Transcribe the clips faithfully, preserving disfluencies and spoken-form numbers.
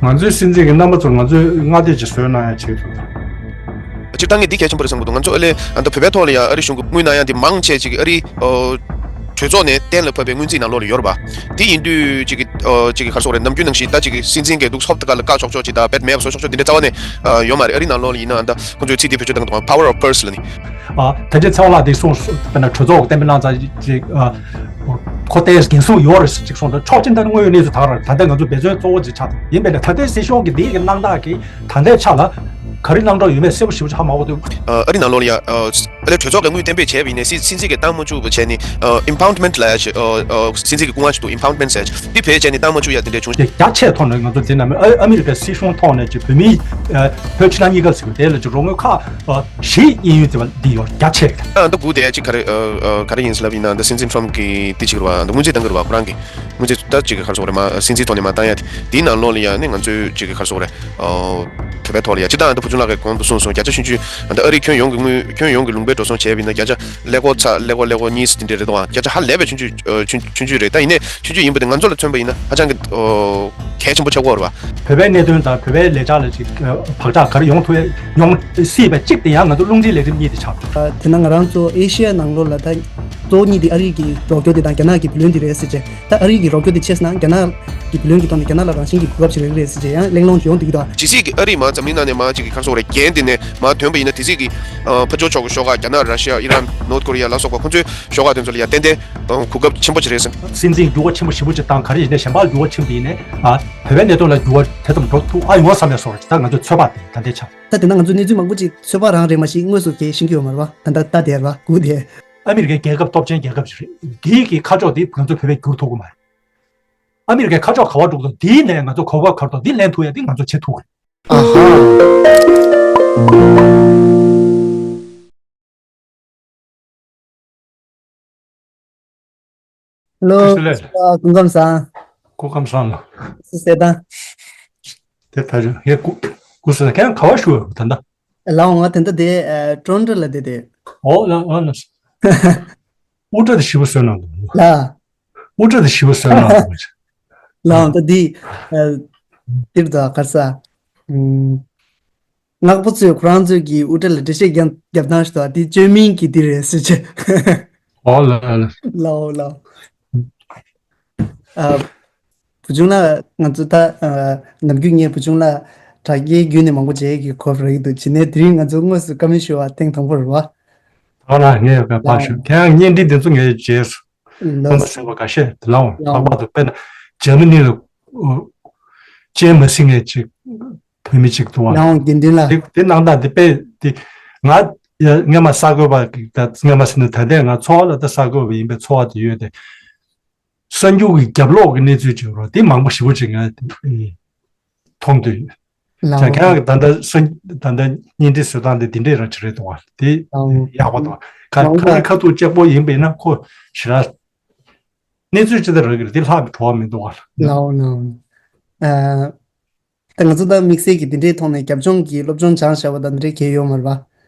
ང་ཚོའི་སྲིད་འཛིན་གྱི་རྣམ་པ་ཚོར་ང་ཚོས་མངའ་སྡེ་ཅིག་བཟོས་གནང་ཡ་བྱེད་ཐུབ། སྤྱིར་བཏང་གི་འདི་གལ་ཆེན་པོ་རེད་བསམ་གྱི་འདུག་ང་ཚོ་ཨ་ལས་ཨ་ད་བོད་པའི་ཐོག་ལ་ཡ་ཨ་རི་གཞུང་གི་དངུལ་གནང་ཡ་འདི་མང་ཆེ་ཅིག་ཨ་རི་ཨོ་གྲོས་ཚོགས་ནས་གཏན་ལ་ཕབ་པའི་སྔོན་རྩིས་ནང་ལོགས་ལ་ཡོད་རེད་པ། དེ་ཡིན་དུས་ཅིག་གི་ཨོ་ཅིག་གི་ག་རེ་ཟེར་དགོས་རེད། ནམ་རྒྱུན་ནང་བཞིན་ད་ཅིག་གི་སྲིད་འཛིན་གྱི་འདུག་ཧོབ་ཏེ་ག་ལ་བཀག་ཆོག་ཆོག་ཅིག་ད་བེད་མེད་པ་བཟོ་ཆོག་ཆོག་དེ་འདྲ་རྩ་བ་ནས་ཨ་ཡོད་མ་རེད། ཨ་རི་ནང་ལོགས་ལ་ཡིན་ན་ཨ་ད་ཁོང་ཚོའི་ཚིག་དེ་བེད་སྤྱོད་བཏང་འདུག power of purse ལ་ནི། ཨ་ད་ཆ་ཚེ་དབང་ལགས་དེ་གསུངས་དཔེར་ན་གྲོས་ཚོགས་གཏན་འབེབས་གནང་ཚར་ཅིག་ཨ་ཁོ་ཏོག་ཙམ་འགན་སྲུང་ཡོད་རེད་ཅིག་གསུངས་ད་ཆོག་མཆན་ད་དངོས་ཡོད་གནས་ཚུལ་ད་ག་རང་ད་ལྟ་ང་ཚོ་འབད་བརྩོན་གཙོ་བོ་ཅིག་ཆགས་འདུག་ཡིན་པས་ན་ད་ལྟའི་སྲིད་གཞུང་གི་འདི་གི་གནང་སྟངས་ཀྱི་ད་ལྟའི་ཆ་ལ་ག་རེ་གནང་གྲབས་ཡོད་མེད་གསལ་པོ་ཞེ་པོ་ཅིག་ཧ་མ་གོ་འདུག་ཨ་རི་ནང་ལོགས་ལ་ཡ་ཨ་ལས་གྲོས་ཚོགས་ཀྱི་དངུལ་གཏན་འབེབས་བྱས་པ་ཡིན་ནའི་སྲིད་སྲིད་འཛིན་གྱིས་བཏང་མ་བཅུག་པ་བྱས་ནས་ཨ་impoundment ལབ་ཡ་ཅིག་ཨ་ཨ་སྲིད་འཛིན་གྱི་སྐུ་དབང་ཞིག་འདུག impoundment ཟེར་ཡ་ཅིག་འདི་བེད་སྤྱད་ནས་བཏང་མ་བཅུག་ཡ་དེ་འདྲ་བྱུང་། རྒྱ་ཆེ་ཐོག་ནས་ང་ཚོ་འདི་ནང་ཨ་ཨ་མི་རི་ཀའི་སྲིད་གཞུང་ཐོག་ནས་ཅིག་བོད་མི་ཨ་བོད་ཕྱི་ནང་གཉིས་ཀ་ཟེར་བ་དེ་ལ་ཅིག་རོགས་དངུལ་ཁག་ཨ་བཞི་གཡས་གཡོན་ཟེར་བ་འདི་ཡོད་རྒྱ་ཆེ་རེད། ཨ་ད་སྒུག་བསྡད་ཡ་ཅིག་ག་རེ་ཨ་ཨ་ག་རེ་ཡིན་ཟེར་ལབ་ཡིན་ན་ད་སྲིད་འཛིན་ཊམ་གྱིས་འདི་ཅིག་རེད་བ་ད་སྔོན་རྩིས་བཏང་གི་རེད་བ་ཁོ་རང་གིས། སྔོན་རྩིས་ད་ཅིག་ག་རེ་ཟེར་དགོས་རེད་མ་སྲིད་འཛིན་ཐོག་ནས་མ་བཏང་ཡ་དེ་དེའི་ནང་ལོགས་ལ་ཡ་ནི་ང་ཚོས་ཅིག་ག་རེ་ཟེར་དགོས་རེད། ཨོ། བོད་པའི་ཐོག་ལ་ཡ་སྤྱིར་བཏང་ད་བུ་ཆུང་ལགས་ཀྱིས་གོང་དུ་གསུངས་སོང་བརྒྱ་ཆ་ཆུང་ཆུང་ད་ཨ་རི་ཁྱོན་ཡོངས་ཀྱི་དངུལ་ཁྱོན་ཡོངས་ཀྱི་ལུང་པའི་འགྲོ་སོང་བྱས་པ་ཡིན་ན་བརྒྱ་ཆ་ཀླད་ཀོར་ཚ་ཀླད་ཀོར་ཀླད་ཀོར་གཉིས་དེ་འདྲ་རེད་འདུག་ཨ། བརྒྱ་ཆ་ཧ་ལས་པའི་ཆུང་ཆུང་ཨོ་ཆུང་ཆུང་ཆུང་རེད། ད་ཡིན་ནའི་ཆུང་ཆུང་ཡིན་པ་དེ་ང་ཚོ་ལ་མཚོན་པ་ཡིན་ན་ཧ་ཅང་གི་ཨོ་གལ་ཆེན་པོ་ཆགས་ཀྱི་ཡོད་རེད་བ། བོད་པའི་གནད་དོན་དང་བོད་པའི་ལས་འཆར་ལ་ཅིག་ཨ་བག་ཆགས་ག་རེ་ཡོང་ཐུབ་ཡོང་སྲིད་པ་གཅིག་དེ་ཡང་ང་ཚོ་རླུང་འཕྲིན་ལས་རིམ་གཉིས་དེ་ཆགས་འདུག་ཨ་དེ་ན་ང་རང་ཚོ་ཨེ་ཤི་ཡ་ནང་ལོགས་ལ་ད་གཙོ་བོ་གཉིས་དེ་ཨ་རི་གི་རོགས་སྐྱོར་དེ་དང་རྒྱ་ནག་གི་བུ་ལོན་དེ་རེད་ཟེར་བྱས། ད་ཨ་རི་གི་རོགས་སྐྱོར་དེ་ཆེ་ས་ན་རྒྱ་ནག་གི་བུ་ལོན་གྱི་ཐོག་ནས་རྒྱ་ནག་ལ་རང་བཞིན་གྱི་གོ་སྐབས་ཤིག་རེད་རེད་ཟེར་བྱས་ཡང་གླེང་སློང་ཅིག་ཡོང་བསྡད་ཀྱི་འདུག་ཇི་སྲིད་ཀྱི་ཨ་རི་མར་འཛམ་གླིང་ནང་ནས་མར་ཅིག་གི་ག་རེ་ཟེར་དགོས་རེད། འགན་དེ་ནས་མར་ཐོན་པ་ཡིན་ན་དེ་སྲིད་ཀྱི་ཨ་ཕར་ཕྱོགས་ཕྱོགས་ཁག་རྒྱ་ནག་ར་ཤི་ཡ་ཨི་རན་ནོར་ཐ་ཀོ་རི་ཡ་ལ་སོགས་པ་ཁོང་ཚོའི་ཕྱོགས་ཁག་དེ་ཚོ་ལ་ཡ་ཏན་ཏན་ཨ་གོ་སྐབས་ཆེན་པོ་ཅིག་རེད་ཟེར། སྲིད་འཛིན་འགྱུར་བ་ཆེན་པོ་ཞེ་པོ་ཅིག་བཏང་ག་རེ་ཡིན་ནའི་གཞན་པ་འགྱུར་བ་ཆེན་པོ་ཡིན་ནའི་ཨ་བོད་པའི་གནད་དོན་ལ་འགྱུར་བ་དེ་ཙམ་འགྲོ་ཐུབ་ཨ་ཡོང་བསམ་ཡ་བཟོ་འདྲ་ཅིག་ད་ང་ཚོའི་ཚོད་དཔག་དེ་ད་ལྟའི་ཆ། ད་དེ་ན་ང་ཚོ་གནས་ཚུལ་མང་པོ་ཅིག་ཚོད་དཔག་རང་རེད་མ་གཞི་དངོས་སུ་དེ་ཤེས་ཀྱི་ཡོད་མ་རེད་བ། ད་ལྟ་ལྟ་བསྡད་རེད་བ་སྒུག་བསྡད། ཨ་མི་རི་ཀའི་རྒྱལ་ཁབ་སྟོབས་ཆེན་རྒྱལ་ཁབ་ཅིག་རེད། འདིའི་གི་ཁ་ཕྱོགས་འདི་ང་ཚོ་བོད་པས་བསྒྱུར་ཐུབ་ཀྱི་མ་རེད། ཨ་མི་རི་ཀའི་ཁ་ཕྱོགས་ག་པར་འགྲོ་གི་འདུག་འདིའི་ནས་ང་ཚོ་གོ་སྐབས་ག་རེ་འདུག་འདི་ལེན་ཐུབ་ཡ་འདི་ང་ཚོ་བྱེད་ཐུབ་ཀྱི་རེད། ཨ་ཧ། ལོ། བཀྲ་ཤིས་བདེ་ལེགས། སྐུ་ཁམས་བཟང་། སྐུ་ཁམས་བཟང་ལ། སུ་ཟེར་དང་། དེ་ད་ཞུ་ངས་སྐུ་སྐུ་ཟེར་ཁྱེད་ག་པར་བཞུགས་ཡོད་ད་ལྟ། ལའོ་ང་ད་ལྟ་དེ་ཨ་ཊོ་རོན་ཊོ་ལ་བསྡད་དེ། ཨོ་ལ་ཨོ་ལ། དབུ་སྐྲ་དེ་ཞིབ་པོ་བཟོས་གནང་འདུག་ལ། དབུ་སྐྲ་དེ་ཞིབ་པོ་བཟོས་གནང་འདུག་ལའོ་ད་དེ་ཨ་དེར་དུ་ག་རེ་ཟ། ཨུམ། ནག་པོ་ཚོས་ཁོ་རང་ཚོའི་གི་དབུ་སྐྲ་ལ་འགྲེལ་བཤད་རྒྱབ་རྒྱབ་སྟངས་ཤིག་འདུག་དེ་བཅོས་མིན་གྱི་དེ་རེད་ཟེར་བྱས། ཨོ་ལ་ལ། ལའོ་ལའོ། ཨ། བུ་ཆུང་ལགས་ང་ཚོ་ད་ཨ་ནམ་རྒྱུན་ངས་བུ་ཆུང་ལགས་དྲ་རྒྱའི་བརྒྱུད་ནས་མང་པོ་མཇལ་གྱི་གོ་སྐབས་རག་གི་འདུག་བྱས་ནས་དེ་རིང་ང་ཚོ་དངོས་སུ་བཀའ་མོལ་ཞུ་བ་ཐེངས་དང་པོ་རེད་བ། ད་ང་ངས་ཡོད་པའི་ཕར་ཞུ་ཁྱེད་རང་བརྙན་འཕྲིན་འདི་ཚོ་ངས་མཇལ་སོང་། ལོ། ཁོང་ཚོ་ཟེར་བ་འགའ་ཤས་དེ་ལའོ་ལའོ། ལྷག་པར་དུ་དཔེར་ན་འཇར་མ་ནི་ལ་ཅན་མ་སི་ངས་ཅིག་བོད་མི་གཅིག་འདུག་བ། ལའོ་དགེ་འདུན་ལགས། དེ་དེ་གནང་སྟངས་དེ་དཔེ་དེ་ང་ཡ་སྔ་མ་གསར་འགོད་པ་ད་སྔ་མ་ཟེར་ན་ད་ལྟའི་ང་ཚོགས་པ་ལ་ད་གསར་འགོད་པ་ཡིན་པའི་ཚོར་བ་དེ་ཡོད་དེ། གསར་འགྱུར་གྱི་རྒྱབ་ལོགས་ཀྱི་གནས་ཚུལ་ཅིག་རོ་དེ་མང་པོ་ཞེ་པོ་ཅིག་ང་མཐོང་འདུག་ལའོ། ད་ཁྱེད་རང་གི་ད་ལྟ་གསར་ད་ལྟ་བརྙན་འཕྲིན་བཟོ་སྟངས་དེ་དེ་འདྲས་རང་ཅིག་རེད་འདུག་བ་དེ་ལའོ། ཡག་པོ་འདུག་བ། ཁ་ལའོ་ཁ་རི་ཁ་ཐུག་གཅིག་པོ་ཡིན་པས་ན་ཁོ་ཞེ་དྲག་གནས་ཚུལ་ཅི་ལྟར་རག་གི་རེད་དེ་ལྷག་པའི་བྲོ་བ་མི་འདུག་བ། ལའོ་ལའོ། ཨ། ད་ང་ཚོ་ད་དམིགས་བསལ་གྱི་འདི་འདྲའི་ཐོག་ནས་རྒྱབ་ལྗོངས་ཀྱི་སློབ་སྦྱོང་སྦྱངས་བཞག་པ་དང་འདི་འདྲའི་གལ་ཡོད་མ་རེད་པ།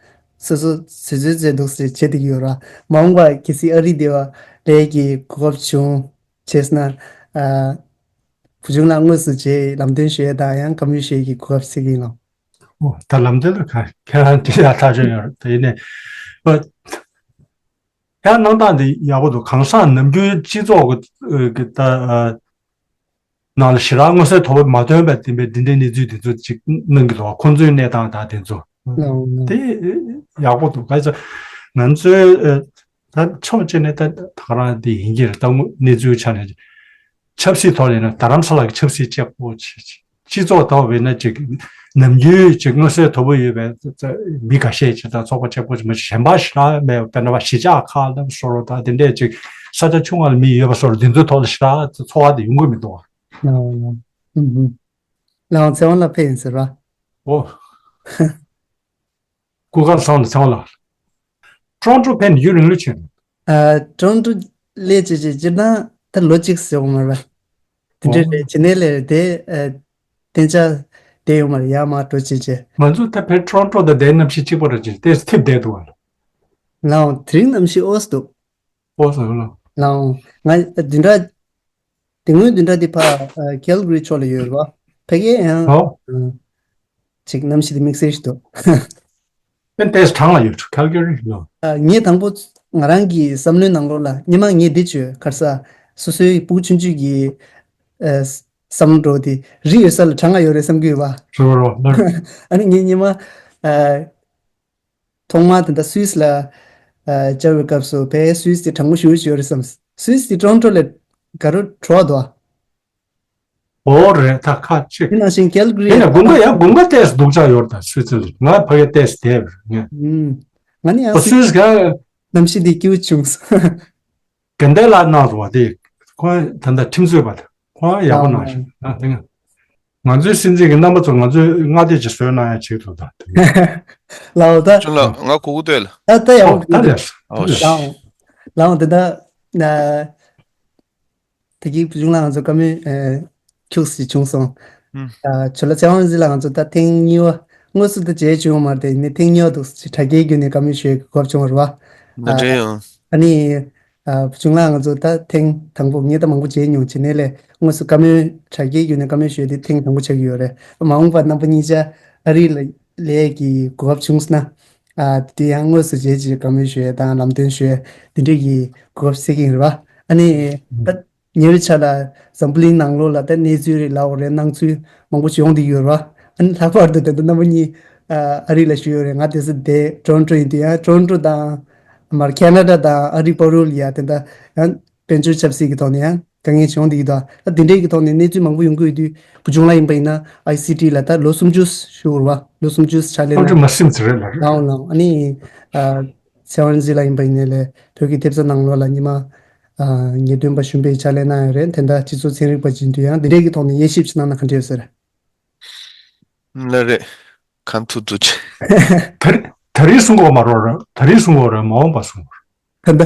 སོ་སོ་བཟོས་བཟོས་བཟོས་འདུག་ཟེར་བྱེད་བསྡད་ཀྱི་ཡོད་ར། མ་འོངས་པ་གལ་སྲིད་ཨ་རི་སྡེ་བ་ལས་ཀྱི་གོ་སྐབས་བྱུང་བྱས་ན། ཨ། བུ་ཆུང་ལགས་དངོས་སུ་བྱས་ལམ་སྟོན་ཞུ་ཡས་དང་ཡང་བཀའ་མོལ་ཞུ་ཡས་ཀྱི་གོ་སྐབས་ཟེར་གྱི་ཡིན་ལགས། ཨོ་ད་ལམ་སྟོན་ལ་ཁ་ཁྱེད་རང་དྲི་ཡ་ཐག་ཆོད་ཡོད་རེད་དེ་ཡིན་ནས། ཨ། ཡང་གནང་སྟངས་འདི་ཡག་པོ་འདུག་གང་ཟག་ནམ་རྒྱུན་སྤྱི་ཚོགས་ཀྱི་ཨ་གི་ད་ཨ་ནང་ལ་ཞེ་དྲག་མངོན་གསལ་དོད་པོ་མ་ཐོན་པའི་དེ་འདྲའི་འདི་འདྲའི་གནས་ཚུལ་དེ་ཚོ་ཅིག་གནང་གི་འདུག་ཁོང་ཚོའི་གནས་སྟངས་དང་དེ་ཚོ་ལའོ་ལའོ། དེ་ཡག་པོ་འདུག་ག་ཚོད་ང་ཚོའི་ཨ་ད་ཕྱོགས་གཅིག་ནས་ད་ད་ག་རང་དེ་ཡིན་གྱི་རེད། ད་དངོས་གནས་ཚུལ་ཆ་ནས་ཆབ་སྲིད་ཐོག་ལ་ཡིན་ན་རྡ་རམ་ས་ལ་གི་ཆབ་སྲིད་གཅིག་པོ་ཅིག་སྤྱི་ཚོགས་ཐོག་བས་ན་ཅིག་ནམ་རྒྱུན་ཅིག་མངོན་གསལ་དོད་པོ་ཡོད་པའི་མི་འགའ་ཤས་ཅིག་དང་ཚོགས་པ་གཅིག་པོ་ཅིག་མ་གཞན་པ་ཞེ་དྲག་མེད་པ་དཔེར་ན་བ་གཞིས་ཆགས་ཁག་ལ་སོགས་དང་དེ་འདྲས་ཅིག་ས་ཆ་ཆུང་བ་ལ་མི་ཡོད་པ་སོགས་འདི་ཚོའི་ཐོག་ལ་ཞེ་དྲག་ཚོར་བ་དེ་ཡོང་གི་མི་འདུག་བ། ལའོ་ལའོ། ཨུམ་ཨུམ། ལའོ་ཚེ་དབང་ལགས་ཕེབས་ཡིན་ཟེར་བ། ཨོ། སྐུ་ཁམས་བཟང་ལ་ཚེ་དབང་ལགས། ཀྲོན་ཀྲོ་ཕེབས་ནས་ཡུན་རིང་ལོས་ཕྱིན། ཨ། ཀྲོན་ཀྲོ་སླེབས་བྱས་བྱས་སྤྱིར་བཏང་ད་ལོ་གཅིག་ཟེར་འོང་མ་རེད་པ། དེ་འདྲ་ཨོ། རེད་བྱས་ནས་ལས་དེ་ཨ། གཏན་འཇགས་བསྡད་ཡོང་མ་རེད་ཡར་མར་འགྲོ་བྱས་བྱས། ང་ཚོ་ད་ཕེབས་ཀྲོན་ཀྲོ་དང་དེའི་གནམ་གཤིས་གཅིག་པ་རེད་ཅེས་ཏེ་ཐེབས་བསྡད་འདུག་བ། ལའོ་དེ་རིང་གནམ་གཤིས་ཨོ་ཙམ་འདུག་ཨོ་ཙམ་ལ། ལའོ་ང་བདུན་ཕྲག་དེ་སྔོན་བདུན་ཕྲག་འདི་ཕར་ཨ། ཀལ་གྷི་རི་ཕྱོགས་ལ་ཡོད་རེད་པ། ཕ་གིའི་ཡང་ཨོ། ཨ། ཅིག་གནམ་གཤིས་དེ་དམིགས་བསལ་ཞིག་འདུག་ཨེ་ཏེས་གྲང་ལ་ཡོད་ཁལ་ག་རི་ཡོད། ཨ། ངས་དང་པོ་ང་རང་གི་བསམ་བློའི་ནང་ལོགས་ལ་ཉི་མ་ངས་འདི་བྱོས་ཁར་ས་སོ་སོའི་ཕྲུ་གུ་ཆུང་ཆུང་གི་ཨ། བསམ་བློ་འགྲོ་དེ་རི་ཡོད་ས་ལ་གྲང་ང་ཡོད་རེད་བསམ་གི་ཡོད་པ། རོ་རོ་ལར། ཨ་ནི་ངས་ཉི་མ་ཨ། ཐོག་མར་དེ་འདྲ་སུད་སི་ལ་ཨ། བཅར་བའི་སྐབས་སུ་ཕའི་སུད་སི་དེ་གྲང་མོ་ཞེ་པོ་ཅིག་ཡོད་རེད་བསམ། སུད་སི་དེ་ཊོ་རོན་ཊོ་ལས་དགའ་རབ་བྲོ་བ་འདུག་ཨ། ཨོ་རེད་ད་ཁ་ཆེ། དེ་ནང་བཞིན་ཀལ་གྷི་རི་དེ་ནས་དགུན་ཁ་ཡང་དགུན་ཁ་ཏོག་ཙམ་སྡུག་ཅག་ཡོད་རེད་ད་སུད་སི་ལ་ང་ཕ་གི་ཏོག་ཙམ་བསྡད་པ་རེད་ངས། ཨུམ། ང་ནི་ཡང་ཨོ་སུད་སི་ག་གནམ་གཤིས་འདི་སྐྱིད་པོ་བྱུང་སོང་། དགའ་ལྡན་ལགས་གནང་སོང་བ་དེ་ཁོང་ད་ལྟ་ཁྲིམས་རྩོད་པ་དེ་ཁོང་ཡག་པོ་གནང་ཞིང་ཨ་དེ་ང་ང་ཚོའི་སྲིད་འཛིན་གྱི་རྣམ་པ་ཚོ་ང་ཚོའི་མངའ་སྡེ་ཅིག་བཟོས་གནང་ཡ་བྱེད་ཐུབ་ད་དེ་ལའོ་ད། ཅུང་ལ་ང་གུ་གུ་ལྟོས་ལ། ད་ད་ཡག་ཨོ་པོ་ད་ལས་ཨོ་ལའོ་ལའོ་དེ་ད། ད་གིན་བུ་ཆུང་ལགས་ང་ཚོ་བཀའ་མོལ་ཨེ། ཁྱུག་ཙམ་བྱུང་སོང་། ཨུམ། ཨ། ཇོ་ལགས་ཚེ་དབང་རིག་འཛིན་ལགས་ང་ཚོ་ད་ཐེངས་གཉིས་པ་དངོས་སུ་ད་མཇལ་བྱུང་བ་མ་རེད་དེ་ཡིན་ནའི་ཐེངས་གཉིས་པ་འདུག་ཅེས་དྲ་རྒྱའི་བརྒྱུད་ནས་བཀའ་མོལ་ཞུ་ཡའི་གོ་སྐབས་བྱུང་བ་རེད་བ། ནན་ཨ། ཏན་ཡོད། ཨ་ནི་ཨ། བུ་ཆུང་ལགས་ང་ཚོ་ད་ཐེངས་དང་པོ་ངས་ད་མང་པོ་མཇལ་མྱོང་བྱས་ནས་ལས་དངོས་སུ་བཀའ་མོལ་དྲ་རྒྱའི་བརྒྱུད་ནས་བཀའ་མོལ་ཞུ་ཡ་དེ་ཐེངས་དང་པོ་ཆགས་ཀྱི་ཡོད་རེད། མ་འོངས་པར་རྣམ་པ་གཉིས་ཆ་ཨ་རི་ལ་ལས་ཀྱི་གོ་སྐབས་བྱུང་སོང་ན། ཨ། དེ་ཡང་དངོས་སུ་མཇལ་ཅིག་བཀའ་མོལ་ཞུ་ཡས་དང་ལམ་སྟོན་ཞུ་ཡས་དེ་འདྲས་ཀྱི་གོ་སྐབས་སད་ཀྱི་ཡིན་རེད་བ། ཨ་ནི་ད་ཉེ་བའི་ཆར་ལ་འཛམ་བུ་གླིང་ནང་ལོགས་ལ་ད་གནས་ཚུལ་རེད་ལབ་དགོས་རེད་སྣང་ཚུལ་མང་པོ་ཞིག་ཡོང་བསྡད་ཡོད་རེད་བ། ཨ་ནི་ལྷག་པར་དུ་ད་ལྟ་རྣམ་པ་གཉིས་ཨ་རི་ལ་བཞུགས་ཡོད་རེད། ང་དེ་ཚོ་བསྡད་ཊོ་རོན་ཊོ་ཡིན་དུས་ཡང་ཊོ་རོན་ཊོ་དང་མར་ཁེ་ན་ཌ་དང་ཨ་རི་བར་དུ་ལ་ཡ་དེ་འདྲ་ཡང་། དཔལ་འབྱོར་ཆབ་སྲིད་ཀྱི་ཐོག་ནས་ཡང་དཀའ་ངལ་བྱུང་འདུག་གི་འདུག་ཨ་དེ་འདྲས་ཀྱི་ཐོག་ནས་གནས་ཚུལ་མང་པོ་ཡོང་གི་ཡོད་དུས་བུ་ཆུང་ལགས་ཡིན་པ་ཡིན་ན་ཨའི་སི་ཊི་ལ་ད་ལོ་སུམ་ཅུ་བཞུགས་རེད་བ། ལོ་སུམ་ཅུ་ཕྱག་ལས་ཁོང་ཚོ་གནང་མ་ཟིན་ཟེར་རེད་ལ་རེད། ལའོ་ལའོ་ཨ་ནི་ཨ་ཚེ་དབང་རིག་འཛིན་ལགས་ཡིན་པ་ཡིན་ནའི་ལས་བོད་ཀྱི་ཐེབས་རྩ་ནང་ལོགས་ལ་ཉི་མ་ཨ་ཉེས་དོན་པ་གཞོན་པའི་ཕྱག་ལས་གནང་ཡོད་རེད། དེ་འདྲ་སྤྱི་ཚོགས་ཚན་རིག་པ་ཅིག་ཡིན་དུས་ཡང་དེ་འདྲས་ཀྱི་ཐོག་ནས་དབྱེ་ཞིབ་ཅིག་གནང་ན་ག་འདྲས་ཡོད་ས་རེད། ལ་རེད། གང་ཐུབ་ཐུབ་ཅིག་ད་རེས་ད་རེས་གསུང་གི་ཡོད་མ་རེད། ད་རེས་གསུང་གི་ཡོད་རེད། མ་འོངས་པ་གསུང་གི་ཡོད་རེད། ད་ལྟ།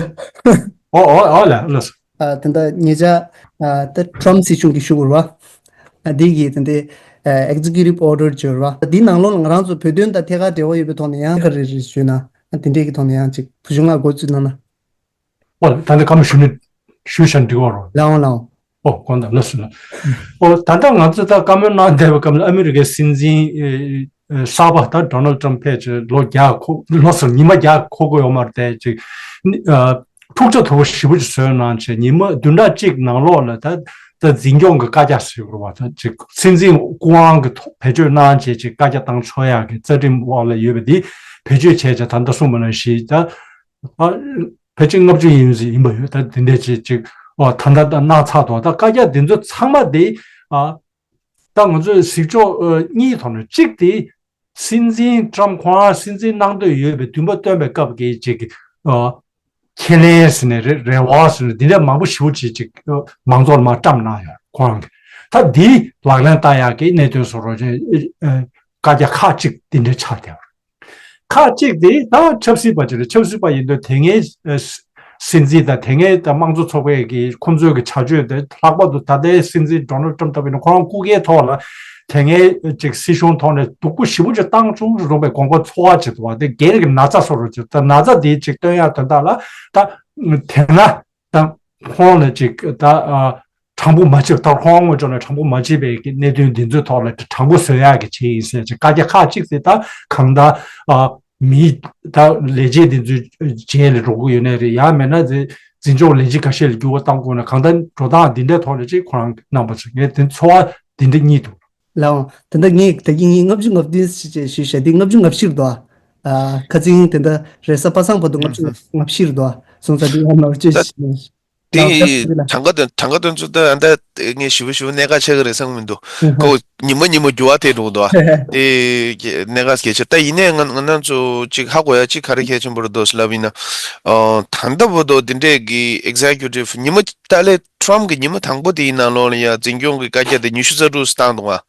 ཨོ་ཨོ་ཨོ་ལ་ལ་སོ། ཨ་ད་ལྟ་ཉེ་ཆར་ཨ་ད་ཊམ་སྲིད་གཞུང་གིས་ཞུ་དགོས་རེད་བ། ཨ་འདི་གི་ད་ལྟའི་ཨ་executive order་ཅིག་ཡོད་རེད་བ། འདིའི་ནང་ལོགས་ལ་ང་རང་ཚོ་བོད་དོན་དང་ཐད་ཀར་འབྲེལ་བ་ཡོད་པའི་ཐོག་ནས་ཡང་ག་རེ་རེད་ཞུས་ན་ཨ་དེ་འདྲས་ཀྱི་ཐོག་ནས་ཡང་ཅིག་བུ་ཆུང་ལགས་འགོ་བཙུགས་གནང་ན། ཨོ་ད་ལྟ་བཀའ་མོལ་ཞུ་ནས་ཞུས་བཞག་འགྲིག་གོ་རོ། ལའོ་ལའོ། ཨོ་དགོངས་དག་ལགས་སོ་ལགས། ཨོ་ད་ལྟ་ང་ཚོ་ད་བཀའ་མོལ་གནང་བསྡད་པའི་སྐབས་ལ་ཨ་མི་རི་ཀའི་སྲིད་འཛིན་ཨེ་ཨེ་གསར་པ་ད་ཌོ་ནལ་ཊམ་ཕེབས་བྱས་ལོ་བརྒྱ་འཁོར་ལོ་སར་ཉི་མ་བརྒྱ་འཁོར་གི་ཡོད་མ་རེད་དེ་ཅིག་ཨ་ཐུགས་ཁྲ་དོག་པོ་ཞེ་པོ་ཅིག་བཟོས་གནང་བྱས་ཉི་མ་བདུན་ཕྲག་གཅིག་ནང་ལོགས་ལ་ད་ད་འཛིན་སྐྱོང་གི་བཀའ་རྒྱ་ཟེར་དགོས་རེད་བ། ད་ཅིག་སྲིད་འཛིན་སྐུ་དབང་གི་ཐོག་བེད་སྤྱོད་གནང་བྱས་ཅིག་བཀའ་རྒྱ་བཏང་ཆོག་ཡག་གི་རྩ་ཁྲིམས་འོག་ལ་ཡོད་པ་འདི་བེད་སྤྱོད་བྱས་བྱས་ད་ལྟ་གསུངས་པ་ནང་བཞིན་ད། ཨ། ཕལ་ཆེར་ལྔ་བཅུ་ཡིན་ཡིན་པ་ཡོད། ད་དེ་འདྲས་ཅིག་ཅིག་ཨོ་ད་ལྟ་ད་གནང་ཚར་འདུག་ད་བཀའ་རྒྱ་འདི་ཚོ་ཚང་མ་དེ་ཨ་ད་ང་ཚོའི་གཟིགས་ཕྱོགས་ཨ་གཉིས་ཐོག་ནས་གཅིག་དེ་སྲིད་འཛིན་ཊམ་ཁོ་རང་སྲིད་འཛིན་གནང་འདོད་ཡོད་པའི་འདུན་པ་བཏོན་པའི་སྐབས་ཀྱི་ཅིག་ཨ་ཁས་ལེན་ཟེར་ནས་རེ་རེ་བ་ཟེར་ནས་འདི་འདྲས་མང་པོ་ཞེ་པོ་ཅིག་ཅིག་ཨ་མང་ཚོགས་ལ་མར་བཀྲམ་གནང་ཡོད་ཁོ་རང་གི། ད་འདི་ལག་ལེན་བསྟར་ཡག་གི་གནད་དོན་བཟོ་རོགས་ཅིག་ཨ་བཀའ་རྒྱ་ཁག་ཅིག་འདི་འདྲས་ཆགས་བསྡད་པ་རེད། ཁག་ཅིག་དེ་ད་ཆབ་སྲིད་པ་ཅིག་རེད། ཆབ་སྲིད་པ་ཡིན་དུས་དེ་སྔའི་ཨ་སྲིད་འཛིན་དང་དེ་སྔའི་ད་དམངས་གཙོ་ཚོགས་པའི་གི་ཁོང་ཚོའི་གི་བྱ་སྤྱོད་དེ་ལྷག་པར་དུ་ད་ལྟའི་སྲིད་འཛིན་ཌོ་ནལ་ཊམ་ལྟ་བུ་ཡིན་ན་ཁོ་རང་སྐུ་སྒེར་ཐོག་ལ་དེ་སྔའི་ཅིག་སྲིད་གཞུང་ཐོག་ནས་སྡུག་པོ་ཞེ་པོ་ཅིག་བཏང་བྱུང་རུང་བའི་དགོངས་པ་ཚོར་བ་ཅིག་འདུག་བ། དེ་སྒེར་གྱི་ན་ཚ་བཟོ་འདྲ་ཅིག་ད་ན་ཚ་དེ་ཅིག་སྟོན་ཡག་དོན་དག་ལ་ད་དེ་ན། ད་ཁོང་ལ་ཅིག་ད་ཨ་དྲང་པོ་མ་བྱེད་ད་ཁོང་ངོས་ཕྱོགས་ནས་དྲང་པོ་མ་བྱེད་པའི་གི་གནད་དོན་འདི་ཚོའི་ཐོག་ལ་དྲང་པོ་བཟོ་ཡག་གི་བྱེད་ཡིན་ཟེར་ཅིག་བཀའ་རྒྱ་ཁག་ཅིག་དེ་ད་གང་ལྟར་ཨ་མི་ད་ལས་བྱེད་འདི་ཚོའི་རྗེས་ལ་འགྲོ་གི་ཡོད་ནའི་རེད། ཡང་མེད་ན་དེ་འཛིན་སྐྱོང་ལས་བྱེད་ཁ་ཤས་ལ་འགྱུར་བ་གཏང་དགོས་ན་གང་ལྟར་འགྲོ་སྟངས་འདི་འདྲའི་ཐོག་ལ་ཅིག་ཁོ་རང་གནང་པ་ཚོ་ངས་དེ་ཚོར་བ་འདི་འདྲ་གཉིས་འདུག་ལའང་དེ་འདྲ་ངས་ད་གིན་ངས་ལྔ་བཅུ་ང་བདུན་ཞེས་ཞུས་བྱས་དེ་ལྔ་བཅུ་ང་བཞི་རེད་དོ། ཨ་ཁ་ཚིང་དེ་འདྲ་རེས་གཟའ་པ་སངས་བར་དུ་ལྔ་བཅུ་ང་བཞི་རེད་དོ། སོང་ཙང་དེ་ཡང་ནོར་བཅོས་ད་ཞིག་དེ་ལའང་ད་དེ་ལ་གྲངས་ཀ་དོན་གྲངས་ཀ་དོན་ཚོ་ད་ད་ངས་ཞུ་བ་ཞུ་བ་གནད་འགག་ཆགས་ཀྱི་རེད་བསམ་གྱི་མི་འདུག་ཧུ་ཧུ། ཁོ་ཉི་མ་ཉི་མ་འགྱུར་བ་ཐེབས་འགྲོ་གི་འདུག་ཨ། དེ་གནད་འགག་གལ་ཆེ། ད་ཡིན་ནའི་ང་ང་རང་ཚོ་གཅིག་ཧ་གོ་ཡ་གཅིག་ག་རེ་གལ་ཆེན་པོ་རེད་འདུག་ཟེར་ལབ་ཡིན་ན། ཨ་ད་ལྟ་བར་དུ་འདི་འདྲས་ཀྱི་executive ཉི་མ་ད་ལས་Trump་གི་ཉི་མ་དང་པོ་དེའི་ནང་ལོགས་ལ་ཡ་འཛིན་སྐྱོང་གི་བཀའ་རྒྱ་དེ་ཉི་ཤུ་རྩ་དྲུག་བཏང་འདུག་ཨ།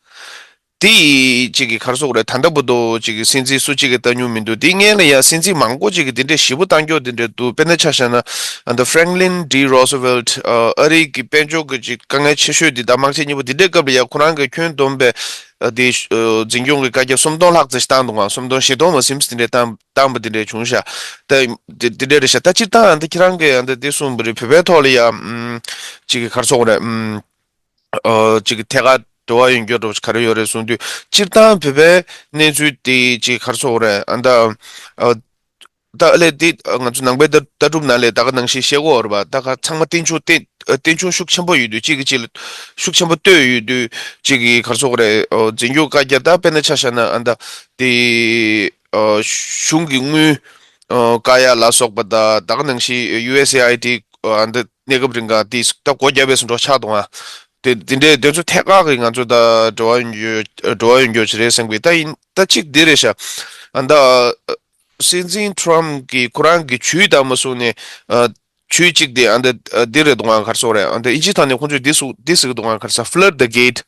དེ་ཡི་གཅིག་གི་ག་རེ་ཟེར་དགོས་རེད། ད་ལྟ་བར་དུ་གཅིག་གི་སྲིད་འཛིན་སུ་གཅིག་གིས་བལྟ་མྱོང་མི་འདུག་དེའི་སྔོན་ལ་ཡང་སྲིད་འཛིན་མང་པོ་གཅིག་གིས་དེ་འདྲས་ཞེ་པོ་བཏང་ཀྱོག་དེ་འདྲས་འདུག་དཔེར་ན་ཆ་བཞག་ན་ཨ་ད་Franklin D Roosevelt་ཨ་ཨ་རི་གི་དཔལ་འབྱོར་གྱི་གཅིག་དཀའ་ངལ་ཆེ་ཤོས་འདི་དང་དམག་ཆེན་གཉིས་པོ་དེ་འདྲའི་སྐབས་ལ་ཡང་ཁོ་རང་གིས་ཁྱོན་བསྡོམས་པའི་ཨ་དེ་ཨ་འཛིན་སྐྱོང་གི་བཀའ་རྒྱ་སུམ་སྟོང་ལྷག་ཙམ་ཞིག་བཏང་འདུག་ག་སུམ་སྟོང་བཞི་སྟོང་མ་ཟིན་དེ་འདྲས་བཏང་བཏང་པ་དེ་འདྲས་བྱུང་ཤག་ད་དེ་དེ་འདྲས་རེད་ཤག་ད་སྤྱིར་བཏང་ཨ་ད་ཁྱེད་རང་གིས་ཨ་ད་དེ་གསུངས་པ་རེད། བོད་པའི་ཐོག་ལ་ཡང་ཨམ་གཅིག་གི་ག་རེ་ཟེར་དགོས་རེད། ཨམ། ཨ་ཅིག་ཐད་ཀར་ འབྲེལ་བ་ཡོད་རྒྱུ་འདྲ་བོ་ག་རེ་ཡོད་རེད་གསུངས་དུས། སྤྱིར་བཏང་བོད་པའི་གནས་ཚུལ་དེ་ཅིག་ག་རེ་ཟེར་དགོས་རེད། ཨ་ད་ཨ་ད་ཨ་ལས་དེ་ང་ཚོ་ནང་པའི་ལྟ་ལྟ་གྲུབ་ནང་ལས་ད་ག་ནང་བཞིན་བཤད་ཀྱི་ཡོད་རེད་པ། ད་ག་ཚང་མ་རྟེན་འབྱུང་རྟེན་རྟེན་འབྱུང་ཤུགས་ཆེན་པོ་ཡོད་དུས། གཅིག་གིས་གཅིག་ལ་ཤུགས་ཆེན་པོ་ལྟོས་ཡོད་དུས། གཅིག་གིས་ག་རེ་ཟེར་དགོས་རེད། ཨོ་འཛིན་སྐྱོང་བཀའ་རྒྱ་ད་དཔེར་ན་ཆ་བཞག་ན་ཨ་ད་དེ་ཨོ་གཞུང་གི་དངུལ་ཨོ་བཀག་ཡ་ལ་སོགས་པ་དང་། ད་ག་ནང་བཞིན་ཡུ་ཨེས་ཨེ་ཨའི་ཌི་ཨ་ད་གནས་སྐབས་རིང་ག་དེ་ད་སྒོ་བརྒྱབ་པའི་བཟོ་འདྲ་ཆགས་འདུག་ཨ། དེ་དེ་འདྲའི་དེ་ཚོ་ཐད་ཀར་གྱི་ང་ཚོ་ད་འབྲེལ་བ་ཡོད་འབྲེལ་བ་ཡོད་རྒྱུ་ཅིག་རེད་བསམ་གི། ད་ཡིན་ད་གཅིག་འདི་རེད་ཤག་ཨ་ད་སྲིད་འཛིན་ཊམ་གྱིས་ཁོ་རང་གི་ཇུས་ལྟར་མ་སོང་ནས་ཨ་ཇུས་གཅིག་དེ་ཨ་ད་ཨ་འདི་རེད་འདུག་ཨ། ག་རེ་ཟེར་དགོས་རེད། ཨ་ད་ཨིན་ཇི་ཐོག་ནས་ཁོང་ཚོས་འདི་ཟེར་འདི་ཟེར་གི་འདུག་ཨ། ག་རེ་ཟེར། flood the gate,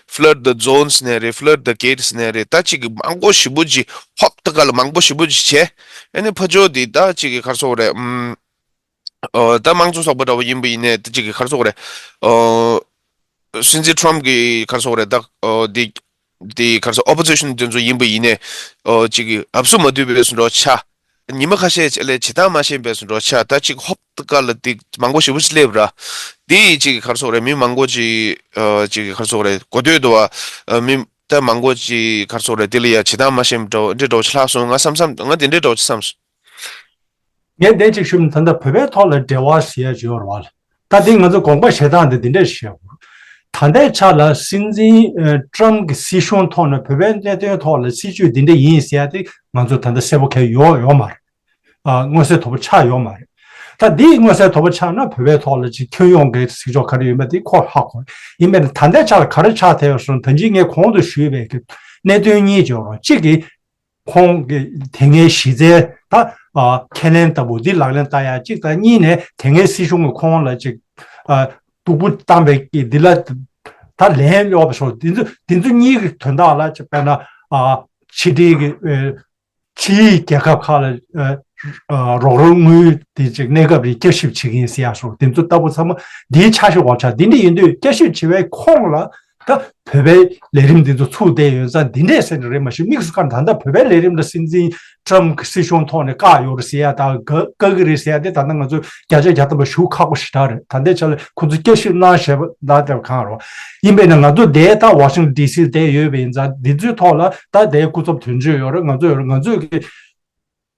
flood the zones ནས་རེད། flood the gates ནས་རེད། ད་གཅིག་གི་མང་པོ་ཞེ་པོ་ཅིག་ཧོབ་ཏེ་ག་ལ་མང་པོ་ཞེ་པོ་ཅིག་བྱས། ཨ་ནི་ཕར་ཕྱོགས་དེ་ད་གཅིག་གི་ག་རེ་ཟེར་དགོས་རེད། ཨམ། ཨོ་ད་དམངས་གཙོ་ཚོགས་པ་འདྲ་བོ་ཡིན་པ་ཡིན་ནའི་ད་གཅིག་གི་ག་རེ་ཟེར་དགོས་རེད། ཨོ་སྲིད་འཛིན་ཊམ་གྱི་ག་རེ་ཟེར་དགོས་རེད། ད་ཨོ་དེ་དེ་ག་རེ་ཟེར། ཨོ་པོ་ཟི་ཤན་དེ་ཚོ་ཡིན་པ་ཡིན་ནའི་ཨོ་གཅིག་གི་ཨབ་སུ་མ་བསྡུས་པའི་བཟོ་འདྲ་ཆགས། ཉི་མ་ཁ་ཤས་ལས་བྱེད་སྟངས་མ་ཤེས་པའི་བཟོ་འདྲ་ཆགས། ད་གཅིག་ཧོབ་ཏེ་ག་ལ་དེ་མང་པོ་ཞེ་པོ་ཅིག་སླེབས་ར། དེ་ཡིས་གཅིག་གི་ག་རེ་ཟེར་དགོས་རེད། མི་མང་པོ་ཅིག་ཨོ་གཅིག་གི་ག་རེ་ཟེར་དགོས་རེད། གོ་ཐོས་འདུག་བ། ཨོ་མི་ད་མང་པོ་ཅིག་ག་རེ་ཟེར་དགོས་རེད། དེ་ལ་ཡ་བྱེད་སྟངས་མ་ཤེས་འདྲ་བོ་འདི་འདྲ་བོ་ཆགས་ལྷག་སོང་། ང་བསམ་བསམ་ང་དེ་འདྲའི་འདྲ་བོ་ཅིག་བསམ་སོང་། ངས་འདི་གཅིག་ཞུ་ན། ད་ལྟ་བོད་པའི་ཐོག་ལ་འབྲེལ་བ་ཟེར་ཡ་ཅིག་ཡོད་རེད་བ། ད་འདི་ང་ཚོ་དགོངས་པ་བཞེས་སྟངས་འདི་འདི་འདྲས་བཞེས་དགོས། ད་ལྟའི་ཆ་ལ་སྲིད་འཛིན་ཨ་ཊམ་གྱི་སྲིད་གཞུང་ཐོག་ནས་བོད་པའི་གནད་དོན་ཐོག་ལ་སྲིད་ཇུས་འདི་འདྲ་ཡིན་ཟེར་ཡ་དེ་ང་ཚོ་ད་ལྟ་གསལ་པོ་གང་ཡང་ཡོད་ཡོད་མ་རེད། ཨ་མངོན་གསལ་དོད་པོ་ཆགས་ཡོད་མ་རེད། ད་འདི་མངོན་གསལ་དོད་པོ་ཆགས་ན་བོད་པའི་ཐོག་ལ་ཅིག་ཁྱོན་ཡོངས་ཀྱི་གཟིགས་ཕྱོགས་ག་རེ་ཡོད་མེད་དེ་ཁོ་ཧ་གོ། ཡིན་པས་ན་ད་ལྟའི་ཆ་ལ་ག་རེ་ཆགས་བསྡད་ཡོད་ཟེར་ན། ད་གིན་ངས་གོང་དུ་ཞུས་པའི་གི་གནད་དོན་གཉིས་ཅིག་ཡོད་རེད། གཅིག་གིས་ཁོང་གི་དེ་སྔའི་གཞི་རྩའི་ད་ཨ་ཁས་ལེན་ལྟ་བུ་འདི་ལག་ལེན་བསྟར་ཡ་གཅིག་དང་། གཉིས་ནས་དེ་སྔའི་སྲིད་གཞུང་གིས་ཁོང་ལ་ཅིག་ཨ་སྡུག་པོ་བཏང་བའི་གི་འདི་ལ་ད་ལན་གཡོག་པ་སོགས། འདི་ཚོ་འདི་ཚོ་གཉིས་ཀྱི་དོན་དག་ལ་ཅིག་དཔེར་ན་ཨ་ཕྱི་འབྲེལ་གྱི་ཨ་ཕྱི་ཡི་རྒྱལ་ཁབ་ཁག་ལ་ཨ་ཨ་རོགས་རམ་དངུལ་དེ་ཅིག་གནས་སྐབས་རིང་བསྐྱར་ཞིབ་བྱེད་ཀྱི་ཡིན་ཟེར་ཡ་སོགས། དེ་ཚོ་ལྟ་བུ་ཚང་མ་འདིའི་ཆ་ཤས་འོག་ཆགས། འདི་འདྲ་ཡིན་དུས་བསྐྱར་ཞིབ་བྱེད་པའི་ཁོངས་ལ་ད་བོད་པའི་ལས་རིམ་འདི་ཚོ་ཚུད་བསྡད་ཡོད་ཙང་འདི་འདྲས་ཟེར་ནི་རེད། མ་གཞི་དམིགས་སུ་བཀར་ད་ལྟ་བོད་པའི་ལས་རིམ་ལ་སྲིད་འཛིན་ཊམ་གྱི་སྲིད་གཞུང་ཐོག་ནས་བཀག་ཡོད་རེད་ཟེར་ཡ་དང་། བཀག་བཀག་གི་རེད་ཟེར་ཡ་དེ་ད་ལྟ་ང་ཚོས་བརྒྱ་ཆ་བརྒྱ་ཐམ་པ་ཞུ་ཁག་པོ་ཞེ་དྲག་རེད། ད་ལྟའི་ཆ་ལ་ཁོ་ཚོས་བསྐྱར་ཞིབ་གནང་བྱས་པ་ད་ལྟ་གང་རེད། ཡིན་པས་ན་ང་ཚོ་དེ་ད་ཝ་ཤིང་ཊོན་ཌི་སི་བསྡད་ཡོད་པ་ཡིན་ཙང་། འདི་ཚོའི་ཐོག་ལ་ད་དེའི་སྐུ་ཚབ་དོན་གཅོད་ཡོད་རེད། ང་ཚོ་ཡོད་རེད། ང་ཚོས་ཀྱི་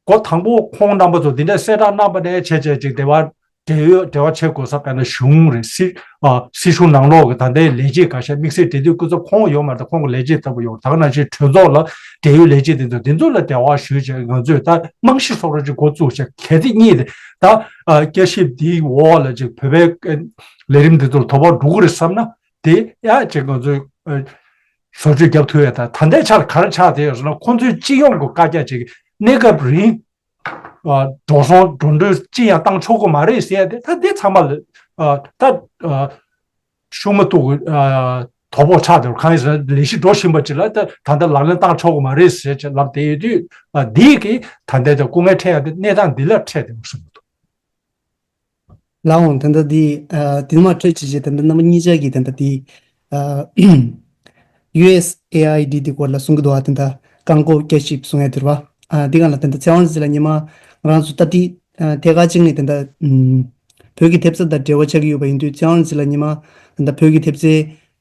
འགོ་དང་པོ་ཁོང་རྣམ་པ་ཚོ་འདི་འདྲ་གསལ་བསྒྲགས་གནང་པ་ནས་བྱས་བྱས་ཅིག་འབྲེལ་བ་འབྲེལ་ཡོད་འབྲེལ་བ་བྱེད་དགོས་ས་དཔེར་ན་གཞུང་རེད། སྲིད་ཨ་སྲིད་གཞུང་ནང་ལོགས་ཀྱི་ད་ལྟའི་ལས་བྱེད་འགའ་ཤས། དམིགས་བསལ་འབྲེལ་མཐུད་སྐུ་ཚབ་ཁོང་ཡོད་མ་རེད། ད་ཁོང་གི་ལས་བྱེད་ལྟ་བུ་ཡོད་རེད། ད་ག་ནང་བཞིན་གྲོས་ཚོགས་ལ་འབྲེལ་ཡོད་ལས་བྱེད་དེ་ཚོ་དེ་ཚོ་ལ་འབྲེལ་བ་ཞུས་བྱས། ང་ཚོས་ད་རྨང་གཞི་བཟོ་འདྲ་ཅིག་འགོ་བཙུགས་བྱས། གལ་ཏེ་གཉིས་དེ་ད་ཨ་བསྐྱར་ཞིབ་འདིའི་འོག་ལ་ཅིག་བོད་པའི་ལས་རིམ་འདི་ཚོ་ལ་དོ་ཕོག་འགྲོ་གི་རེད་བསམ་ན། དེ་ཡང་ཅིག་ང་ཚོས་ཨ་བཟོ་བཅོས་རྒྱབ་ཐུབ་ཡ། ད་ད་ལྟའི་ཆར་ག་རེ་ཆགས་བསྡད་ཡོད་ཟེར་ན། ཁོང་ཚོས་སྤྱི་ཡོངས་ཀྱི་བཀའ་རྒྱ་ཅིག་གནས་སྐབས་རིང་ཨ་འགྲོ་སོང་འགྲོ་གྲོན་ཅི་ཡང་བཏང་ཆོག་གི་མ་རེད་ཟེར་ཡ་དེ། ད་དེ་ཚང་མ་ལ་ཨ་ད་ཨ་ཤུགས་མ་གཏོགས་ཨ་དོ་ཕོག་ཆགས་བསྡད་ཡོད། གང་ཡིན་ཟེར་ན་ལས་གཞི་འགྲོ་བཞིན་པ་ཅིག་ལ་ད་ད་ལྟ་ལག་ལེན་བཏང་ཆོག་གི་མ་རེད་ཟེར་ཅིག་ལབ་བསྡད་ཡོད་དུས། ཨ་འདི་གིས་ད་ལྟའི་ད་སྐུ་ངལ་འཕྲད་ཡ་དེ་གནས་སྟངས་འདི་ལ་འཕྲད་བསྡད་ཡོད་བསམ་གྱི་འདུག་ལགས་འོང་། ད་ལྟ་འདི་ཨ་འདི་མ་འཕྲོད་ཅི་བྱེད། ད་ལྟ་རྣམ་པ་གཉིས་ཆ་གིས་ད་ལྟ་འདི་ཨ་ཡུ་ཨེས་ཨེ་ཨའི་ཌི་འདི་སྐོར་ལ་གསུང་གི་འདུག་ཨ། ད་ལྟ་རྐང་འཁོར་བསྐྱར་ཞིབ་གསུང་ཡ་དེ་རེད་བ། ཨ་འདི་སྒང་ལ་ད་ལྟ་ཚེ་དབང་རྩེ་ལགས་ཉི་མ་ང་རང་ཚོ་ད་འདི་ཨ་ཐད་ཀར་གཅིག་ནས་ད་ལྟ་ཨམ་བོད་ཀྱི་ཐེབས་རྩ་དང་འབྲེལ་བ་ཆགས་ཀྱི་ཡོད་པ་ཡིན་དུས། ཚེ་དབང་རྩེ་ལགས་ཉི་མ་ད་ལྟ་བོད་ཀྱི་ཐེབས་རྩའི་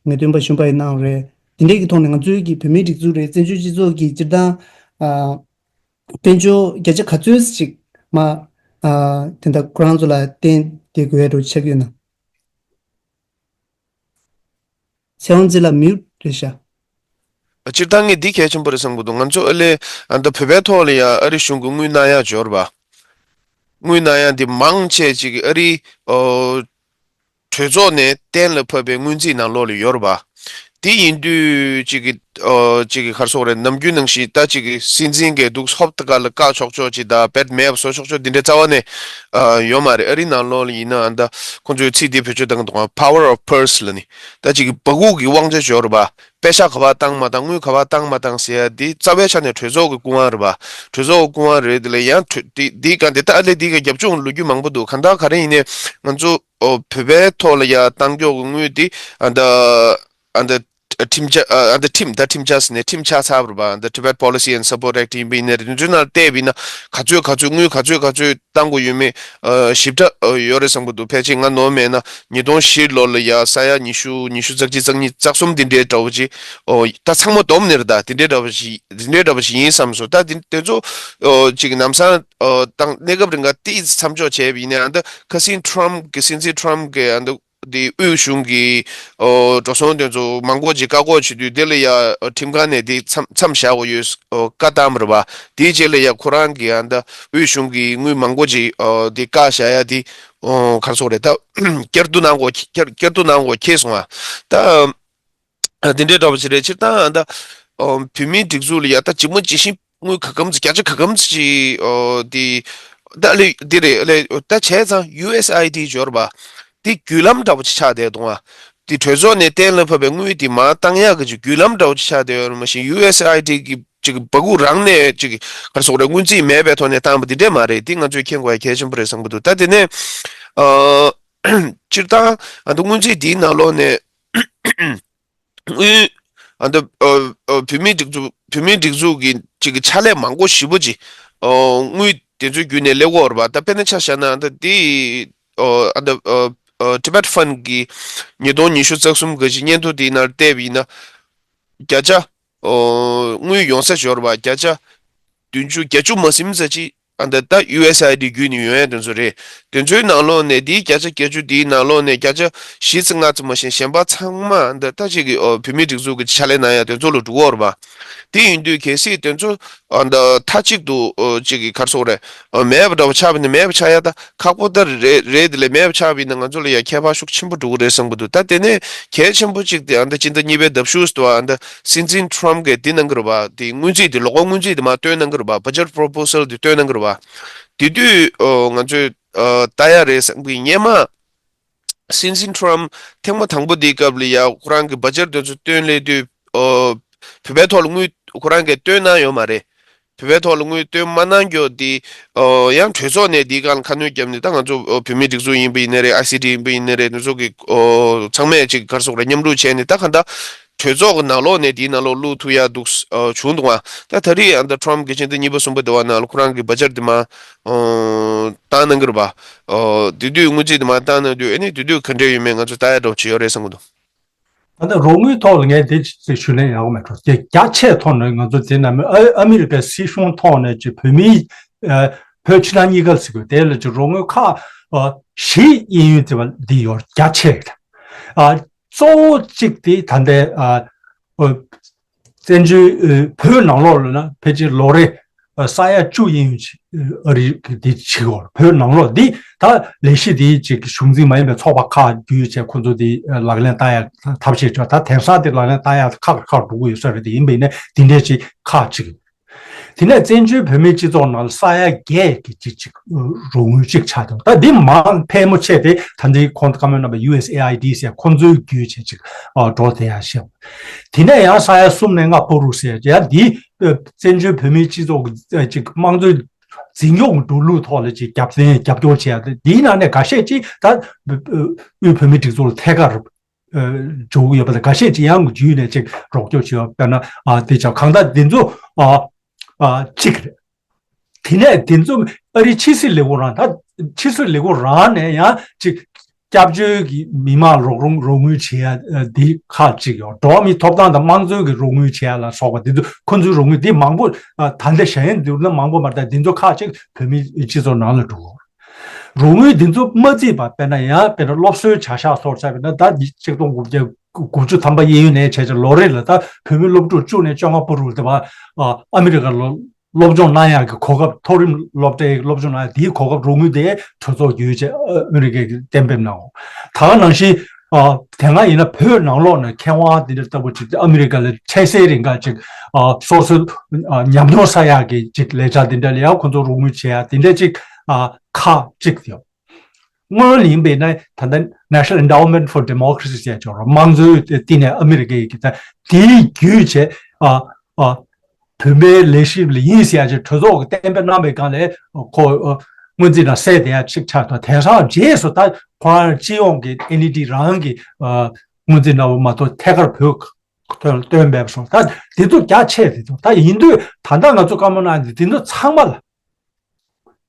ངེས་སྟོན་པ་གཞོན་པ་ཡིན་གནང་རེད། དེ་འདྲའི་གི་ཐོག་ནས་ང་ཚོའི་གི་བོད་མིའི་སྒྲིག་འཛུགས་རེད། བཙན་བྱོལ་སྤྱི་ཚོགས་ཀྱི་སྤྱིར་བཏང་ཨ་དཔལ་འབྱོར་བརྒྱ་ཆ་ག་ཚོད་ཅིག་མ་ཨ་དེ་འདྲ་ཁོ་རང་ཚོ་ལ་བརྟེན་ཏེ་དགོས་ཡ་འགྲོ་ཆགས་ཡོད་ན། ཚེ་དབང་རྩེ་ལགས་མིའུ་ཊི་རེད་ཤག་སྤྱིར་བཏང་ངས་འདི་གལ་ཆེན་པོ་རེད་བསམ་གྱི་འདུག་ང་ཚོ་ཨ་ལས་ཨ་ད་བོད་པའི་ཐོག་ལ་ཡ་ཨ་རི་གཞུང་གི་དངུལ་གནང་ཡ་འབྱོར་བ། དངུལ་གནང་ཡ་འདི་མང་ཆེ་ཅིག་ཨ་རི་ཨོ་གྲོས་ཚོགས་ནས་གཏན་ལ་ཕབ་པའི་སྔོན་རྩིས་ནང་ལོགས་ལ་ཡོད་རེད་པ། དེ་ཡིན་དུས་གཅིག་གི་ཨོ་གཅིག་གི་ག་རེ་ཟེར་དགོས་རེད། ནམ་རྒྱུན་ནང་བཞིན་ད་གཅིག་གི་སྲིད་འཛིན་གྱི་འདུག་ཧོབ་ཏེ་ག་ལ་བཀག་ཆོག་ཆོག་ཅིག་དང་བེད་མེད་པ་བཟོ་ཆོག་ཆོག་འདི་འདྲའི་རྩ་བ་ནས་ཨ་ཡོད་མ་རེད། ཨ་རི་ནང་ལོགས་ལ་ཡིན་ན་ཨ་ད་ཁོང་ཚོའི་ཚིག་འདི་བེད་སྤྱོད་བཏང་གི་འདུག་ག power of purse ལབ་ནི། ད་གཅིག་གི་སྦ་ཁུག་གི་དབང་ཆ་ཅིག་ཡོད་རེད་པ། པེ་ཤག་ག་པར་བཏང་མ་བཏང་། དངུལ་ག་པར་བཏང་མ་བཏང་ཟེར་ཡ་འདི་རྩ་བའི་ཆ་ནས་གྲོས་ཚོགས་ཀྱི་སྐུ་དབང་རེད་པ། གྲོས་ཚོགས་ཀྱི་སྐུ་དབང་རེད། དེ་ལ་ཡང་གྲོས་འདི་འདིའི་སྒང་འདི་ད་ཨ་ལས་འདི་ག་རྒྱབ་ལྗོངས་ལབ་རྒྱུ་མང་པོ་འདུག་གང་ལྟར་ག་རེ་ཡིན་ནའི་ང་ཚོ་ཨོ་བོད་པའི་ཐོག་ལ་ཡ་བཏང་ཕྱོགས་ཀྱི་དངུལ་འདི་ཨ་ད་ཨ་ད་ ཁྲིམས་འཆར་ཨ་འདི་ཁྲིམས་ད་ཁྲིམས་འཆར་ཟེར་ནས་ཁྲིམས་ཆགས་ཚར་བ་རེད་པ། འདི་Tibet Policy and Support Act ཡིན་པ་ཡིན་ནའི་རེད། དེ་ཚོའི་ནང་བལྟས་པ་ཡིན་ན་ག་ཚོད་ག་ཚོད་དངུལ་ག་ཚོད་ག་ཚོད་བཏང་དགོས་ཡོད་མེད་ཞིབ་ཕྲ་ཡོད་རེད་བསམ་གི་འདུག་ཕལ་ཆེར་ང་ནོར་མེད་ན་ཉིས་སྟོང་བཞི་ལོ་ལ་ཡ་ས་ཡ་ཉི་ཤུ་ཉི་ཤུ་རྩ་གཅིག་རྩ་གཉིས་རྩ་གསུམ་དེ་འདྲའི་འདྲ་བོ་ཅིག་ད་ཚང་མ་བསྡོམས་ནས་རེད། ད་དེ་འདྲའི་འདྲ་བོ་ཞིག་དེ་འདྲའི་འདྲ་བོ་ཞིག་ཡིན་བསམ་སོང་། ད་དེ་དེ་ཚོ་ཅིག་ནམ་སང་དང་གནས་སྐབས་རིང་ག་ཏིས་མཚམས་འཇོག་བྱས་པ་ཡིན་ནའི་ཨ་འདི་ཁ་སང་Trump་གི་སྲིད་འཛིན་Trump་གི་ཨ་འདི་དེ་དབུས་གཞུང་གི་འགྲོ་སོང་དེ་ཚོ་མང་པོ་ཅིག་བཀག་འགོག་བྱེད་དུས་དེ་ལ་ཡ་ཁྲིམས་ཁང་ནས་དེ་མཚམས་མཚམས་བཞག་དགོས་ཡོད་བཀའ་བཏང་བ་རེད་པ། དེའི་རྗེས་ལ་ཡ་ཁོ་རང་གི་ཨ་འདི་དབུས་གཞུང་གི་དངུལ་མང་པོ་ཅིག་དེ་བཀག་བཞག་ཡ་དེ་ག་རེ་ཟེར་དགོས་རེད། ད་བསྐྱར་ཟློས་གནང་དགོས་བསྐྱར་བསྐྱར་ཟློས་གནང་དགོས་ཁེལ་སོང་ཨ། ད་དེ་འདྲའི་འདྲ་བོ་ཅིག་རེད། སྤྱིར་བཏང་ད་བོད་མིའི་སྒྲིག་འཛུགས་ལ་ཡ་ད་ཇི་མ་ཇི་བཞིན་དངུལ་ག་གམ་ཚོད་བརྒྱ་ཆ་ག་གམ་ཚོད་ཅིག་དེ་ད་ལེ་དེ་རེད་ལེ། ད་བྱས་ཙང་ཡུ་ཨེས་ཨའི་ཌི་འབྱོར་བ་དེ་བརྒྱུད་ལམ་འདྲ་བོ་ཅིག་ཆགས་བསྡད་འདུག་ཨ། དེ་གྲོས་ཚོགས་ནས་གཏན་ལ་ཕབ་པའི་དངུལ་དེ་མར་བཏང་ཡག་གི་ཅིག་བརྒྱུད་ལམ་འདྲ་བོ་ཅིག་ཆགས་བསྡད་ཡོད་རེད། མ་གཞི་ཡུ་ཨེས་ཨའི་ཌི་གི་ཅིག་སྦ་ཁུག་རང་ནས་ཅིག་ག་རེ་ཟེར་དགོས་རེད། སྔོན་རྩིས་མེད་པའི་ཐོག་ནས་བཏང་བ་དེ་འདྲས་མ་རེད། དེ་ང་ཚོས་མཁྱེན་དགོས་ཡ་གལ་ཆེན་པོ་རེད་བསམ་གྱི་འདུག་ད་དེ་ནས་ཨ་སྤྱིར་བཏང་ཨ་ད་སྔོན་རྩིས་འདིའི་ནང་ལོགས་ནས་དངུལ་ཨ་ད་ཨ་ཨ་བོད་མིའི་སྒྲིག་འཛུགས་བོད་མིའི་སྒྲིག་འཛུགས་ཀྱི་ཅིག་གི་ཕྱག་ལས་མང་པོ་ཞེ་པོ་ཅིག་ཨ་དངུལ་དེ་ཚོའི་བརྒྱུད་ནས་སླེབས་ཀྱི་ཡོད་རེད་པ། ད་དཔེར་ན་ཆ་བཞག་ན་ཨ་ད་དེ་ཨ་ཨ་ད་ཨ་ཨ་Tibet Fund་གི་ཉིས་སྟོང་ཉི་ཤུ་རྩ་གསུམ་གི་ཅིག་སྙན་ཐོ་དེའི་ནང་བལྟས་པ་ཡིན་ན་བརྒྱ་ཆ་ཨོ། དངུལ་ཡོང་ས་འབྱོར་བ་བརྒྱ་ཆ་བདུན་ཅུ་བརྒྱད་ཅུ་མ་ཟིན་ཙམ་ཅིག་ཨ་ད་ད་ཡུ་ཨེས་ཨའི་ཌི་བརྒྱུད་ནས་ཡོང་ཡ་དེ་ཚོ་རེད། དེ་ཚོའི་ནང་ལོགས་ནས་དེའི་བརྒྱ་ཆ་བརྒྱད་ཅུ་དེའི་ནང་ལོགས་ནས་བརྒྱ་ཆ་བཞི་ཙམ་ལྔ་ཙམ་མ་ཟིན་གཞན་པ་ཚང་མ་ཨ་ད་ད་ཅིག་གི་ཨོ་བོད་མིའི་སྒྲིག་འཛུགས་ཀྱི་ཕྱག་ལས་གནང་ཡ་དེ་ཚོ་ལ་འགྲོ་གི་ཡོད་རེད་པ། དེ་ཡིན་དུས་གལ་སྲིད་དེ་ཚོ་ཨ་ད་མཐའ་གཅིག་ཏུ་ཨོ་ཅིག་གི་ག་རེ་ཟེར་དགོས་རེད། ཨོ་མེད་པ་འདྲ་བོ་ཆགས་པ་ཡིན་ན་མེད་པ་ཆགས་ཡ་ད། ཁག་པོ་ལྟར་རེད་རེད། དེ་ལས་མེད་པ་ཆགས་པ་ཡིན་ན་ང་ཚོ་ལ་ཡང་ཁྱད་པར་ཤུགས་ཆེན་པོ་འགྲོ་གི་རེད་བསམ་གི་འདུག་ད་དེ་ནས་གལ་ཆེན་པོ་གཅིག་དེ་ཨ་ད་སྤྱི་ཟླ་གཉིས་པའི་ཟླ་གཞུག་ཏུ་ཨ་ད་སྲིད་འཛིན་ཁྲོམ་གིས་འདི་གནང་གི་རེད་པ། དེ་སྔོན་རྩིས་དེ་ལོ་འཁོར་སྔོན་རྩིས་དེ་མར་བཏོན་གནང་གི་རེད་པ། Budget Proposal་དེ་བཏོན་གནང་གི་རེད་པ། དེ་དུས་ཨོ་ང་ཚོས་ཨ་ལྟ་ཡ་རེད་བསམ་གི། སྔོན་མ་སྲིད་འཛིན་ཁྲོམ་ཐེངས་མ་དང་པོ་དེའི་སྐབས་ལ་ཡ་ཁོ་རང་གི་Budget་དེ་ཚོ་བཏོན་སླེབས་དུས་ཨོ་བོད་པའི་ཐོག་ལ་དངུལ་ཁོ་རང་གིས་བཏོན་གནང་ཡོད་མ་རེད། བོད་པའི་ཐོག་ལ་དངུལ་བཏོན་མ་གནང་རྒྱུ་དེ་ཨོ་ཡང་གྲོས་ཚོགས་ནས་དེའི་སྒང་ལ་ཁ་སྣོན་བརྒྱབ་ནས་ད་ང་ཚོ་ཨོ་བོད་མིའི་སྒྲིག་འཛུགས་ཡིན་པ་ཡིན་ནའི་རེད། ཨའི་སི་ཌི་ཡིན་པ་ཡིན་ནའི་རེད། དེ་ཚོ་གི་ཨོ་ཚང་མས་ཅིག་ག་རེ་ཟེར་དགོས་རེད། མཉམ་རུབ་བྱས་ནས་ད་གང་ལྟར་གྲོས་ཚོགས་ཀྱི་ནང་ལོགས་ནས་དེའི་ནང་ལོགས་བླུག་ཐུབ་ཡ་འདུག་ཨོ་བྱུང་འདུག་ཨ། ད་ད་རེས་ཨ་ད་ཁྲོམ་གྱིས་ཕྱི་ཟླ་གཉིས་པ་གསུམ་པ་དེ་བ་ནང་ལ་ཁོ་རང་གི་Budget་དེ་མར་ཨོ་བཏང་གནང་གི་རེད་པ། ཨོ་དེ་དུས་སྔོན་རྩིས་དེ་མར་བཏང་གནང་དུས་ཨ་ནི་དེ་དུས་ག་འདྲས་ཡོད་མེད་ང་ཚོ་ལྟ་ཡ་འདྲ་བོ་ཅིག་ཡོད་རེད་བསམ་གི་འདུག་ད་ལྟ་རོགས་དངུལ་ཐོག་ལ་ངས་འདི་ཅིག་ཞུ་ལན་ཡག་པོ་མེད་འགྲོ། དེ་རྒྱ་ཆེ་ཐོག་ནས་ང་ཚོ་འཛིན་ན་མི་ཨ་ཨ་མི་རི་ཀའི་སྲིད་གཞུང་ཐོག་ནས་ཅིག་བོད་མིའི་ཨ་བོད་ཕྱི་ནང་གཉིས་ཀ་ཟེར་དགོས་དེ་ལ་ཅིག་རོགས་དངུལ་ཁག་ཨ་བཞི་གཡས་གཡོན་བརྩི་བ་འདི་ཡོད་རྒྱ་ཆེ་གི། ཨ་གཙོ་བོ་གཅིག་དེ་ད་ལྟའི་ཨ་ཨ་བཙན་བྱོལ་ཨ་བོད་ནང་ལོགས་ལ་ན་ཕལ་ཆེར་ལོ་རེ་ཨ་ས་ཡ་བཅུ་གཡས་གཡོན་ཅིག་ཨ་རི་གི་དེ་བྱེད་ཀྱི་ཡོད་རེད། བོད་ནང་ལོགས་འདི་ད་ལས་གཞི་དེའི་ཅིག་གཞུང་འཛིན་མ་ཡིན་པའི་ཚོགས་པ་ཁག་བརྒྱུད་བྱས་ཁོ་ཚོ་དེ་ལག་ལེན་བསྟར་ཡ་ཐབས་ཤེས་བྱས། ད་དེང་སང་དེ་ལག་ལེན་བསྟར་ཡ་ཁག་ཁག་འགྲོ་གི་ཡོད་ས་རེད། དེ་ཡིན་པ་ཡིན་ན་དེ་འདྲའི་ཅིག་ཁག་ཅིག་དེ་ནས་བཙན་བྱོལ་བོད་མིའི་སྤྱི་ཚོགས་ནང་ལ་ས་ཡ་བརྒྱད་ཀྱི་ཅིག་ཅིག་རོགས་དངུལ་ཅིག་ཆགས་འདུག་ད་འདི་མང་ཕལ་མོ་ཆེ་དེ་ད་འདི་ཁོང་བཀའ་མོལ་གནང་བའི་ཡུ་ཨེས་ཨེ་ཨའི་ཌི་ཟེར་ཁོང་ཚོའི་བརྒྱུད་བྱས་ཅིག་འགྲོ་བསྡད་ཡ་ཤེས། དེ་ནས་ཡང་ས་ཡ་གསུམ་ནས་ལྔ་བར་དུ་ཟེར་ཡ་འདི་བཙན་བྱོལ་བོད་མིའི་སྤྱི་ཚོགས་ཀྱི་ཅིག་དམངས་གཙོའི་འཛིན་སྐྱོང་གི་འགྲོ་ལུགས་ཐོག་ལ་ཅིག་རྒྱབ་རྟེན་རྒྱབ་སྐྱོར་བྱེད་ཡ་དེ་འདིའི་ནང་ནས་འགའ་ཤས་ཅིག་ད་དབུས་བོད་མིའི་སྒྲིག་འཛུགས་ལ་ཐད་ཀར་འཇོག་གི་ཡོད་པ་དང་། འགའ་ཤས་ཅིག་ཡང་བརྒྱུད་ནས་ཅིག་རོགས་སྐྱོར་བྱེད་ཡ། དཔེར་ན་ཨ་དེ་ཅག་གང་ལྟར་འདི་ཚོ་ཨ་ཨ་གཅིག་རེད། དེ་ནས་དེ་ཚོ་ཨ་རིའི་ཕྱི་སྲིད་ལས་ཁུངས་རང་ད་ཕྱི་སྲིད་ལས་ཁུངས་རང་ནས་ཡང་ཅིག་སྐྱབས་བཅོལ་གྱི་མི་མང་རོགས་རམ་རོགས་དངུལ་བྱེད་ཡ་འདི་ཁག་ཅིག་ཡོད། འགྲོ་བ་མིའི་ཐོབ་ཐང་དང་དམངས་གཙོའི་གི་རོགས་དངུལ་བྱེད་ཡ་ལ་སོགས་པ་འདི་ཚོ་ཁོ་ཚོའི་རོགས་དངུལ་འདི་མང་པོ་ད་ལྟ་བཞག་ཡིན་འདུག་ན་མང་པོ་མ་རེད། ད་འདི་ཚོ་ཁག་ཅིག་བོད་མིའི་སྤྱི་ཚོགས་ནང་ལ་འགྲོ་གི་ཡོད། རོགས་དངུལ་འདི་ཚོ་མ་བརྩིས་པ་དཔེར་ན་ཡང་དཔེར་ན་སློབ་གསོའི་བྱ་གཞག་སོགས་བྱས་པ་ཡིན་ན་ད་འདི་ཆིག་སྟོང་དགུ་བརྒྱ་དགུ་བཅུ་ཐམ་པ་གཡས་གཡོན་ནས་བྱས་བྱས་ལོ་རེ་ལ་ད་བོད་མི་སློབ་ཕྲུག་བཅུ་ནས་བཅོ་ལྔ་བར་དུ་དེ་བ་ཨ་མི་རི་ཀ་ལ་སློབ་སྦྱོང་གནང་ཡག་གི་གོ་སྐབས། མཐོ་རིམ་སློབ་གྲྭའི་སློབ་སྦྱོང་གནང་ཡག་དེའི་གོ་སྐབས་རོགས་དངུལ་དེ་གྲོས་ཚོགས་བརྒྱུད་བྱས་ཨ་མི་རི་ཀས་གཏན་འབེབས་གནང་འོང་། ད་ག་ནང་བཞིན་ཨ་དེ་སྔ་ཡིན་ན་བོད་ནང་ལོགས་ནས་མཁས་དབང་དེ་འདྲ་ལྟ་བུ་ཅིག་ཨ་མི་རི་ཀ་ལ་འཕྲལ་སེལ་རིང་ག་ཅིག་ཨ་སོ་སོའི་ཨ་ཉམས་མྱོང་བསག་ཡག་གི་ཅིག་ལས་འཆར་དེ་འདྲ་ལ་ཡང་ཁོ་ཚོ་རོགས་དངུལ་བྱེད་ཡག་དེ་འདྲ་ཅིག་ཨ་ཁག་ཅིག་ཡོད། སྔོན་ལ་ཡིན་པས་ན་ད་ལྟ་National Endowment for Democracy་ཟེར་ཅིག་ཡོད་རེད། དམངས་གཙོའི་བསྟི་གནས་ཨ་མི་རི་ཀའི་གི་ད་དེའི་བརྒྱུད་བྱས་ཨ་ཨ་བོད་པའི་ལས་བྱེད་ལ་ཡིན་ཟེར་ཡ་ཅིག་གྲོས་ཚོགས་ཀྱིས་གཏན་འབེབས་གནང་བའི་སྒང་ལ་ཁོ་ཨ་སྔོན་རྩིས་ནང་གསལ་བསྡད་ཡ་ཅིག་ཆགས་དང་། དེང་སང་རྗེས་སུ་ད་ཁོ་རང་སྤྱི་ཡོངས་ཀྱི་ཨེན་ཨི་ཌི་རང་གི་ཨ་སྔོན་རྩིས་གནང་བ་མ་གཏོགས་ཐད་ཀར་བོད་ སྟོན་སྟོན་པས་སོང་། ད་དེ་ཚོ་རྒྱ་ཆེ་དེ་ཚོ་ད་ཡིན་དུས་ད་ལྟ་ང་ཚོ་བཀའ་མོལ་གནང་དེ་དེ་ཚོ་ཚང་མ་ལ་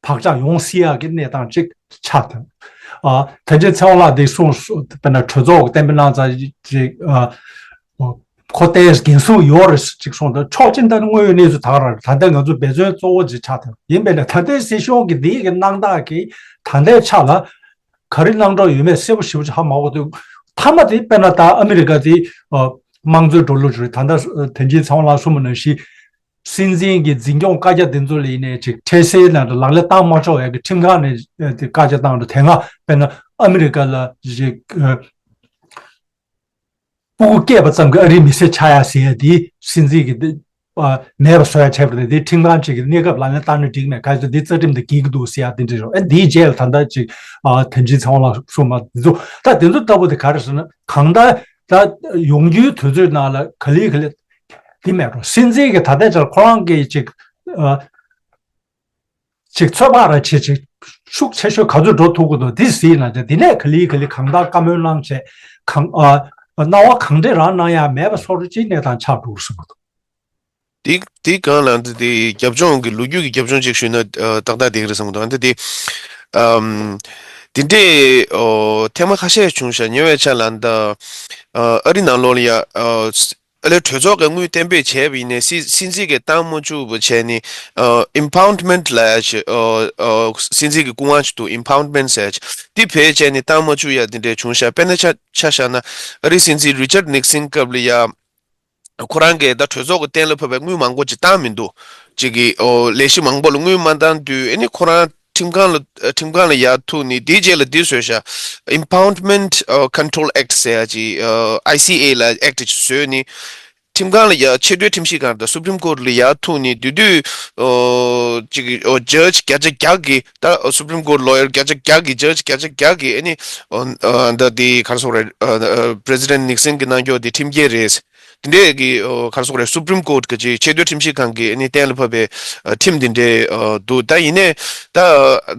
བག་ཆགས་ཡོང་སྲིད་ཡག་གི་གནས་སྟངས་ཅིག་ཆགས་ཐལ། ཨ་ད་ཅི་ཚེ་དབང་ལགས་འདི་གསུངས་སོ། དཔེར་ན་གྲོས་ཚོགས་གཏན་འབེབས་གནང་ཚར་ཅིག་ཨ་ཁོ་ཏོག་ཙམ་འགན་སྲུང་ཡོད་རེད་ཅིག་གསུངས་དང་ཕྱོགས་གཅིག་ད་ནི་དངོས་ཡོད་གནས་ཚུལ་ད་ག་རང་རེད། ད་ལྟ་ང་ཚོ་འབད་བརྩོན་གཙོ་བོ་ཅིག་ཆགས་ཐལ། ཡིན་པས་ན་ད་ལྟའི་སྲིད་གཞུང་གི་འདི་གི་གནང་སྟངས་ཀྱི་ད་ལྟའི་ཆ་ལ་ག་རེ་གནང་གྲབས་ཡོད་མེད་གསལ་པོ་ཞེ་པོ་ཅིག་ཧ་མ་གོ་དུས་མཐའ་མ་དེ་དཔེར་ན་ད་ཨ་མི་རི་ཀ་དེ་ཨ་དམངས་གཙོའི་འགྲོ་ལུགས་རེད། ད་ལྟ་དེ་རྗེས་ཚེ་དབང་ལགས་གསུངས་པ་ནང་བཞིན། སྲིད་འཛིན་གྱི་འཛིན་སྐྱོང་བཀའ་རྒྱ་དེ་ཚོ་ལ་ཡིན་ནའི་ཅིག་ཁྲལ་སེལ་ནང་དུ་ལག་ལེན་བསྟར་མ་ཆོག་ཡ་གི་ཁྲིམས་ཁང་ནས་ཨ་དེ་བཀའ་རྒྱ་བཏང་འགྲོ། དེ་སྔ་དཔེར་ན་ཨ་མི་རི་ཀ་ལ་ཅིག་ཨ་སྤུ་གུ་སྐྱེས་པ་ཙམ་གྱི་ཨ་རིའི་མི་སེར་ཆགས་ཡ་ཟེར་ཡ་དེ་སྲིད་འཛིན་གྱི་དེ་ཨ་མེད་པ་བཟོ་ཡ་བྱས་པ་དེ་དེ་ཁྲིམས་ཁང་ཅིག་གི་གནས་སྐབས་ལག་ལེན་བསྟར་ན་འགྲིག་མེད་ག་ཚོད་དེ་རྩ་ཁྲིམས་དང་འགལ་གྱི་འདུག་ཟེར་ཡ་དེ་འདྲ་རེད། ཨ་དེའི་རྗེས་ལ་ད་ལྟ་ཅིག་ཨ་དེ་རྗེས་ཚེ་དབང་ལགས་གསུངས་པ་དེ་ཚོ་ད་དེ་ཚོ་ལྟ་བུ་དེ་ག་རེ་ཟེར་ན་གང་ལྟར་ད་ཡོང་རྒྱུའི་དུས་ཚོད་ནང་ལ་ག་ལེ་ག་ལེ། དེ་མེད་འགྲོ། སྲིད་འཛིན་གྱི་ད་ལྟའི་ཆར་ཁོ་རང་གིས་ཅིག་ཨ་ཅིག་ཚོད་དཔག་ར་བྱེད་ཅིག་ཤུགས་ཆེ་ཤོས་ག་ཚོད་འགྲོ་ཐུབ་ཀྱི་འདུག་འདི་གཟིགས་ན་ཅིག་འདི་ནས་ག་ལེ་ག་ལེ་གང་ལྟར་བཀའ་མོལ་གནང་བྱས་གང་ཨ་སྣང་བ་གང་འདྲ་རང་གནང་ཡ་མེད་པ་བཟོ་འདྲ་ཅིག་གནས་སྟངས་ཆགས་འགྲོ་གི་བསམ་གྱི་འདུག། དེ་དེ་གང་ལ་འདི་དེ་རྒྱབ་ལྗོངས་ཀྱི་ལོ་རྒྱུས་ཀྱི་རྒྱབ་ལྗོངས་ཅིག་ཞུས་ན་ཨ་ཏག་ཏག་བསྡད་ཀྱི་རེད་བསམ་གྱི་འདུག། འདི་དེ་ཨམ་དེ་འདྲའི་ཨོ་ཐེངས་མ་ཁ་ཤས་བྱུང་ཤག། ཉེ་བའི་ཆར་ལ་འདི་ཨ་ཨ་རི་ནང་ལོགས་ལ་ཡ་ཨ། ཨ་ལས་གྲོས་ཚོགས་ཀྱི་དངུལ་གཏན་འབེབས་བྱས་པ་ཡིན་ནའི་སྲིད་སྲིད་འཛིན་གྱིས་བཏང་མ་བཅུག་པ་བྱས་ནས་ཨ་ཨིམ་པའུན་ཌི་མེན་ཊི་ལབ་ཡ་ཅིག་ཨ་ཨ་སྲིད་འཛིན་གྱི་སྐུ་དབང་ཅིག་འདུག། ཨིམ་པའུན་ཌི་མེན་ཊི་ཟེར་ཡ་ཅིག་དེ་བེད་སྤྱད་ནས་བཏང་མ་བཅུག་ཡ་དེ་འདྲས་བྱུང་ཤག། དཔེར་ན་ཆ་ཆ་བཞག་ན་ཨ་རིའི་སྲིད་འཛིན་རི་ཅར་ནིག་སན་སྐབས་ལ་ཡ་ཁོ་རང་གིས་ད་གྲོས་ཚོགས་ཀྱི་གཏན་ལ་ཕབ་པའི་དངུལ་མང་པོ་ཅིག་བཏང་མི་འདུག། ཅིག་གི་ཨོ་ལས་གཞི་མང་པོ་ལ་དངུལ་མ་བཏང་དུས་ཨ་ནི་ཁོ་རང་ཁྲིམས་ཁང་ལ་ཁྲིམས་ཁང་ལ་ཡར་ཐུག་ནས་དེའི་རྗེས་ལ་འདི་བཟོས་ཤག། Impoundment uh, Control Act ཟེར་ཡ་ཅིག་ཨ་ཨའི་སི་ཨེ་ལ་ཨེག་ཊི་ཅིག་བཟོས་ནས་ཁྲིམས་ཁང་ལ་ཡར་ཆེས་མཐོའི་ཁྲིམས་ཞིབ་ཁང་དང་སུ་པྲིམ་ཀོར་ཊི་ལ་ཡར་ཐུག་ནས་དེ་དུས་ཨོ་ཅིག་ཨོ་ཇཇ་བརྒྱ་ཆ་བརྒྱ་གི་ད་སུ་པྲིམ་ཀོར་ཊི་ལོ་ཡར་བརྒྱ་ཆ་བརྒྱ་གི་ཇཇ་བརྒྱ་ཆ་བརྒྱ་གི་ཨ་ནི་ཨོ་ཨ་ད་དེ་ག་རེ་ཟེར་དགོས་རེད། ཨ་ཨ་President Nixon གི་གནང་ཕྱོགས་དེ་ཁྲིམས་འགལ་རེད། དེ་འདྲས་ཀྱི་ཨོ་ག་རེ་ཟེར་དགོས་རེད། སུ་པྲིམ་ཀོར་ཊི་གི་ཅིག་ཆེས་མཐོའི་ཁྲིམས་ཞིབ་ཁང་གིས་ཨ་ནི་གཏན་ལ་ཕབ་པའི་ཨ་ཁྲིམས་དེ་འདྲས་ཨ་འདུག། ད་ཡིན་ནའི་ད་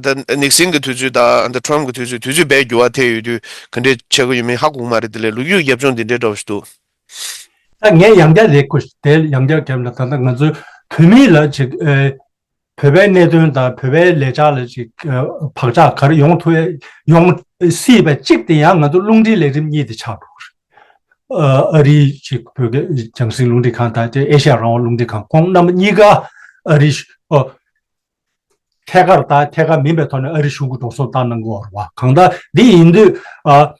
ད་ནིག་སན་གི་དུས་ཚོད་དང་ད་ཊྲམ་གི་དུས་ཚོད་དུས་ཚོད་བས་འགྱུར་བ་ཐེབས་ཡོད་དུས་ག་འདྲས་ཆགས་ཀྱི་ཡོད་མེད་ཧ་གོ་གི་མ་རེད། དེ་ལས་ལོ་རྒྱུས་རྒྱབ་ལྗོངས་དེ་འདྲས་འདྲ་བོ་ཞིག་འདུག། ད་ངས་ཡང་བསྐྱར་ལས་ཁུ་དེ་ཡང་བསྐྱར་བརྒྱབ་ན་ད་ལྟ་ང་ཚོའི་བོད་མི་ལ་ཅིག་ཨེ་བོད་པའི་གནད་དོན་དང་བོད་པའི་ལས་འཆར་ལ་ཅིག་ཨ་བག་ཆགས་ག་རེ་ཡོང་ཐུབ་ཡོང་སྲིད་པ་གཅིག་དེ་ཡང་ང་ཚོ་རླུང་འཕྲིན་ལས་རིམ་གཉིས་དེ་ཆགས་འགྲོ་གི་རེད། ཨ་ཨ་རིའི་ཅིག་བོད་སྐད་རྒྱང་སྲིང་རླུང་འཕྲིན་ཁང་དང་དེ་ཨེ་ཤ་ཡ་རང་དབང་རླུང་འཕྲིན་ཁང་ཁོང་རྣམ་པ་གཉིས་ཀ་ཨ་རིའི་ཨ་ཐད་ཀར་དང་ཐད་ཀར་མིན་པའི་ཐོག་ནས་ཨ་རི་གཞུང་གི་འགྲོ་སོང་བཏང་གནང་གི་ཡོད་རེད་བ། གང་ལྟར་འདི་ཡིན་དུས་ཨ་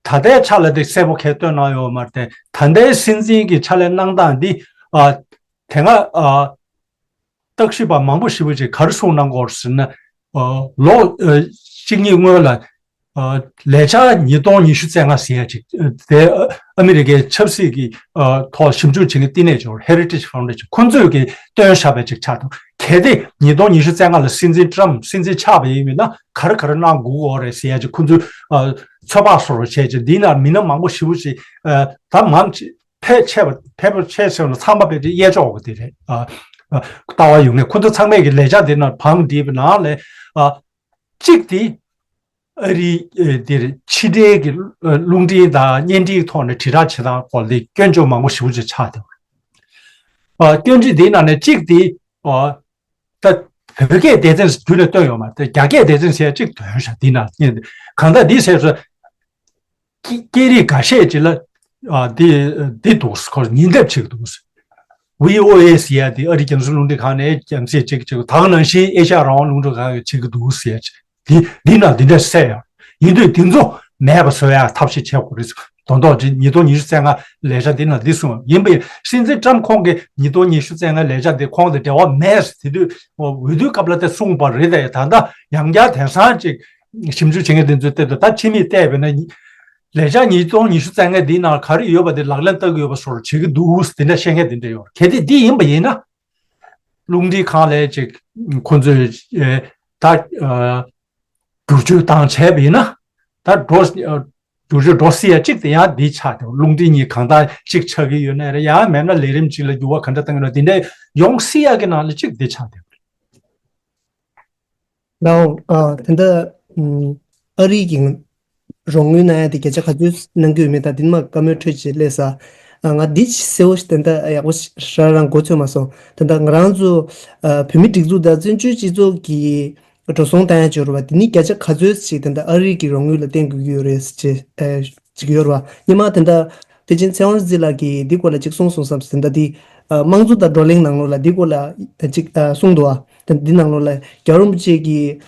ད་ལྟའི་ཆ་ལ་དེ་གསལ་པོ་ཁས་བཏོན་གནང་ཡོད་མ་རེད་དེ། ད་ལྟའི་སྲིད་འཛིན་གྱི་ཕྱག་ལས་གནང་སྟངས་འདི་ཨ་དེ་སྔ་ཨ་བརྟག་ཞིབ་པ་མང་པོ་ཞེ་པོ་ཅིག་ག་རེ་གསུངས་གནང་གི་ཡོད་རེད་ཟེར་ན། ཨ་ལོ་ཨ་གཅིག་གཉིས་སྔོན་ལ་ཨ་ལས་འཆར་ཉིས་སྟོང་ཉི་ཤུ་རྩ་ལྔ་ཟེར་ཡ་ཅིག་ཨ་དེ་ཨ་ཨ་མི་རི་ཀའི་ཆབ་སྲིད་ཀྱི་ཨ་ཐོག་ཞིབ་འཇུག་བྱེད་མཁན་བསྟི་གནས་ཅིག་ཡོད་རེད། Heritage Foundation ཁོ་ཚོས་ཀྱིས་བཏོན་བཞག་པའི་ཅིག་ཆགས་འདུག། གལ་ཏེ་ཉིས་སྟོང་ཉི་ཤུ་རྩ་ལྔ་ལ་སྲིད་འཛིན་ཊྲམ་སྲིད་འཛིན་ཆགས་པ་ཡིན་མིན་ན་ག་རེ་ག་རེ་གནང་དགོས་ཀྱི་ཡོད་རེད་ཟེར་ཡ་ཅིག་ཁོ་ཚོས་ཨ་ཚོད་དཔག་བཟོ་རོགས་བྱས་ཅིག་འདི་ནང་མི་སྣ་མང་པོ་ཞེ་པོ་ཅིག་ཨ་ད་མང་ཆེ་ཕལ་ཆེ་བ་ཕལ་པོ་ཆེ་ཆེ་བ་ཚང་མ་དཔེ་དེ་གཡས་ཕྱོགས་ཀྱི་དེ་རེད། ཨ་ཨ་ལྟ་བ་ཡོད་མཁན་ཁོ་ཚོ་ཚང་མས་ཀྱི་ལས་འཆར་དེ་ནང་བང་བསྒྲིགས་པའི་ནང་ལས་ཨ་གཅིག་དེ་ཨ་རིའི་ཨ་དེ་རེད། ཕྱི་འབྲེལ་གྱི་ཨ་རླུང་འཕྲིན་དང་བརྙན་འཕྲིན་ཐོག་ནས་དྲིལ་བསྒྲགས་བྱེད་སྟངས་སྐོར་ལ་སྐྱོན་བརྗོད་མང་པོ་ཞེ་པོ་ཅིག་ཆགས་བསྡད་པ་རེད། ཨ་སྐྱོན་བརྗོད་དེའི་ནང་ནས་གཅིག་དེ་ཨ་ད་བོད་སྐད་སྡེ་ཚན་བརྒྱུད་ནས་བཏོན་ཡོད་མ་རེད། རྒྱ་སྐད་སྡེ་ཚན་ཟེར་ཡ་གཅིག་ཐོན་ཤག་འདི་ནང་བརྙན་དེ། གང་ལྟར་འདི་ཟེར་སོང་། སྐད་སྐད་རིགས་འགའ་ཤས་ཅིག་ལ་ཨ་འདི་འདི་འདུག་ཁོ་ཉིན་དེབ་ཅིག་འདུག། བྷི་ཨོ་ཨེ་ཟེར་ཡ་འདི་ཨ་རིའི་རྒྱང་སྲིང་རླུང་འཕྲིན་ཁང་ནས་རྒྱང་སྲིང་ཅིག་ཅིག་ད་ག་ནང་བཞིན་ཨེ་ཤ་ཡ་རང་དབང་རླུང་འཕྲིན་ཁང་གིས་བྱེད་ཀྱི་འདུག་ཟེར་ཡ་ཅིག་འདི་འདི་ནང་འདི་འདྲ་གསལ་ཡོད། ཡིན་དུས་འདི་ཚོ་མེད་པ་བཟོ་ཡ་ཐབས་ཤེས་བྱེད་དགོས་རེད། དོན་དག་ཅིག་ཉིས་སྟོང་ཉི་ཤུ་རྩ་ལྔ་ལས་འཆར་འདི་ནང་འདི་གསུངས་ཡིན་པས་སྲིད་འཛིན་ཊྲམ་ཁོང་གིས་ཉིས་སྟོང་ཉི་ཤུ་རྩ་ལྔ་ལས་འཆར་འདི་ཁོང་དང་འབྲེལ་བ་མེད་དེ་དུས་འོས་བསྡུའི་སྐབས་ལ་དེ་གསུངས་པ་རེད། དེ་ད་ལྟ་ཡང་བསྐྱར་དེང་སང་ཅིག་ཞིབ་འཇུག་བྱེད་མཁན་དེ་ཚོས་བལྟས་དུས་ད་ཕྱི་མིག་བལྟས་པས་ན་ལས་འཆར་ཉིས་སྟོང་ཉི་ཤུ་རྩ་ལྔ་འདིའི་ནང་ག་རེ་ཡོད་པ་དེ་ལག་ལེན་བསྟར་གྱི་ཡོད་པ་བཟོ་འདྲ་བྱེད་ཀྱི་འདུག་དེ་འདྲ་བཤད་མཁན་དེ་འདྲ་ཡོད་རེད། གལ་ཏེ་འདི་ཡིན་པ་ཡིན་ན་རླུང་འཕྲིན་ཁང་ལས་ཅིག་ཁོ་ཚོས་ཨེ་ད་ཨ་བསྒྱུར་བཅོས་བཏང་བྱས་པ་ཡིན་ན་ད་འགྲོ་ཨ་བསྒྱུར་བཅོས་འགྲོ་སྲིད་ཡ་གཅིག་དེ་ཡང་འདི་ཆགས་ཏེ་རླུང་འཕྲིན་གཉིས་གང་ལྟར་གཅིག་ཆགས་ཀྱི་ཡོད་ནའི་རེད། ཡང་མེད་ན་ལས་རིམ་གཅིག་ལ་འགྱུར་བ་ག་འདྲ་བཏང་གི་ཡོད་ན་དེ་འདྲ་ཡོང་སྲིད་ཡ་གི་ནང་ལ་གཅིག་འདི་ཆགས་ཏེ། ལའོ། ཨ་ད་ལྟ་ཨ་རི་གི་རོགས་དངུལ་གནང་ཡ་དེ་བརྒྱ་ཆ་ག་ཚོད་གནང་གི་ཡོད་མེད་དང་དེ་ནས་མར་བཀའ་མོལ་འཕྲོད་ཅིག་སླེབས་ས། ང་འདི་གསལ་བོ་ཞིག་དེ་འདྲ་ཡག་པོ་ཞིག་རང་རང་གོ་ཚོད་མ་སོང་། དེ་འདྲ་ང་རང་ཚོ་བོད་མི་སྒྲིག་འཛུགས་དང་བཙན་བྱོལ་སྤྱི་ཚོགས་ཀྱི་འགྲོ་སོང་བཏང་ཡ་སྦྱོར་བ་དེ་ནི་བརྒྱ་ཆ་ག་ཚོད་ཞིག་དེ་འདྲ་ཨ་རི་གི་རོགས་དངུལ་ལ་བརྟེན་དགོས་ཀྱི་ཡོད་རེད་ཅེས་ཅིག་ཡོད་རེད་བ། སྔོན་མ་དེ་འདྲ་བདེ་ཆེན་ཚེ་དབང་རྩེ་ལགས་ཀྱིས་འདི་སྐོར་ལ་ཅིག་གསུངས་སོང་བསམ། དེ་འདྲ་དེ་དམངས་གཙོ་དང་བགྲོ་གླེང་ནང་ལོགས་ལ་འདི་སྐོར་ལ་ཅིག་གསུངས་འདུག་བ། དེ་འདི་ནང་ལོགས་ལ་རྒྱལ་བ་རིན་པོ་ཆེ་གིས།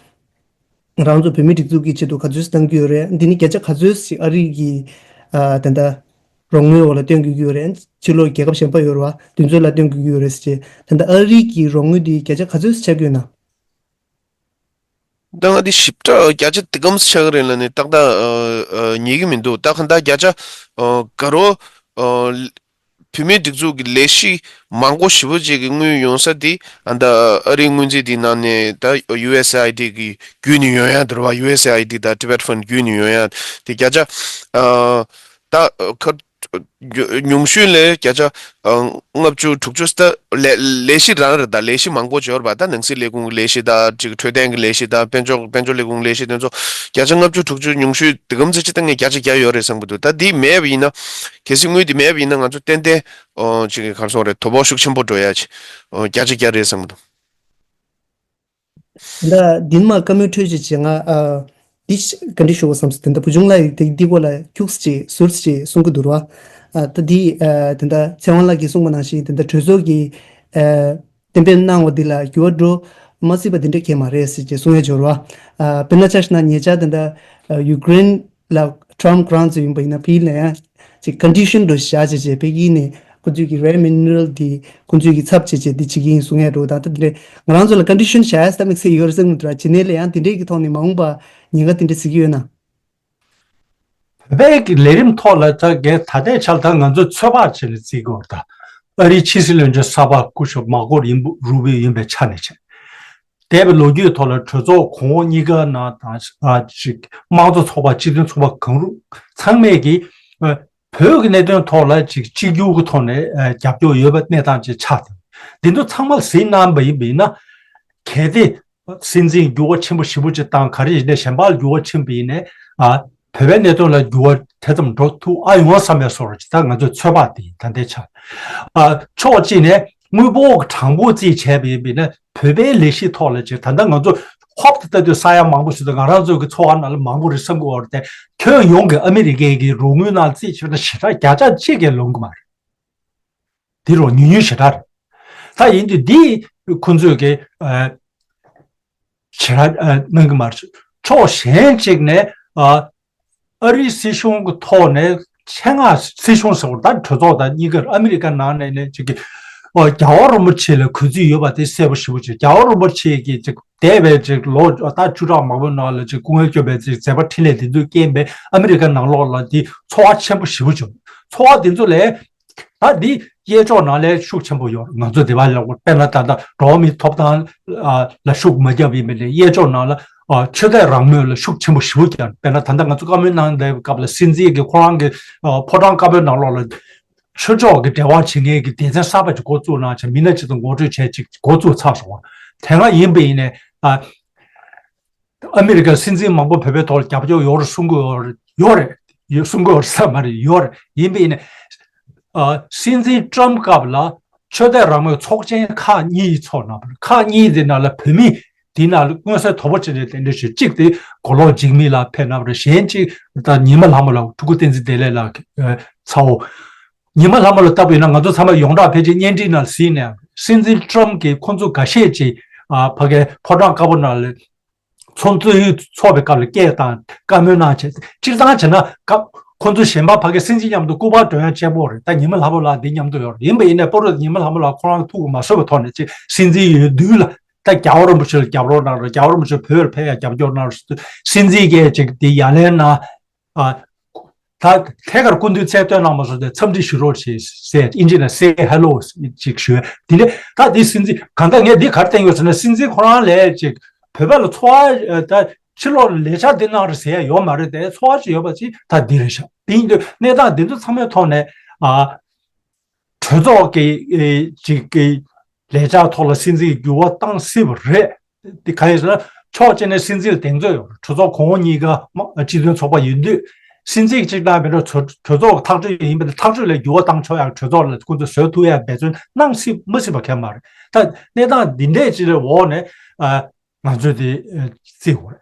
རང་ཚོ་བོད་མིའི་སྒྲིག་འཛུགས་ཀྱི་ཆེད་དུ་ག་ཚོད་བཏང་གི་ཡོད་རེད། འདི་ནི་བརྒྱ་ཆ་ག་ཚོད་ཞིག་ཨ་རི་གི་ཨ་ད་ལྟ་རོགས་དངུལ་འོག་ལ་བཏོན་དགོས་ཀྱི་ཡོད་རེད། ཕྱི་ལོགས་རྒྱལ་ཁབ་གཞན་པ་ཡོད་རེད་བ། དེ་ཚོ་ལ་བཏོན་དགོས་ཀྱི་ཡོད་རེད་ཟེར་བྱས། ད་ལྟ་ཨ་རི་གི་རོགས་དངུལ་འདི་བརྒྱ་ཆ་ག་ཚོད་ཞིག་ཆགས་ཀྱི་ཡོད་ན། ད་ང་འདི་ཞིབ་ཕྲ་བརྒྱ་ཆ་འདི་གམ་ཆགས་ཀྱི་རེད་ལབ་ནས་ཏག་ཏག་ཨ་ཨ་ཉན་གྱི་མི་འདུག་ད་ག་ད་བརྒྱ་ཆ་ཨ་ག་རོ་ཨ། བོད་མིའི་སྒྲིག་འཛུགས་ཀྱི་ལས་གཞི་མང་པོ་ཞེ་པོ་ཅིག་གི་དངུལ་ཡོང་ས་དེ་ཨ་ད་ཨ་རིའི་སྔོན་རྩིས་དེ་ནང་ནས་ད་ཡུ་ཨེས་ཨེ་ཨའི་ཌི་གི་བརྒྱུད་ནས་ཡོང་ཡ་དེ་རེད་བ། ཡུ་ཨེས་ཨེ་ཨའི་ཌི་དང་Tibet Fund་བརྒྱུད་ནས་ཡོང་ཡ་དེ་བརྒྱ་ཆ་ཨ་ད་ཁ་ཉུང་ཤོས་ལས་བརྒྱ་ཆ་ཨ་ལྔ་བཅུ་དྲུག་ཅུ་ད་ལས་ལས་གཞི་རང་རེད། ད་ལས་གཞི་མང་པོ་ཅིག་ཡོད་རེད་བ། ད་ནང་སྲིད་ལས་ཁུངས་ཀྱི་ལས་གཞི་དང་ཅིག་འཕྲོད་བསྟེན་གྱི་ལས་གཞི་དང་དཔལ་འབྱོར་དཔལ་འབྱོར་ལས་ཁུངས་ལས་གཞི་དེ་ཚོ་བརྒྱ་ཆ་ལྔ་བཅུ་དྲུག་ཅུ་ཉུང་ཤོས་དེ་གམ་ཚེ་ཅི་ད་ངས་བརྒྱ་ཆ་བརྒྱ་ཡོད་རེད་བསམ་གྱི་འདུག་ད་འདི་མེད་པ་ཡིན་ན། གལ་སྲིད་དངུལ་འདི་མེད་པ་ཡིན་ན་ང་ཚོ་ཏན་ཏན་ཨོ་ཅིག་ག་རེ་ཟེར་དགོས་རེད། དོ་ཕོག་ཤུགས་ཆེན་པོ་འགྲོ་ཡ་ཅིག་ཨོ་བརྒྱ་ཆ་བརྒྱ་རེད་བསམ་གྱི་འདུག་ད་འདི་མ་བཀའ་མོལ་འཕྲོད་ཅིག་བྱེད། ང་ཨ་འདི་བཀའ་འདྲི་ཞུ་དགོས་བསམ་སོང་། དེ་འདྲ་བུ་ཆུང་ལགས་ཡིས་དེ་འདི་སྐོར་ལ་ཁྱུག་ཙམ་ཅིག་ཟུར་ཙམ་ཅིག་གསུང་གི་འདུག་ར། ཨ་ད་འདི་ཨ་དེ་འདྲ་ཚེ་དབང་ལགས་ཀྱིས་གསུངས་པ་ནང་བཞིན་དེ་འདྲ་གྲོས་ཚོགས་ཀྱི་ཨ་གཏན་འབེབས་གནང་བ་འདི་ལ་འགྱུར་བ་འགྲོ་མ་སྲིད་པ་དེ་འདྲ་གང་ཡང་མ་རེད་ཟེར་ཅིག་གསུང་ཡ་འབྱོར་བ། ཨ་དཔེར་ན་ཆ་བཞག་ན་ཉེ་ཆར་དེ་འདྲ་ཨ་ཡུ་ཀེ་རེན་ལ་ཊམ་གྷི་རན་ཊི་ཡིན་པ་ཡིན་ན་ཕ་གི་ལ་ཡང་ཅིག་ཀོན་ཌི་ཤན་འདྲ་བཞག་བྱས་བྱས་ཕ་གི་ནས་ཁོ་ཚོས་ཀྱི་རེར་མི་ནི་རལ་དེ་ཁོ་ཚོས་ཀྱི་ཚབ་བྱས་བྱས་དེ་བྱེད་ཀྱི་ཡིན་གསུང་ཡ་འགྲོ། ད་ལྟ་དེ་འདྲ་ང་རང་ཚོ་ལ་ཀོན་ཌི་ཤན་བཞག་ཡ་ས་དམིགས་བསལ་ཡོད་རེད་བསམ་གྱི་འདུག་ར། བྱེད་ནས་ལ་ཡང་དེ་འདྲས་ཀྱི་ཐོག་ནས་མ་འོངས་པ་ཉེན་ཁ་དེ་འདྲས་གཟིགས་ཀྱི་ཡོད་ན། བོད་པའི་གི་ལས་རིམ་ཐོག་ལ་ད་གའི་ད་ལྟའི་ཆར་ད་ང་ཚོས་ཚོད་དཔག་བྱས་ནས་བརྩི་དགོས་ད། ཨ་རིའི་ཕྱི་སྲིད་བློན་ཆེན་གསར་པ་སྐུ་ཞབས་མར་ཀོ་རུ་བི་ཡོ་ཡིན་པའི་ཆ་ནས་བྱས། འདས་པའི་ལོ་རྒྱུས་ཐོག་ལ་གྲོས་ཚོགས་གོང་འོག་གཉིས་ཀ་ནང་དང་ཨ་ཅིག་དམངས་གཙོ་ཚོགས་པ་སྤྱི་མཐུན་ཚོགས་པ་གང་རུང་ཚང་མས་ཀྱིས་ཨ་བོད་ཀྱི་གནད་དོན་ཐོག་ལ་ཅིག་གཅིག་གྱུར་གྱི་ཐོག་ནས་ཨ་རྒྱབ་སྐྱོར་ཡོད་པའི་གནས་སྟངས་ཅིག་ཆགས་ཏེ། འདི་ཚོ་ཚང་མ་གཟིགས་གནང་བ་ཡིན་པ་ཡིན་ན། གལ་ཏེ་སྲིད་འཛིན་འགྱུར་བ་ཆེན་པོ་ཞེ་པོ་ཅིག་བཏང་ག་རེ་ཡིན་ནའི་གཞན་པ་ལ་འགྱུར་བ་ཕྱིན་པ་ཡིན་ནའི་ཨ་བོད་པའི་གནད་དོན་ལ་འགྱུར་བ་དེ་ཙམ་འགྲོ་ཐུབ་ཨ་ཡོང་བསམ་པའི་བཟོ་འདྲ་ཅིག་ད་ང་ཚོའི་ཚོད་དཔག་དེ་ཡིན་ད་ལྟའི་ཆར། ཨ་ཕྱོགས་གཅིག་ནས་དངུལ་ཕོགས་གྲངས་འབོར་རྩིས་བྱས་པ་ཡིན་པ་ཡིན་ན་བོད་པའི་ལས་གཞི་ཐོག་ལ་ཅིག་ད་ལྟ་ང་ཚོ་ཧོབ་ཏེ་ལྟ་དུས་ས་ཡ་མང་པོ་ཞིག་ཏུ་ང་རང་ཚོ་གི་ཚོར་བ་ནང་ལ་མང་པོ་རེད་བསམ་གི་ཡོད་རེད་དེ། ཁྱོན་ཡོངས་ཀྱི་ཨ་མི་རི་ཀའི་གི་རོགས་དངུལ་ནང་རྩིས་བྱས་ན་ཞེ་དྲག་བརྒྱ་ཆ་གཅིག་གི་ལོང་གི་མ་རེད། འདི་རུ་ཉུང་ཉུང་ཞེ་དྲག་རེད། ད་ཡིན་དུས་འདི་ཁོང་ཚོས་ཀྱི་ཨ་ཞེ་དྲག་ཨ་གནང་གི་མ་རེད། ཕྱོགས་གཞན་གཅིག་ནས་ཨ་ཨ་རིའི་སྲིད་གཞུང་གི་ཐོག་ནས་ཆེད་མངགས་སྲིད་གཞུང་ཟེར་བ་ད་གྲོས་ཚོགས་དང་གཉིས་ཀར་ཨ་མི་རི་ཀ་ནང་ནས་ནས་ཅིག་གི་ཨོ་རྒྱལ་བ་རིན་པོ་ཆེ་ལ་གུས་བརྩི་ཡོད་པ་དེ་གསལ་པོ་ཞེ་པོ་ཅིག་རྒྱལ་བ་རིན་པོ་ཆེ་གིས་ཅིག་འདས་པའི་ཅིག་ལོ་ད་བཅུ་ཕྲག་མང་པོའི་ནང་ལ་ཅིག་སྐུ་ངལ་སྐྱོན་པའི་ཅིག་མཛད་པ་འཕྲིན་ལས་དེ་ཚོའི་རྐྱེན་པས་ཨ་མི་རི་ཀ་ནང་ལོགས་ལ་དེ་ཚོར་བ་ཆེན་པོ་ཞེ་པོ་བྱུང་། ཚོར་བ་དེ་ཚོ་ལས་ད་འདི་གཡས་ཕྱོགས་ནང་ལས་ཤུགས་ཆེན་པོ་ཡོད། ང་ཚོ་དེ་བ་ལ་དཔེར་ན་ད་ལྟ་འགྲོ་བ་མིའི་ཐོབ་ཐང་ལ་ཤུགས་མ་བརྒྱབ་ཡིན་པ་ལས་གཡས་ཕྱོགས་ནང་ལ་ཆོས་དད་རང་མོས་ལ་ཤུགས་ཆེན་པོ་ཞེ་པོ་བརྒྱབ། དཔེར་ན་ད་ལྟ་ང་ཚོ་བཀའ་མོལ་གནང་བསྡད་པའི་སྐབས་ལ་སྲིད་འཛིན་གྱི་ཁོ་རང་གི་ཕོ་བྲང་དཀར་པོའི་ནང་ལོགས་ལ་ཆོས་ཕྱོགས་ཀྱི་འབྲེལ་བ་བྱེད་མཁན་གྱི་སྡེ་ཚན་གསར་པ་ཅིག་འགོ་བཙུགས་གནང་བྱས་མི་སྣ་ཅིག་ཏུ་ངོ་སྤྲོད་བྱས་ཅིག་འགོ་བཙུགས་ཚར་སོང་བ། དེ་སྔ་ཡིན་པ་ཡིན་ནས་ཨ་ཨ་མི་རི་ཀར་སྲིད་འཛིན་མང་པོ་བོད་པའི་ཐོག་ལ་རྒྱབ་སྐྱོར་ཡོད་རེད་གསུང་གི་ཡོད་རེད། ཡོད་རེད། ཡོད་གསུང་གི་ཡོད་རེད་ས་མ་རེད། ཡོད་རེད། ཡིན་པ་ཡིན་ནས་ཨ་སྲིད་འཛིན་ཀྲམ་སྐབས་ལ་ཆོས་དད་རང་མོས་ཚོགས་ཆེན་ཁག་གཉིས་ཚོགས་གནང་བ་རེད། ཁག་གཉིས་དེ་ནང་ལ་བོད་མི་དེ་ནང་ལ་མངོན་གསལ་དོད་པོ་ཅིག་ནས་གདན་འདྲེན་ཞུས། གཅིག་དེ་མགོ་ལོག་འཇིགས་མེད་ལགས་ཕེབས་གནང་བ་རེད། གཞན་གཅིག་ད་ཉི་མ་ལྷ་མོ་ལགས་ཕྲུ་གུ་བསྟན་འཛིན་བདེ་ལེགས་ལགས་ཚ་བོ། ཉི་མ་ལྷ་མོ་ལ་ལྟ་བུ་ཡིན་ན་ང་ཚོ་ཚང་མ་ཡོངས་གྲགས་ཕལ་ཆེར་བརྙན་འཕྲིན་ནང་གཟིགས་ནས་སྲིད་འཛིན་ཀྲམ་གྱིས་ཁོང་ཚོ་འགའ་ཤས་ཅིག་ཨ་ཕ་གའི་ཕོ་བྲང་དཀར་པོ་ནང་ལ་ཚོགས་འདུ་ཚོགས་པའི་སྐབས་ལ་སྐད་བཏང་བཀའ་མོལ་གནང་བྱས། སྤྱིར་བཏང་བྱས་ན་སྐབས་ཁོང་ཚོ་གཞན་པ་ཕ་གའི་སྲིད་འཛིན་མཉམ་དུ་སྐུ་པར་སྒྲོན་ཡ་གཅེར་པོ་རེད། ད་ཉི་མ་ལྷ་མོ་ལགས་འདི་མཉམ་དུ་ཡོད་རེད། ཡིན་པ་ཡིན་ནའི་པོ་རོ་ཉི་མ་ལྷ་མོ་ལགས་ཁོ་རང་ཐུགས་མ་བཟོད་པའི་ཐོག་ནས་ཅིག་སྲིད་འཛིན་ཡོད་དུས་ལ་ད་རྒྱལ་བ་རིན་པོ་ཆེ་ལ་རྒྱབ་རོགས་གནང་རོགས། རྒྱལ་བ་རིན་པོ་ཆེ་བོད་ལ་ཕེབས་ཡ་རྒྱབ་སྐྱོར་གནང་རོགས། སྲིད་འཛིན་གྱིས་ཅིག་འདི་ཡ་ལན་གནང་། ཨ། ད་ཐད་ཀར་སྐུ་མདུན་རྩལ་སྟོན་གནང་མ་སོང་སྟེ་འཚམས་འདྲི་ཞུ་རོགས་བྱེད་ཟེར་ཨིན་ཇི་ནས་say hello ཅིག་ཞུས། དེ་ནས་ད་དེ་སྲིད་འཛིན་གང་ལྟར་ངས་འདི་ག་རེ་བསྟན་ཡོད་ཟེར་ན་སྲིད་འཛིན་ཁོ་རང་ལས་ཅིག་བོད་པ་ལ་ཚོར་བ་ད་ཕྱི་ལོགས་ལ་ལས་འཆར་འདི་གནང་རེད་ཟེར་ཡ་ཡོད་མ་རེད་དེ་ཚོར་བ་ཅིག་ཡོད་པ་ཅིག་ད་འདི་རེད་ཤག་དེ་ཡིན་དུས་གནས་སྟངས་འདི་ཚོ་ཚང་མའི་ཐོག་ནས་ཨ། གྲོས་ཚོགས་ཀྱི་ཨེ་ཅིག་གི་ལས་འཆར་ཐོག་ལ་སྲིད་འཛིན་གྱི་འགྱུར་བ་བཏང་སྲིད་པ་རེད། དེ་གང་ཡིན་ཟེར་ན་ཕྱོགས་གཅིག་ནས་སྲིད་འཛིན་ལ་གདེང་ཚོད་ཡོད་རེད། གྲོས་ཚོགས་གོང་འོག་གཉིས་ཀ་མ་སྤྱི་མཐུན་ཚོགས་པ་ཡིན་དུས་ སྲིད་འཛིན་གཅིག་དང་མི་འགྲོ་གྲོས་གྲོས་ཚོགས་ཐག་གཅོད་ཡིན་པ་དེ་ཐག་གཅོད་ལ་འགྱུར་བ་བཏང་ཆོག་ཡག་གྲོས་ཚོགས་ལ་ཁོ་ཚོས་བཟོ་ཐུབ་ཡག་འབད་བརྩོན་གནང་སྲིད་མ་སྲིད་པ་ཁྱད་མ་རེད། ད་གནས་སྟངས་འདི་འདྲས་ཅིག་ལ་འོག་ནས་ཨ་ང་ཚོས་དེ་ཨ་བརྩི་དགོས་རེད།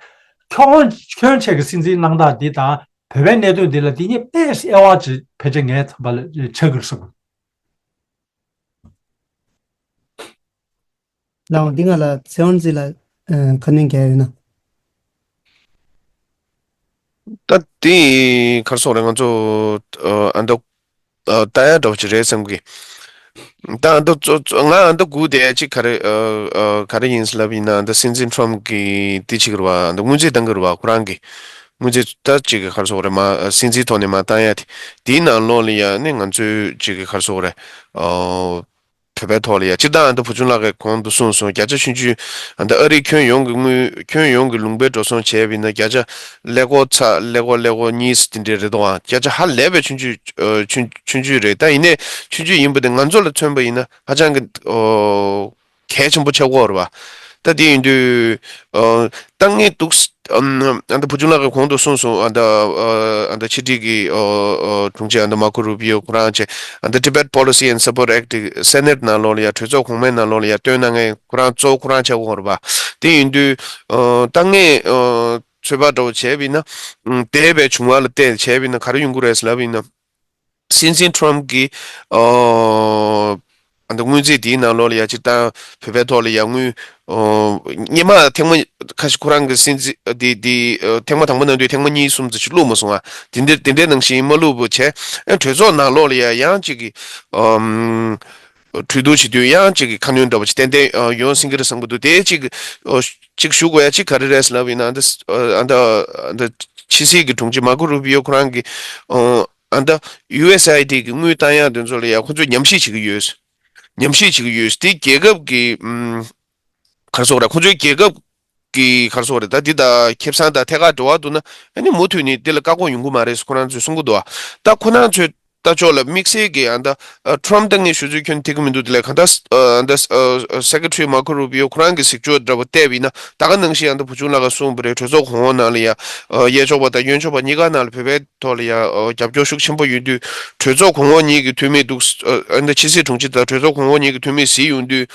ཁྱོན་ཁྱོན་ཆེ་གི་སྲིད་འཛིན་གནང་སྟངས་འདི་དང་བོད་པའི་གནད་དོན་འདི་ལ་འདི་གཉིས་དཔེ་དབྱེ་བ་ཅིག་ཕལ་ཆེར་ངའི་བསམ་པ་ལ་ཆགས་ཀྱི་རེད་བསམ་གི། ལགས་འདི་ང་ལ་ཚེ་དབང་རྩིས་ལ་ཨ་ཁ་སྣོན་རྒྱག་ཡོད་ན། ད་དེ་ག་རེ་ཟེར་དགོས་རེད། ང་ཚོ་ཨ་ཨ་མདོ་ཨ་ལྟ་ཡག་འདྲ་བོ་ཅིག་རེད་བསམ་གི། ད་ཨ་མདོ་གཙོ་གཙོ་ང་ཨ་མདོ་སྒུག་བསྡད་ཅིག་ག་རེ་ཨ་ཨ་ག་རེ་ཡིན་ཟེར་ལབ་ཡིན་ན། ཨ་མདོ་སྲིད་འཛིན་ཊམ་གི་དེ་ཅིག་རེད་བ། ཨ་མདོ་སྔོན་རྩིས་བཏང་གི་རེད་བ། ཁོ་རང་གི་སྔོན་རྩིས་ད་ཅིག་གི་ག་རེ་ཟེར་དགོས་རེད། མ་སྲིད་འཛིན་ཐོག་ནས་མ་བཏང་ཡག་དེ། དེའི་ནང་ལོགས་ལ་ཡ་ནི་ང་ཚོས་ཅིག་གི་ག་རེ་ཟེར་དགོས་རེད། ཨ་བོད་པའི་ཐོག་ལ་ཡ་སྤྱིར་བཏང་ཨ་མདོ་བུ་ཆུང་ལགས་ཀྱིས་གོང་དུ་གསུངས་སོང་། བརྒྱ་ཆ་ཆུང་ཆུང་ཨ་མདོ་ཨ་རིའི་ཁྱོན་ཡོངས་ཀྱི་དངུལ་ཁྱོན་ཡོངས་ཀྱི་ལུང་པའི་འགྲོ་སོང་བྱས་པ་ཡིན་ན་བརྒྱ་ཆ་ཀླད་ཀོར་ཚེག་ཀླད་ཀོར་ཀླད་ཀོར་གཉིས་དེ་འདྲས་རེད་དོ། ཨ་བརྒྱ་ཆ་ཧ་ལས་པའི་ཆུང་ཆུང་ཨ་ཆུང་ཆུང་ཆུང་རེད། ད་ཡིན་ནའི་ཆུང་ཆུང་ཡིན་པ་དེ་ང་ཚོ་ལ་མཚོན་པ་ཡིན་ན་ཧ་ཅང་གི་ཨོ་གལ་ཆེན་པོ་ཆགས་ཀྱི་ཡོད་རེད་བ། ད་དེ་ཡིན་དུས་ཨོ་ད་ངས་འདུག་ཨམ། ཨ་མདོ་བུ་ཆུང་ལགས་ཀྱིས་གོང་དུ་གསུངས་སོང་། ཨ་མདོ་ཨ་མདོ་ཕྱི་དྲིལ་གྱི་ཨོ་ཨོ་དྲུང་ཆེ་ཨ་མདོ་མར་ཀོ་རུ་པི་ཡོ་ཁོ་རང་བྱས། ཨ་མདོ་Tibet Policy and Support Act དེ་སེ་ནེ་ཊི་ནང་ལོགས་ལ་ཡ་གྲོས་ཚོགས་གོང་མའི་ནང་ལོགས་ལ་ཡ་བཏོན་གནང་མཁན་ཁོ་རང་གཙོ་བོ་ཁོ་རང་ཆགས་ཀྱི་ཡོད་རེད་པ། དེ་ཡིན་དུས་ཨོ་ད་ངས་ཨོ་ཚོད་དཔག་འདྲ་བོ་བྱས་པ་ཡིན་ན། ཨམ། འདས་པའི་བྱུང་བ་ལ་བལྟས་བྱས་པ་ཡིན་ན་ག་རེ་ཡོང་གི་རེད་ཟེར་ལབ་པ་ཡིན་ན། སྲིད་འཛིན་ཊམ་གྱིས་ཨོ་ཨ་མདོ་སྔོན་རྩིས་འདིའི་ནང་ལོགས་ལ་ཡ་སྤྱིར་བཏང་བོད་པའི་ཐོག་ལ་ཡ་དངུལ་ཨོ་སྔོན་མ་ཐེངས་མ་ཁ་ཤས་ཁོ་རང་གི་སྲིད་འཛིན་འདི་འདི་ཨོ་ཐེངས་མ་དང་པོ་གནང་དུས་ཐེངས་མ་གཉིས་གསུམ་ཙམ་ཞིག་བླུགས་མ་སོང་ང་། དེ་འདྲ་དེ་འདྲའི་ནང་བཞིན་མ་བླུགས་པ་བྱས། ཨ་གྲོས་ཚོགས་ནང་ལོགས་ལ་ཡ་ཡང་གཅིག་གི་ཨོ་གྲོས་བསྡུར་བྱེད་དུས་ཡང་གཅིག་གི་ཁ་སྣོན་འདྲ་པོ་ཅིག་ཏན་ཏན་ཨོ་ཡོང་སྲིད་ཀྱི་རེད་བསམ་གྱི་འདུག་དེ་གཅིག་ཨོ་གཅིག་ཞུ་དགོས་ཡ་གཅིག་ག་རེ་རེད་ཟེར་ལབ་ཡིན་ན། ཨ་མདོ་ཨ་མདོ་ཨ་མདོ་ཕྱི་སྲིད་ཀྱི་དྲུང་ཆེ་མར་ཀོ་རུ་པི་ཡོ་ཁོ་རང་གིས་ཨོ་ཨ་མདོ་ཡུ་ཨེས་ཨའི་ཌི་གི་དངུལ་བཏང་ཡག་དེ་ཚོ་ལ་ཡ་ཁོ་ཚོས་ཉམས་ཞིབ་བྱེད་ཀྱི་ཡོད། ཉམས་ཞིབ་བྱེད་ཀྱི་ཡོད། དེ་རྒྱལ་ཁབ་ཀྱི་ཨམ་ག་རེ་ཟེར་དགོས་རེད། ཁོ་ཚོའི་རྒྱལ་ཁབ་ཀྱི་ག་རེ་ཟེར་དགོས་རེད། ད་འདི་དང་ཁེ་བཟང་དང་ཐད་ཀར་འབྲེལ་བ་འདུག་ན་ཨ་ནི་མུ་མཐུད་ནས་འདི་ལ་བཀག་འགོག་ཡོང་གི་མ་རེད་ཟེར་ཁོ་རང་ཚོས་གསུང་གི་འདུག་ད་ཁོ་རང་ཚོའི་ལྟ་ཕྱོགས་ལ་དམིགས་བསལ་གྱི་ཨ་མདོ་ཨ་ཊམ་ད་ངས་ཞུ་ཚོད་ཁྱོན་ཐེག་གི་མི་འདུག་དེ་ལས་གང་ལྟར་ཨ་མདོ་ཨ་སེ་ཀེ་ཊ་རི་མར་ཀོ་རུ་པི་ཡོ་ཁོ་རང་གི་གཟིགས་ཕྱོགས་འདྲ་པོ་བལྟས་པ་ཡིན་ན། ད་ག་ནང་བཞིན་ཨ་མདོ་བུ་ཆུང་ལགས་ཀྱིས་གསུངས་པ་རེད། གྲོས་ཚོགས་གོང་འོག་ནང་ལ་ཡ་ཨ་གཡས་ཕྱོགས་པ་དང་གཡོན་ཕྱོགས་པ་གཉིས་ཀ་ནང་ལ་བོད་པའི་ཐོག་ལ་ཡ་ཨ་རྒྱབ་སྐྱོར་ཤུགས་ཆེན་པོ་ཡོད་དུས། གྲོས་ཚོགས་གོང་འོག་གཉིས་ཀྱི་འཐུས་མི་འདུག་ཨ་ནི་ཕྱི་སྲིད་དྲུང་ཆེ་དང་གྲོས་ཚོགས་གོང་འོག་གཉིས་ཀྱི་འཐུས་མི་གཟིགས་ཡོང་དུས།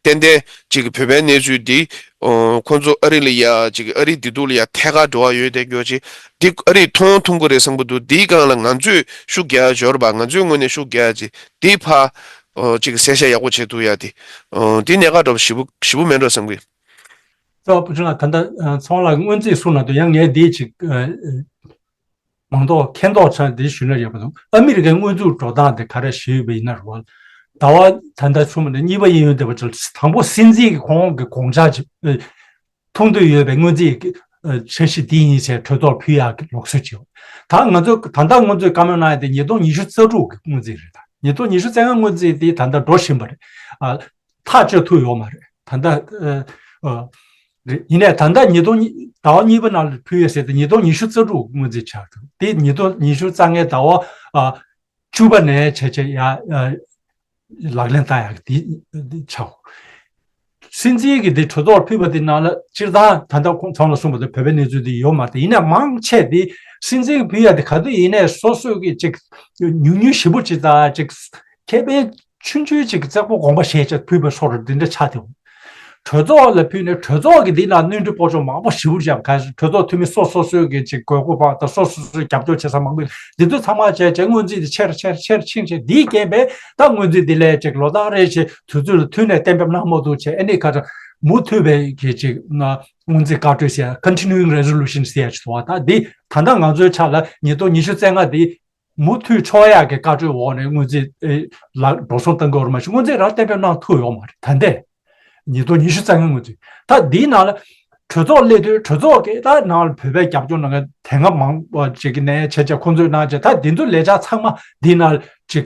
ཏན་ཏན་ཅིག་གི་བོད་པའི་གནས་ཚུལ་འདི་ཨོ་ཁོང་ཚོ་ཨ་རི་ལ་ཡ་ཅིག་ཨ་རིའི་བདེ་སྡུག་ལ་ཡ་ཐད་ཀར་འབྲེལ་བ་ཡོད་དེ་སྐྱོ་ཅིག་འདི་ཨ་རིས་མཐོང་ཐུབ་ཀྱི་རེད་བསམ་གྱི་འདུག་འདིའི་སྒང་ལ་ང་ཚོས་ཤུགས་རྒྱག་ཡ་འབྱོར་བ། ང་ཚོའི་ངོས་ནས་ཤུགས་རྒྱག་ཡ་ཅིག་འདི་ཕར་ཨོ་ཅིག་གསལ་བཤད་ཡག་པོ་བྱེད་ཐུབ་ཡ་དེ་ཨོ་འདི་གནད་འགག་འདྲ་པོ་ཞེ་པོ་ཞེ་པོ་མེད་འགྲོ་བསམ་གི། ཙོ་བུ་ཆུང་ལགས། ད་ལྟ་ཚོང་ལགས་སྔོན་རྩིས་གསུངས་ན་དུ་ཡང་ངས་འདི་ཅིག་མང་ཐོག་མཁྱེན་རྟོགས་ཆགས་འདི་ཞུས་ན་ཡག་པོ་འདུག་ཨ་མི་རི་ཀའི་དངོས་འཛུགས་འགྲོ་སྟངས་དེ་ག་རེ་ཞུས་པ་ཡིན་ན་རེད་བ། ཟླ་བ་ད་ལྟ་གསུམ་ནས་གཉིས་པ་གཡས་གཡོན་བསྡད་པ་ཅིག་དང་པོ་སྲིད་འཛིན་གྱི་ཁོང་གི་དགོངས་འཆར་ཅིག་མཐོང་འདོད་ཡོད་པའི་སྔོན་རྩིས་ཀྱི་འཆར་གཞི་འདི་ཡིན་ཟེར་གྲོས་ཚོགས་ཕུལ་ཡག་གི་ལུགས་སྲོལ་ཅིག་ད་ང་ཚོས་ད་ལྟ་སྔོན་ཚོས་བཀའ་མོལ་གནང་ཡ་དེ་ཉིས་སྟོང་ཉི་ཤུ་རྩ་དྲུག་གི་སྔོན་རྩིས་རེད། ད་ཉིས་སྟོང་ཉི་ཤུ་རྩ་ལྔ་སྔོན་རྩིས་འདི་ད་ལྟ་འགྲོ་བཞིན་པ་རེད། ཐག་གཅོད་ཐུབ་ཡོད་མ་རེད་ད་ལྟ། ཨ། རེད། ཡིན་ནའི་ད་ལྟ་ཉིས་སྟོང་ཉི་ཟླ་བ་གཉིས་པ་ནང་ལ་ཕུལ་ཡོད་ཟེར་ཏེ་ཉིས་སྟོང་ཉི་ཤུ་རྩ་དྲུག་སྔོན་རྩིས་ཆགས་འདུག་དེ་ཉིས་སྟོང་ཉི་ཤུ་རྩ་ལྔའི་ཟླ་བ་ཨ་བཅུ་པ་ནས་བྱས་བྱས་ཡ་ཨ་ལག་ལེན་བསྟར་ཡག་དེ་དེ་ཆགས། སྲིད་འཛིན་གྱི་དེ་གྲོས་ཚོགས་ཕུལ་བ་དེ་ནང་ལ་སྤྱིར་བཏང་ད་ལྟ་ཁོང་ཚང་ལ་གསུངས་པ་དང་བོད་པའི་གནས་ཚུལ་དེ་ཡོད་མ་རེད། ཡིན་ནའི་མང་ཆེ་དེ་སྲིད་འཛིན་གྱི་ཕུལ་ཡག་དེ་ག་དུས་ཡིན་ནའི་སོ་སོས་ཀྱི་ཅིག་ཉུང་ཉུང་ཞེ་པོ་ཅིག་དང་ཅིག་ཁེ་ཕན་ཆུང་ཆུང་ཅིག་གི་བཙག་པོ་དགོངས་པ་བཞེས་བྱས་ཕུལ་བའི་སོར་འདི་འདྲ་ཆགས་ཏེ། གྲོས་ཚོགས་ལ་ཕུལ་ནས་གྲོས་ཚོགས་ཀྱི་འདི་ནང་སྣོན་འཕྲི་སྤོ་ཆོག་མང་པོ་ཞེ་པོ་བརྒྱབ། ག་གྲོས་ཚོགས་འཐུས་མི་སོ་སོ་སོའི་གི་ཅིག་དགོས་མཁོ་བ་དང་སོ་སོ་སོའི་རྒྱབ་སྐྱོར་བྱེད་ས་མང་པོ་འདི་ཚོ་ཚང་མ་བྱས་བྱས་སྔོན་རྩིས་འདི་ཆེར་ཆེར་ཆེར་ཕྱིན་བྱས་འདིའི་རྐྱེན་པས་ད་སྔོན་རྩིས་འདི་ལས་ཅིག་ལོ་ལྟར་རེ་བཞིན་དུས་ཚོད་ལ་མཐུད་ནས་གཏན་འབེབས་གནང་མ་ཐུབ་བྱས། ཨ་ནི་ཁ་ཚ་མུ་མཐུད་པའི་གི་ཅིག་སྔོན་རྩིས་བཀའ་འཁྲོལ་ཟེར་ཡ་Continuing Resolution ཟེར་ཡ་ཅིག་འདུག་བ། ད་འདི་ད་ལྟ་ང་ཚོའི་ཆ་ལ་ཉིས་སྟོང་ཉི་ཤུ་རྩ་ལྔ་འདི་མུ་མཐུད་ཆོག་ཡག་གི་བཀའ་འཁྲོལ་འོག་ནས་སྔོན་རྩིས་ལ་འགྲོ་སོང་གཏང་གི་ཡོད་རེད་མ་གཞི་སྔོན་རྩིས་རང་གཏན་འབེབས་གནང་ཐུབ་ཡོད་མ་རེད། ད་ལྟའི་ཉིས་སྟོང་ཉི་ཤུ་རྩ་ལྔ་སྔོན་རྩིས་ད་འདིའི་ནང་ལ་གྲོས་ཚོགས་སླེབས་དུས་གྲོས་ཚོགས་ཀྱི་ད་ནང་ལ་བོད་པའི་རྒྱབ་སྐྱོར་གནང་མཁན་དེ་སྔ་མང་པོ་ཅིག་གི་ནས་བྱས་བྱས་ཁོང་ཚོས་གནང་བྱས། ད་འདི་ཚོ་ལས་འཆར་ཚང་མ་འདིའི་ནང་ལ་ཅིག་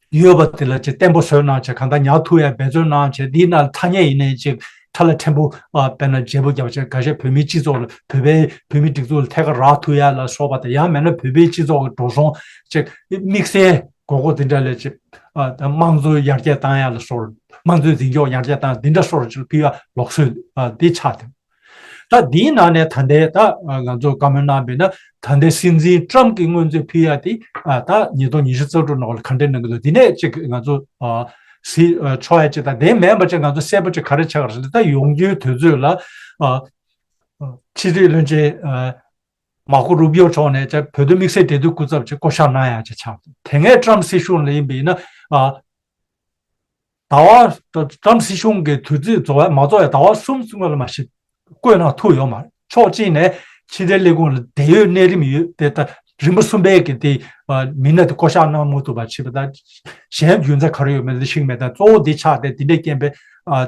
ཡོད་པ་དེ་ལ་ཅིག་བརྟན་པོ་བཟོས་གནང་བྱས། གང་ལྟར་ཉར་ཐུབ་ཡ་འབད་བརྩོན་གནང་བྱས། འདིའི་ནང་ཐ་སྙད་ཡིན་ནའི་ཅིག་ཁྲ་ལ་ཕྲན་བུ་ཨ་དཔེར་ན་བརྗེ་པོ་བརྒྱབ་བྱས་འགའ་ཤས་བོད་མིའི་སྤྱི་ཚོགས་ལ་བོད་པའི་བོད་མིའི་སྒྲིག་འཛུགས་ལ་ཐད་ཀར་རག་ཐུབ་ཡ་ལ་སོགས་པ་དང་། ཡང་མིན་ན་བོད་པའི་སྤྱི་ཚོགས་ཀྱི་འགྲོ་སོང་ཅིག་དམིགས་བསལ་དགོས་མཁོ་དེ་འདྲ་ལ་ཅིག་ཨ་དམངས་གཙོ་ཡར་རྒྱས་བཏང་ཡ་ལ་སོགས། དམངས་གཙོའི་འཛིན་སྐྱོང་ཡར་རྒྱས་བཏང་འདི་འདྲ་སོགས་ཅིག་ཕུལ་ཡ་ལུགས་སྲོལ་ཨ་འདི་ཆགས་ཏེ། ད་འདིའི་ནང་ནས་ད་ལྟའི་ད་ང་ཚོ་བཀའ་མོལ་གནང་བས་ན། ད་ལྟའི་སྲིད་འཛིན་ཊམ་གྱིས་སྔོན་ཚོད་ཕུལ་ཡ་དེ་ད་ཉིས་སྟོང་ཉི་ཤུ་རྩ་དྲུག་ནང་ལ་ག་འདྲས་གནང་གི་འདུག་དེ་ནས་ཅིག་ང་ཚོ་གཟིགས་ཆོག་ཡ་ཅིག་དང་། དེ་མིན་པ་ཅིག་ང་ཚོ་གསལ་པོ་ཅིག་ག་རེ་ཆགས་ཀྱི་རེད་ཟེར་ན། ད་ཡོང་རྒྱུའི་དུས་ཚོད་ལ་ཕྱི་སྲིད་བློན་ཆེན་མར་ཁོ་རུ་པིའོ་མཆོག་ནས་ཅིག་བོད་དོན་དམིགས་བསལ་འབྲེལ་མཐུད་སྐུ་ཚབ་ཅིག་བསྐོ་གཞག་གནང་ཡ་ཅིག་ཆགས་འདུག་དེ་སྔའི་ཊམ་སྲིད་གཞུང་ལ་ཡིན་པ་ཡིན་ན། ཟླ་བ། ཊམ་སྲིད་གཞུང་གི་དུས་ཚོད་རྫོགས་ཡ་མ་རྫོགས་ཡ་ཟླ་བ་གསུམ་སྔོན་ལ་མ་གཞི་བསྐོས་གནང་ཐུབ་ཡོད་མ་རེད། ཕྱོགས་གཅིག་ནས་ཕྱི་དྲིལ་ལས་ཁུངས་ལ་འབྲེལ་ཡོད་གནས་རིམ་ཡོད་དེ། ད་རིམ་པ་གསུམ་པའི་གི་དེ་མི་སྣ་དེ་བསྐོ་གཞག་གནང་མ་ཐུབ་པ་བྱས་པ་དང་། གཞན་རྒྱུ་མཚན་ག་རེ་ཡོད་མེད་དེ་ཤེས་ཀྱི་མེད། ད་གཙོ་བོ་འདི་ཆགས་ཏེ་འདི་འདྲའི་རྐྱེན་པས་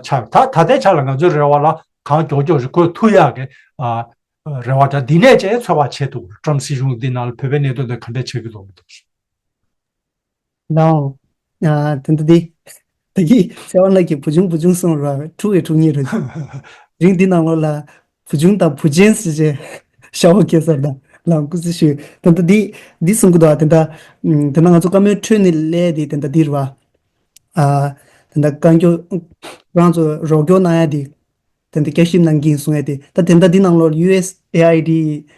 ཆགས། ད་ད་ལྟའི་ཆ་ལ་ང་ཚོའི་རེ་བ་ལ་གང་མགྱོགས་མགྱོགས་ཤིག་འགོད་ཐུབ་ཡག་གི་རེ་བ་དང་། འདི་ནས་ཅིག་ཚོད་དཔག་བྱེད་ཐུབ། ཊམ་སྲིད་གཞུང་འདི་ནང་ལ་བོད་པའི་གནད་དོན་དེ་ག་འདྲས་བྱེད་ཀྱི་འདུག་མི་འདུག་ལའོ། ཨ། དེ་འདྲ་དེ། ད་གི་ཚེ་དབང་ལགས་ཀྱིས་བུ་ཆུང་བུ་ཆུང་གསུངས་ར། ཕྲུ་གུའི་ཕྲུ་གུ་གཉིས་རེད། རིང་འདི་ནང་ལོགས་ལ་བུ་ཆུང་དང་བུ་ཆེན་ཟེར་བྱས་ཤ་བོ་སྐྱེས་ཚར་དང་ལམ་སྐུ་ཚེ་ཞུ། དེ་འདྲ་དེ་འདི་གསུང་གི་འདུག་ཨ། དེ་འདྲ། ཨམ། དེ་ན་ང་ཚོ་བཀའ་མོལ་འཕྲོས་ནས་སླེབས་དེ་དེ་འདྲ་འདི་རེད་བ། ཨ། དེ་འདྲ་བཀའ་འགྱུར་རང་ཚོ་རོགས་སྐྱོར་གནང་ཡ་དེ། དེ་འདྲ་བསྐྱར་ཞིབ་གནང་གི་ཡིན་གསུང་ཡ་དེ། ད་དེ་འདྲ་འདི་ནང་ལོགས་ཡུ་ཨེས་ཨེ་ཨའི་ཌི་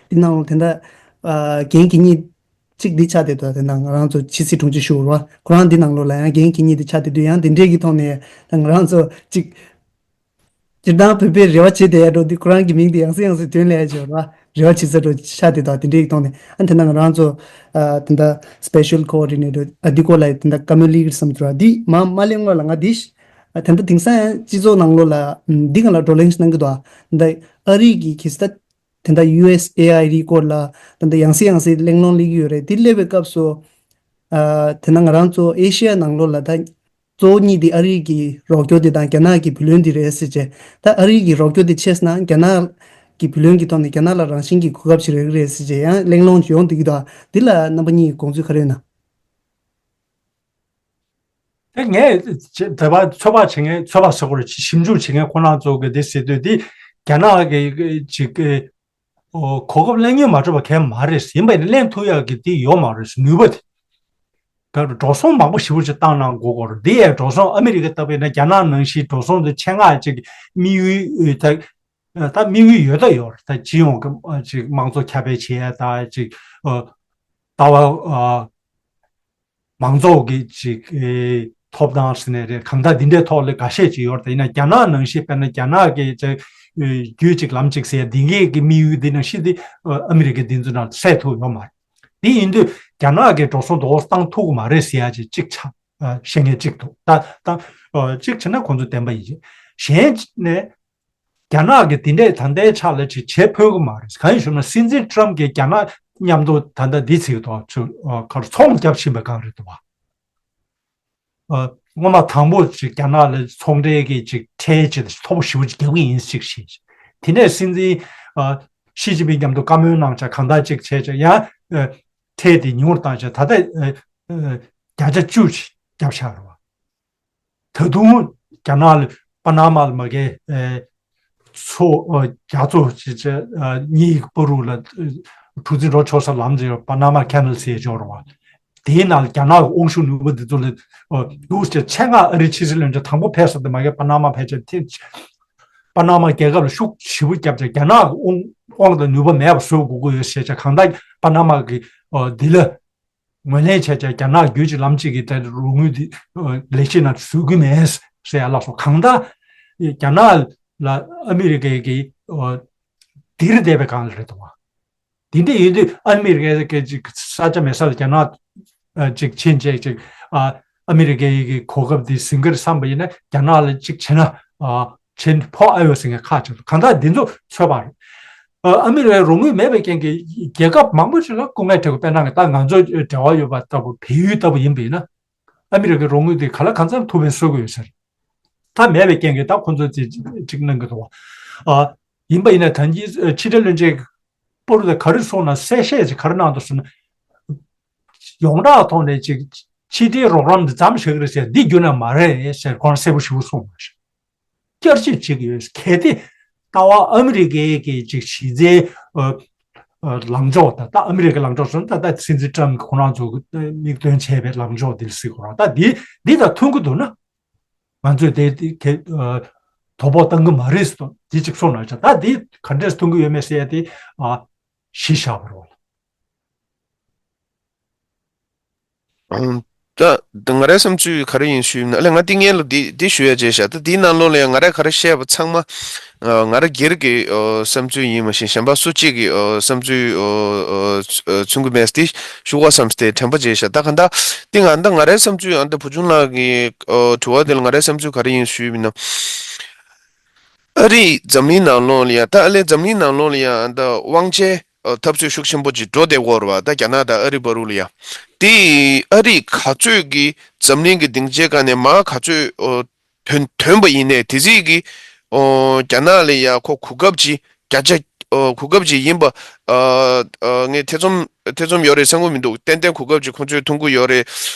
འདི་ནང་ལོགས་དེ་འདྲ། ཨ། འགན་འཁྱེར་མཁན་གཅིག་འདི་ཆགས་བསྡད་འདུག་དེ་ནང་ང་རང་ཚོ་ཕྱི་སྲིད་དྲུང་ཆེ་ཞུ་བ། ཁོ་རང་འདི་ནང་ལོགས་ལ་ཡང་འགན་འཁྱེར་མཁན་འདི་ཆགས་བསྡད་དུས། ཡང་དེ་འདྲས་ཀྱི་ཐོག་ནས་ང་རང་ཚོ་གཅིག་སྤྱིར་བཏང་བོད་པའི་རེ་བ་བྱེད་བསྡད་ཡ་འགྲོ་འདི། ཁོ་རང་གི་མིང་དེ་ཡང་སེ་ཡང་སེ་དོན་ལས་བྱས་བ། རེ་བ་བྱེད་ས་འགྲོ་ཆགས་བསྡད་འདུག་དེ་འདྲས་ཀྱི་ཐོག་ནས། ཨ། དེ་ནང་ང་རང་ཚོ། ཨ། དེ་འདྲ་སི་པེ་ཤལ་ཀོ་ཨོ་ཌི་ནེ་ཊར། ཨ། འདི་སྐོར་ལ་དེ་འདྲ་བཀའ་མོལ་སླེབས་ཀྱི་རེད་བསམ་འདུག་འདི་མ་མ་སླེབས་སྔོན་ལ་ང་འདི། ཨ། དེ་འདྲ་དེང་སང་ཡང་སྤྱི་ཚོགས་ནང་ལོགས་ལ་འདི་སྒང་ལ་བགྲོ་གླེང་ཞིག་གནང་གི་འདུག་ཨ། འདི་ཨ་རི་གི་གི་ས་ད། དེ་འདྲ་ཡུ་ཨེས་ཨེ་ཨའི་ཌི་སྐོར་ལ་དེ་འདྲ་ཡང་སེ་ཡང་སེ་གླེང་སློང་སླེབས་ཀྱི་ཡོད་རེད། དེ་སླེབས་པའི་སྐབས་སུ། ཨ། དེ་ན་ང་རང་ཚོ་ཨེ་ཤི་ཡ་ནང་ལོགས་ལ་ད་གཙོ་བོ་གཉིས་དེ་ཨ་རི་གི་རོགས་སྐྱོར་དེ་དང་རྒྱ་ནག་གི་བུ་ལོན་དེ་རེད་ཟེར་བྱས། ད་ཨ་རི་གི་རོགས་སྐྱོར་དེ་ཆེ་ས་ན་རྒྱ་ནག་གི་བུ་ལོན་གྱི་ཐོག་ནས་རྒྱ་ནག་ལ་རང་བཞིན་གྱི་གོ་སྐབས་ཤིག་རག་གི་རེད་ཟེར་བྱས་ཡང་གླེང་སློང་ཡོང་བསྡད་ཀྱི་འདུག་འདི་ལ་རྣམ་པ་གཉིས་ཀྱི་དགོངས་ཚུལ་ག་རེ་ཡོད་ན། དེ་ངས་དེ་བ་ཚོད་དཔག་བྱེད་མཁན། ཚོད་དཔག་ཟེར་དགོས་རེད། ཞིབ་འཇུག་བྱེད་མཁན་ཁོ་རང་ཚོ་གི་དེ་ཟེར་དུས། དེ་རྒྱ་ནག་གི་ཅིག་གོ་སྐབས་ལེན་མཁན་མ་གྲུབ་པ་གང་ཡང་མ་རེད། ཡིན་པ་ཡིན་ན་ལེན་ཐུབ་ཡག་གི་དེ་ཡོད་མ་རེད། ནུས་པ་དེ་ག་འགྲོ་སོང་མང་པོ་ཞེ་པོ་ཅིག་བཏང་གནང་དགོས་ཀྱི་རེད། དེ་ཡང་འགྲོ་སོང་ཨ་མི་རི་ཀ་ལྟ་བུ་ཡིན་ན་རྒྱ་ནག་ནང་བཞིན་འགྲོ་སོང་དེ་ཆེད་མངགས་ཅིག་དམིགས་ཡུལ་ད་ད་དམིགས་ཡུལ་ཡོད་ད་ཡོད་རེད། ད་སྤྱི་ཡོངས་ཀྱི་ཅིག་དམངས་གཙོ་ཁྱབ་སྤེལ་བྱེད་ཡ་ད་ཅིག་ཨ། ལྟ་བ། ཨ། མང་ཚོགས་ཀྱི་ཅིག་ཨེ། ཐོབ་ཐང་ཟེར་ནའི་རེད། གང་ལྟར་འདི་འདྲའི་ཐོག་ལ་འགའ་ཤས་ཅིག་ཡོད་རེད། ད་ཡིན་ན་རྒྱ་ནག་ནང་བཞིན། དཔེར་ན་རྒྱ་ནག་གི་ཅིག་ཨེ། རྒྱུད་ཅིག་ལམ་ཅིག་ཟེར་ཡ་འདི་གའི་གི་དམིགས་ཡུལ་འདི་ནང་བཞིན་འདི་ཨ་མི་རི་ཀའི་འདི་ཚོ་ནང་གསལ་ཐུབ་ཡོད་མ་རེད། དེ་ཡིན་དུས་རྒྱ་ནག་གིས་འགྲོ་སོང་དོ་བཏང་ཐུབ་ཀྱི་མ་རེད་ཟེར་ཡ་ཅིག་ཅིག་ཆགས། ཨ། བཤད་མཁན་གཅིག་འདུག་ད་ད་ཨ་གཅིག་བྱས་ན་ཁོང་ཚོ་བདེན་པ་ཡིན། གཅིག་གཞན་ནས། རྒྱ་ནག་གིས་དེ་འདྲས་ད་ལྟའི་ཆ་ལ་ཅིག་བྱེད་ཕོད་ཀྱི་མ་རེད། གང་ཡིན་ཞུ་ན་སྲིད་འཛིན་ཊམ་གྱིས་རྒྱ་ནག་མཉམ་དུ་ད་ལྟ་འདི་བྱེད་ཀྱི་འདུག་ཚུར་ཨ་ག་རེ་ཚོང་རྒྱབ་བཞིན་པའི་སྒང་རེད་འདུག་བ། ཨ། སྔོན་མ་དང་པོ་ཅིག་རྒྱ་ནག་ལ་ཚོང་འབྲེལ་གྱི་ཅིག་ཁྲལ་ཅིག་མཐོ་པོ་ཞེ་པོ་ཅིག་རྒྱག་གི་ཡིན་ཅིག་བཤད། དེ་ནས་སྲིད་འཛིན་ཨ་ཞི་ཅིན་ཕིང་མཉམ་དུ་བཀའ་མོལ་གནང་བྱས་གང་ལྟར་ཅིག་བྱས་བྱས་ཡང་ཨ་ཁྲལ་དེ་ཉུང་རུ་བཏང་བྱས་ད་ལྟ་ཨ་ཨ་བརྒྱ་ཆ་བཅུ་ཅིག་བརྒྱབ་བཞག་རེད་བ། ད་དུང་རྒྱ་ནག་ལ་པ་ན་མ་ལ་མ་གི་ཨེ་མཚོ་ཨ་རྒྱ་མཚོ་ཅེས་བྱས་ཨ་གཉིས་པ་རུ་ལ་ཨ་གྲུ་གཟིངས་རོ་ཆོག་ས་ལམ་ཟེར་བ། པ་ན་མ་ཁེ་ནལ་ཟེར་ཅིག་ཡོད་རེད་བ། དེའི་ནང་ལ་རྒྱ་ནག་གི་དབང་ཤུགས་ནུས་པ་འདི་ཚོ་ལ་ཨ་འདུག་ཅེས་ཆེད་མངགས་ཨ་རིའི་ཕྱི་སྲིད་བློན་ཆེན་དང་པོ་ཕེབས་ས་དེ་མ་གི་པ་ན་མ་ཕེབས་བྱས་དེ་པ་ན་མ་རྒྱལ་ཁབ་ལ་ཤུགས་ཞེ་པོ་བརྒྱབ་བྱས་རྒྱ་ནག་གི་དབང་དབང་དང་ནུས་པ་མེད་པ་བཟོ་དགོས་ཀྱི་ཡོད་ཟེར་བྱས། གང་ལྟར་པ་ན་མ་གི་ཨ་འདི་ལ་ངོས་ལེན་བྱས་བྱས་རྒྱ་ནག་བརྒྱུད་ཅིག་ལམ་གཅིག་གི་དེ་རོགས་དངུལ་འདི་ཨ་ལས་བྱེད་ནང་བཟོ་གི་མེད་ཟེར་ཡ་ལ་སོགས། གང་ལྟར་རྒྱ་ནག་ལ་ཨ་མི་རི་ཀའི་གི་ཨ་འདིར་བསྡད་པའི་སྒང་ལ་རེད་འདུག་བ། དེ་འདྲ་ཡིན་དུས་ཨ་མི་རི་ཀའི་གི་ཅིག་ས་ཆ་མེད་ས་ལ་རྒྱ་ནག་ཨ་ཅིག་ཕྱིན་བྱས་ཅིག་ཨ་ཨ་མི་རི་ཀའི་གི་གོ་སྐབས་འདི་ཟིན་གི་རེད་བསམ་པ་ཡིན་ན་རྒྱ་ནག་ལ་ཅིག་བྱས་ན་ཨ་ཆེན་ཕོག་ཨ་ཡོད་ཟེར་མཁན་ཁག་ཅིག་འདུག་གང་ལྟར་འདི་ཚོ་ཚོད་དཔག་རེད། ཨ་ཨ་མི་རི་ཀའི་རོགས་དངུལ་མེད་པའི་རྐྱེན་གྱིས་རྒྱལ་ཁབ་མང་པོ་ཞིག་ལ་སྐུ་ངལ་འཕྲད་དགོས། དཔེར་ན་ད་ང་ཚོ་འབྲེལ་བ་ཡོད་པ་ལྟ་བུ་བལ་ཡུལ་ལྟ་བུ་ཡིན་པ་ཡིན་ན། ཨ་མི་རི་ཀའི་རོགས་དངུལ་དེ་ག་ལ་གང་འཚམ་ཐུབ་པའི་བཟོ་དགོས་ཡོད་ས་རེད། ད་མེད་པའི་རྐྱེན་གྱིས་ད་ཁོ་ཚོ་ཅིག་ཅིག་གནང་གི་འདུག་བ། ཨ་ཡིན་པ་ཡིན་ན་ད་གིན་ཕྱི་དྲིལ་བློན་ཆེན་པོ་རུ་དེ་ག་རེ་གསུངས་ན། གསལ་བཤད་ཅིག་ག་རེ་གནང་འདུག་ཟེར་ན། ཡོངས་གྲགས་ཐོག་ནས་ཅིག་ཕྱི་དྲིལ་རོགས་རམ་འདི་ཙམ་བྱེད་ཀྱི་རེད་ཟེར་འདི་བརྒྱུད་ན་མ་རེད་ཟེར་ཁོང་གསལ་པོ་ཞེ་པོ་གསུངས་པ་རེད། བསྐྱར་ཞིབ་བྱེད་ཀྱི་ཡོད། གལ་ཏེ་ལྟ་བ་ཨ་མི་རི་ཀའི་གི་ཅིག་གཞི་རྩའི་ཨ་ཨ་ལངས་ཕྱོགས་དང་། ད་ཨ་མི་རི་ཀའི་ལངས་ཕྱོགས་སོང་ད་ད་སྲིད་འཛིན་ཊམ་གྱིས་ཁོ་རང་ཚོ་མིག་སྟོན་བྱས་པའི་ལངས་ཕྱོགས་འདི་ལ་གཟིགས་ཁོ་རང་ད་འདི་འདི་དང་མཐུན་གྱི་འདུག་ན། ང་ཚོས་དེ་དེ་གལ་ཨ་ དོ་ཕོག་བཏང་གི་མ་རེད་ཟེར་དོ་འདི་གཅིག་སོང་ན་ཆ་ད་འདི་ག་འདྲས་མཐོང་གི་ཡོད་མེད་ཟེར་ཡ་དེ་ཨ་གཞི་བཞག་པ་རེད་བ། ད་ད་ང་རའི་བསམ་ཚུལ་ག་རེ་ཡིན་ཞུས་ན་ཨ་ལས་ང་ཏིང་ངེ་ལ་འདི་འདི་ཞུ་ཡ་བྱས་ཤག་ད་འདིའི་ནང་ལོགས་ལ་ཡང་ང་རས་ག་རེ་བཤད་པ་ཚང་མ་ཨ་ང་རང་སྒེར་གྱི་ཨ་བསམ་ཚུལ་ཡིན་མ་གཞི་གཞན་པ་སུ་གཅིག་གི་ཨ་བསམ་ཚུལ་ཨ་ཨ་མཚོན་གྱི་མེད་དེ་ཞུ་བ་བསམ་སྟེ་དྲན་པ་བྱས་ཤག་ད་ག་ད་འདི་ང་ད་ང་རའི་བསམ་ཚུལ་ཨ་ད་བུ་ཆུང་ལགས་ཀྱི་ཨ་དྲི་བ་དེ་ལ་ང་རའི་བསམ་ཚུལ་ག་རེ་ཡིན་ཞུས་པ་ཡིན་ན། ཨ་རི་འཛམ་གླིང་ནང་ལོགས་ལ་ཡ་ད་ཨ་ལས་འཛམ་གླིང་ནང་ལོགས་ལ་ཡ་ད་དབང་ཆའི་ཨ་འཐབ་རྩོད་ཤུགས་ཆེན་པོ་ཅིག་འགྲོ་བསྡད་ཡོད་རེད་བ། ད་རྒྱ་ནག་དང་ཨ་རི་བར་དུ་ལ་ཡ་དེ་ཨ་རི་ག་ཚོད་ཀྱིས་འཛམ་གླིང་གི་སྡིངས་ཆའི་སྒང་ནས་མར་ག་ཚོད་ཨོ་ཐོན་ཐོན་པ་ཡིན་ནའི་དེ་ཚིག་གི་ཨོ་རྒྱ་ནག་ལ་ཡ་ཁོ་གོ་སྐབས་ཅིག་བརྒྱ་ཆ་ཨོ་གོ་སྐབས་ཅིག་ཡིན་པ་ཨ་ཨ་ངས་ཐེ་ཚོམ་ཐེ་ཚོམ་ཡོད་རེད་བསམ་གི་མི་འདུག་ཏན་ཏན་གོ་སྐབས་ཅིག་ཁོང་ཚོས་མཐོང་གི་ཡོད་རེད།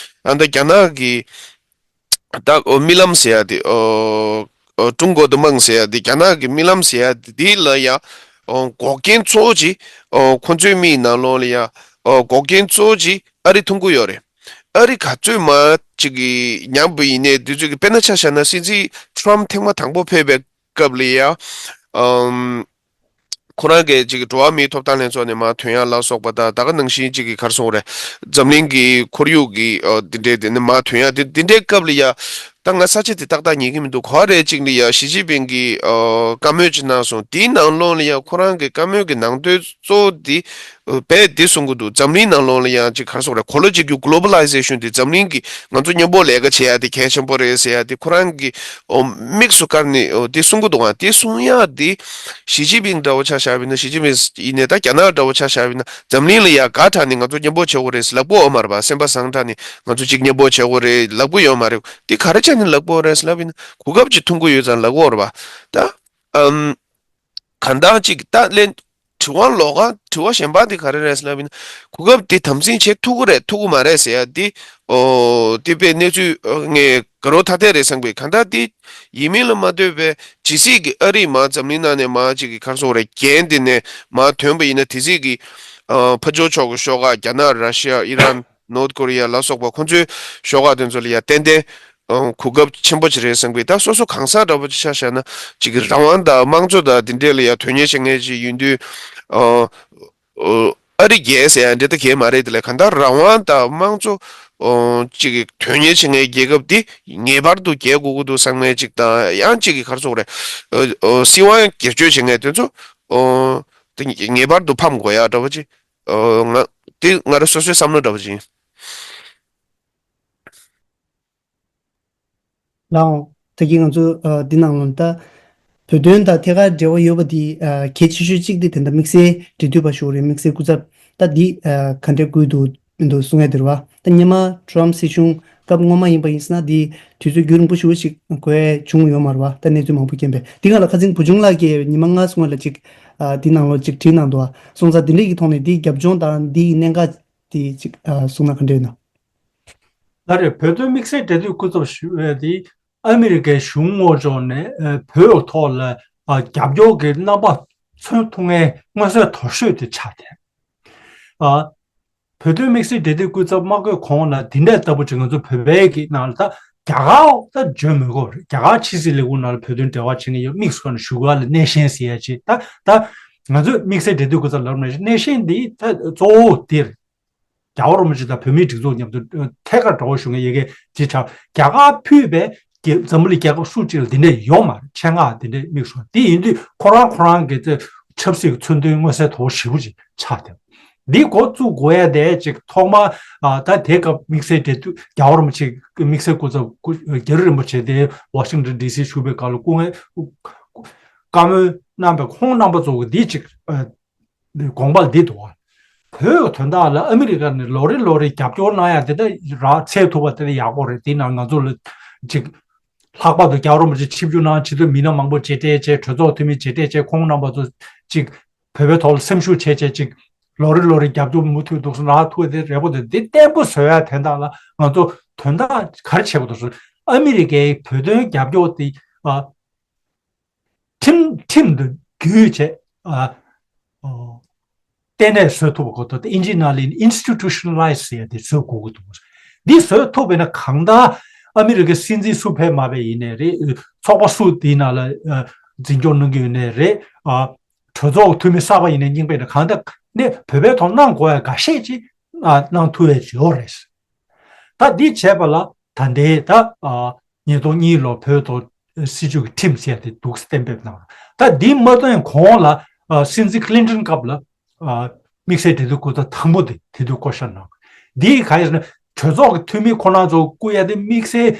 ཨ་ད་རྒྱ་ནག་གི་ད་ཨོ་རྨི་ལམ་ཟེར་ཡ་དེ་ཨོ་ཨོ་ཀྲུང་གོ་དུ་མང་ཟེར་ཡ་དེ་རྒྱ་ནག་གི་རྨི་ལམ་ཟེར་ཡ་དེ་དེ་ལ་ཡ་ཨོ་འགོག་རྐྱེན་གཙོ་བོ་ཅིག་ཨོ་ཁོ་ཚོའི་མིའི་ནང་ལོགས་ལ་ཡ་ཨོ་འགོག་རྐྱེན་གཙོ་བོ་ཅིག་ཨ་རི་མཐོང་གི་ཡོད་རེད། ཨ་རི་ག་ཚོད་མ་ཅིག་གི་ཉམས་པ་ཡིན་ནའི་དུས་ཚོད་ཀྱི་དཔེར་ན་ཆ་བཞག་ན་སྲིད་འཛིན་ཁྲོམ་ཐེངས་མ་དང་པོ་ཕེབས་པའི་སྐབས་ལ་ཡ་ཨམ། ཁོ་རང་གིས་ཅིག་འགྲོ་བ་མིའི་ཐོབ་ཐང་ལྷན་ཚོགས་ནས་མར་ཐོན་ཡ་ལ་སོགས་པ་དང་ད་ག་ནང་བཞིན་ཅིག་གི་ག་རེ་ཟེར་དགོས་རེད། འཛམ་གླིང་གི་ཁོར་ཡུག་གི་ཨ་འདི་འདྲའི་དེ་ནས་མར་ཐོན་ཡ་དེ་འདི་འདྲའི་སྐབས་ལ་ཡ་ད་ང་ས་ཆ་དེ་ཏག་ཏག་ཉན་གི་མི་འདུག་ག་རེ་ཅིག་ལ་ཡ་ཞི་ཅིན་ཕིང་གིས་ཨ་བཀའ་མོལ་ཅིག་གནང་སོང་། དེའི་ནང་ལོགས་ལ་ཡ་ཁོ་རང་གི་བཀའ་མོལ་གྱི་ནང་དོན་གཙོ་བོ་དེ་ཨ་རྦད་དེ་གསུང་གི་འདུག་འཛམ་གླིང་ནང་ལོགས་ལ་ཡ་ཅིག་ག་རེ་ཟེར་དགོས་རེད། གོ་ལ་གཅིག་གྱུར་གོ་ལོ་བྷ་ལའི་ཟེ་ཤན་དེ་འཛམ་གླིང་གི་ང་ཚོ་མཉམ་པོ་ལས་ཀ་བྱེད་ཡ་དེ་གལ་ཆེན་པོ་རེད་ཟེར་ཡ་དེ་ཁོ་རང་གི་ཨོ་དམིགས་སུ་བཀར་ནས་ཨོ་དེ་གསུང་གི་འདུག་ཨ་དེ་གསུང་ཡ་དེ་ཞི་ཅིན་ཕིང་འདྲ་བོ་ཆ་བཞག་པ་ཡིན་ན་ཞི་ཅིན་ཕིང་ཡིན་ནའི་ད་རྒྱ་ནག་འདྲ་བོ་ཆ་བཞག་པ་ཡིན་ན་འཛམ་གླིང་ལ་ཡ་དགའ་དྲགས་ནས་ང་ཚོ་མཉམ་པོ་བྱེད་དགོས་རེད་ལབ་གི་ཡོད་མ་རེད་པ། སེམས་པ་བཟང་དྲགས་ནས་ང་ཚོ་གཅིག་མཉམ་པོ་བྱེད་དགོས་རེད་ལབ་གི་ཡོད་མ་རེད། དེ་ག་རེ་བྱས་ནས་ལབ་གི་ཡོད་རེད་ལབ་ཡིན་ན་གོ་སྐབས་ཅིག་མཐོང་གི་ཡོད་ཙང་ལབ་གི་ཡོད་རེད་པ། ད་ཨམ། གང་ལྟར་ཅིག་ད་ལན་དྲི་བ་ལོགས་ཀ་དྲི་བ་གཞན་པ་དེ་ག་རེ་རེད་ལབ་ཡིན་ན་གོ་སྐབས་དེ་དམ་འཛིན་བྱེད་ཐུབ་ཀྱི་རེད་ཐུབ་ཀྱི་མ་རེད་ཟེར་ཡ་དེ་ཨོ་དེ་དཔེ་གནས་ཚུལ་ངས་དགའ་རབ་ཐ་དད་རེད་བསམ་གི། གང་ལྟར་དེ་ཡིན་མིན་ལ་མ་ལྟོས་པའི་ཇི་སྲིད་ཀྱི་ཨ་རི་མར་འཛམ་གླིང་ནང་ནས་མར་ཅིག་གི་ག་རེ་ཟེར་དགོས་རེད་རྒྱན་དེ་ནས་མར་ཐོན་པ་ཡིན་ན་དེ་སྲིད་ཀྱི་ཨ་ཕར་ཕྱོགས་ཕྱོགས་ཀྱི་ཤོག་ཁག་རྒྱ་ནག་ར་ཤི་ཡ་ཨི་རན་ནོར་ཐ་ཀོ་རི་ཡ་ལ་སོགས་པ་ཁོང་ཚོའི་ཤོག་ཁག་དེ་ཚོ་ལ་ཡ་ཏན་ཏན་ཨང་གོ་སྐབས་ཆེན་པོ་ཅིག་རེད་བསམ་གི། ད་སོ་སོ་གང་ཟག་འདྲ་པོ་ཅིག་ཆ་བཞག་ན་ཅིག་གི་རང་དབང་དང་དམངས་གཙོ་དང་དེ་འདྲས་ལ་ཡ་དོན་གཉེར་བྱེད་མཁན་ཅིག་ཡིན་དུས་ཨ་ཨ་རི་རྒྱལ་ཟེར་ཡ་འདྲ་ད་གས་མ་རེད། དེ་ལས་གང་ལྟར་རང་དབང་དང་དམངས་གཙོ་ཨ་ཅིག་གི་དོན་གཉེར་བྱེད་མཁན་རྒྱལ་ཁབ་འདི་ངེས་པར་དུ་རྒྱལ་དགོས་ཀྱི་འདུག་བསམ་མཁན་ཅིག་དང་ཡང་ཅིག་གི་ག་རེ་ཟེར་དགོས་རེད་ཨ་ཨ་སྲིད་དབང་སྒེར་གཅོད་བྱེད་མཁན་དེ་ཚོ་ཨ་དེ་ངེས་པར་དུ་ཕམ་དགོས་ཡ་འདྲ་པོ་ཅིག་ཨ་ང་དེ་ང་རང་སོ་སོའི་བསམ་བློ་འདྲ་པོ་ཅིག་ཡིན། ལགས་འོང་། ད་གིན་ང་ཚོ་ཨ་འདི་ནང་ལོགས་ད་བོད་དོན་དང་ཐད་ཀར་འབྲེལ་བ་ཡོད་པ་འདི་ཨ་གལ་ཆེ་ཤོས་གཅིག་འདི་དེ་འདྲ་དམིགས་བསལ་འབྲེལ་མཐུད་པ་ཞུ་རེད། དམིགས་བསལ་སྐུ་ཚབ་ད་འདི་ཨ་ག་འདྲས་བསྐུལ་འདུག་མི་འདུག་གསུང་ཡ་དེ་རེད་བ། ད་སྔོན་མ་ཊ་རམ་སྲིད་གཞུང་སྐབས་སྔོན་མ་ཡིན་པ་ཡིན་ཟེར་ན་འདི་དུས་ཚོད་རྒྱུན་རིང་པོ་ཞེ་པོ་ཞིག་འགོར་ཡ་བྱུང་ཡོད་མ་རེད་བ། ད་གནས་ཚུལ་མང་པོ་རྐྱེན་པས། འདི་སྒང་ལ་ཁ་སང་བུ་ཆུང་ལགས་ཀྱིས་ཉི་མ་ལྔ་སྔོན་ལ་ཅིག་ཨ་འདི་ནང་ལོགས་ཅིག་བྲིས་གནང་འདུག་བ། སོང་ཙང་འདི་འདྲས་ཀྱི་ཐོག་ནས་འདིའི་རྒྱབ་ལྗོངས་དང་འདིའི་གནད་འགག་དེ་ཅིག་ཨ་གསུང་ན་ག་འདྲ་ཡོད་ན། ལགས་རེད། བོད་དོན་དམིགས་བསལ་འབྲེལ་མཐུད་སྐུ་ཚབ་ཞུ་བའི་དེ་ཨ་མི་རི་ཀའི་གཞུང་ངོས་ཕྱོགས་ནས་ཨ་བོད་ཐོག་ལ་ཨ་རྒྱབ་སྐྱོར་གྱི་རྣམ་པ་མཚོན་ཐུབ་མཁན་མངོན་གསལ་དོད་ཤོས་དེ་ཆགས་བསྡད། ཨ་བོད་དོན་དམིགས་བསལ་འབྲེལ་མཐུད་སྐུ་ཚབ་མ་བསྐོས་གོང་ལ་དེ་འདྲ་ལྟ་བུ་ཅིག་ང་ཚོ་བོད་པའི་གི་ནང་ལ་ད་རྒྱ་གར་ད་བརྗོད་མི་དགོས་རེད། རྒྱ་གར་ཕྱི་སྲིད་ལས་ཁུངས་ནང་ལ་བོད་དོན་འབྲེལ་བ་བྱེད་མཁན་ཡོད། དམིགས་སུ་བཀར་ནས་བཞུགས་སྒར་ལ་གནས་བཤད་ཟེར་ཡ་ཅིག་ད་ད་ང་ཚོས་དམིགས་བསལ་འབྲེལ་མཐུད་སྐུ་ཚབ་ལབ་ན་གནས་བཤད་འདི་ད་གཙོ་བོ་དེ་རེད། རྒྱལ་བ་རིན་པོ་ཆེ་དང་བོད་མིའི་སྒྲིག་འཛུགས་མཉམ་དུ་ཐད་ཀར་གྲོགས་པོ་ཞུ་མཁན་ཡི་གེ་ཇི་ཆགས་རྒྱ་གར་ཕུད་པའི་རྒྱལ་འཛམ་བུ་གླིང་རྒྱལ་ཁབ་སུ་གཅིག་ལ་འདི་འདྲས་ཡོད་མ་རེད། ཆེད་མངགས་འདི་འདྲས་དམིགས་སུ་འདི་ཡིན་དུས་ཁོ་རང་ཁོ་རང་གི་ཚེ་ཆབ་སྲིད་ཀྱི་མཚོན་དོན་མངོན་གསལ་དོད་པོ་ཞེ་པོ་ཅིག་ཆགས་བསྡད། འདི་འགོ་བཙུགས་དགོས་ཡ་དེ་ཅིག་ཐོག་མ་ཨ་ད་དེ་སྐབས་དམིགས་བསལ་འབྲེལ་མཐུད་རྒྱལ་བ་རིན་པོ་ཆེ་དམིགས་བསལ་སྐུ་ཚབ་སྐུ་རྒྱ་རི་རིན་པོ་ཆེ་དེ་ཝ་ཤིང་ཊོན་ཌི་སི་བཞུགས་པའི་སྐབས་ལ་སྐུ་ངལ་བཀའ་མོལ་གནང་བའི་ཁོང་རྣམ་པ་ཚོ་གི་འདི་ཅིག་ཨ། དགོངས་པ་འདི་འདུག་བ། བོད་དོན་དག་ལ་ཨ་མི་རི་ཀ་ནས་ལོ་རེ་ལོ་རེ་རྒྱབ་སྐྱོར་གནང་ཡ་དེ་ད་རག་ཚད་ཐུབ་པ་དེ་ད་ཡག་པོ་རེད། དེ་ནང་ང་ཚོ་ལ་ཅིག་ལྷག་པར་དུ་རྒྱལ་བ་རིན་པོ་ཆེ་ཆིབས་བསྒྱུར་གནང་ཆེད་དུ་མི་སྣ་མང་པོ་མཇལ་འཕྲད་བྱས། གྲོས་ཚོགས་འཐུས་མི་མཇལ་འཕྲད་བྱས། ཁོང་རྣམ་པ་ཚོ་ཅིག་བོད་པའི་ཐོག་ལ་སེམས་ཤུགས་ཆེ་ཆེ་ཅིག་ལོ་རེ་ལོ་རེ་རྒྱབ་སྐྱོར་མུ་མཐུད་འདུག་སེ་རག་ཐུབ་པ་དེ་རེད་པོ། དེ་དེ་བརྟན་པོ་བཟོ་ཡ་དོན་དག་ལ་ང་ཚོ་དོན་དག་ག་རེ་བྱེད་དགོས་འདུག་ཟེར་ཨ་མི་རི་ཀའི་བོད་དོན་རྒྱབ་སྐྱོར་དེ་ཨ། ཁྲིམས་ཁྲིམས་དུ་བརྒྱུད་བྱས་ཨ་ཨོ་ལྟེ་གནས་བཟོ་ཐུབ་པ་གོ་ཐོག་ཏུ་ཨིན་ཇིའི་ནང་ལ་institutionalize་ཟེར་ཡ་དེ་བཟོ་དགོས་ཀྱི་འདུག་འདི་བཟོ་ཐུབ་པས་ན་གང་ལྟར་ཨ་མི་རི་ཀའི་སྲིད་འཛིན་སུ་ཕེབས་མ་ཕེབས་ཡིན་ནའི་རེད། ཚོགས་པ་སུ་དེའི་ནང་ལ་འཛིན་སྐྱོང་གནང་གི་ཡོད་ནའི་རེད། གྲོས་ཚོགས་འཐུས་མི་གསར་པ་ཡིན་ནའི་རྙིང་པ་ཡིན་ནའི་གང་ལྟར་ནི་བོད་པའི་ཐོག་གནང་དགོས་ཡ་འགའ་ཤས་ཅིག་གནང་ཐུབ་ཡ་ཅིག་ཡོད་རེད། ད་འདི་བྱས་པ་ལ་ད་ལྟའི་ད་ཉིས་སྟོང་གཉིས་ལོ་བོད་ཐོག་སྲིད་བྱུས་ཀྱི་ཁྲིམས་ཟེར་དེ་འདུག་གཏན་འབེབས་གནང་། ད་འདི་མ་གཏོང་གོང་ལ་སྲིད་འཛིན་ཀི་ལིན་ཊོན་སྐབས་ལ་དམིགས་བསལ་འབྲེལ་མཐུད་སྐུ་ཚབ་དང་པོ་དེ་དེ་དུས་བསྐོ་བཞག་གནང་། འདི་ག་ཡིན་ཟེར་ན་གྲོས་ཚོགས་ཀྱི་འཐུས་མི་ཁོ་རང་ཚོ་བསྐོ་ཡ་དེ་དམིགས་བསལ་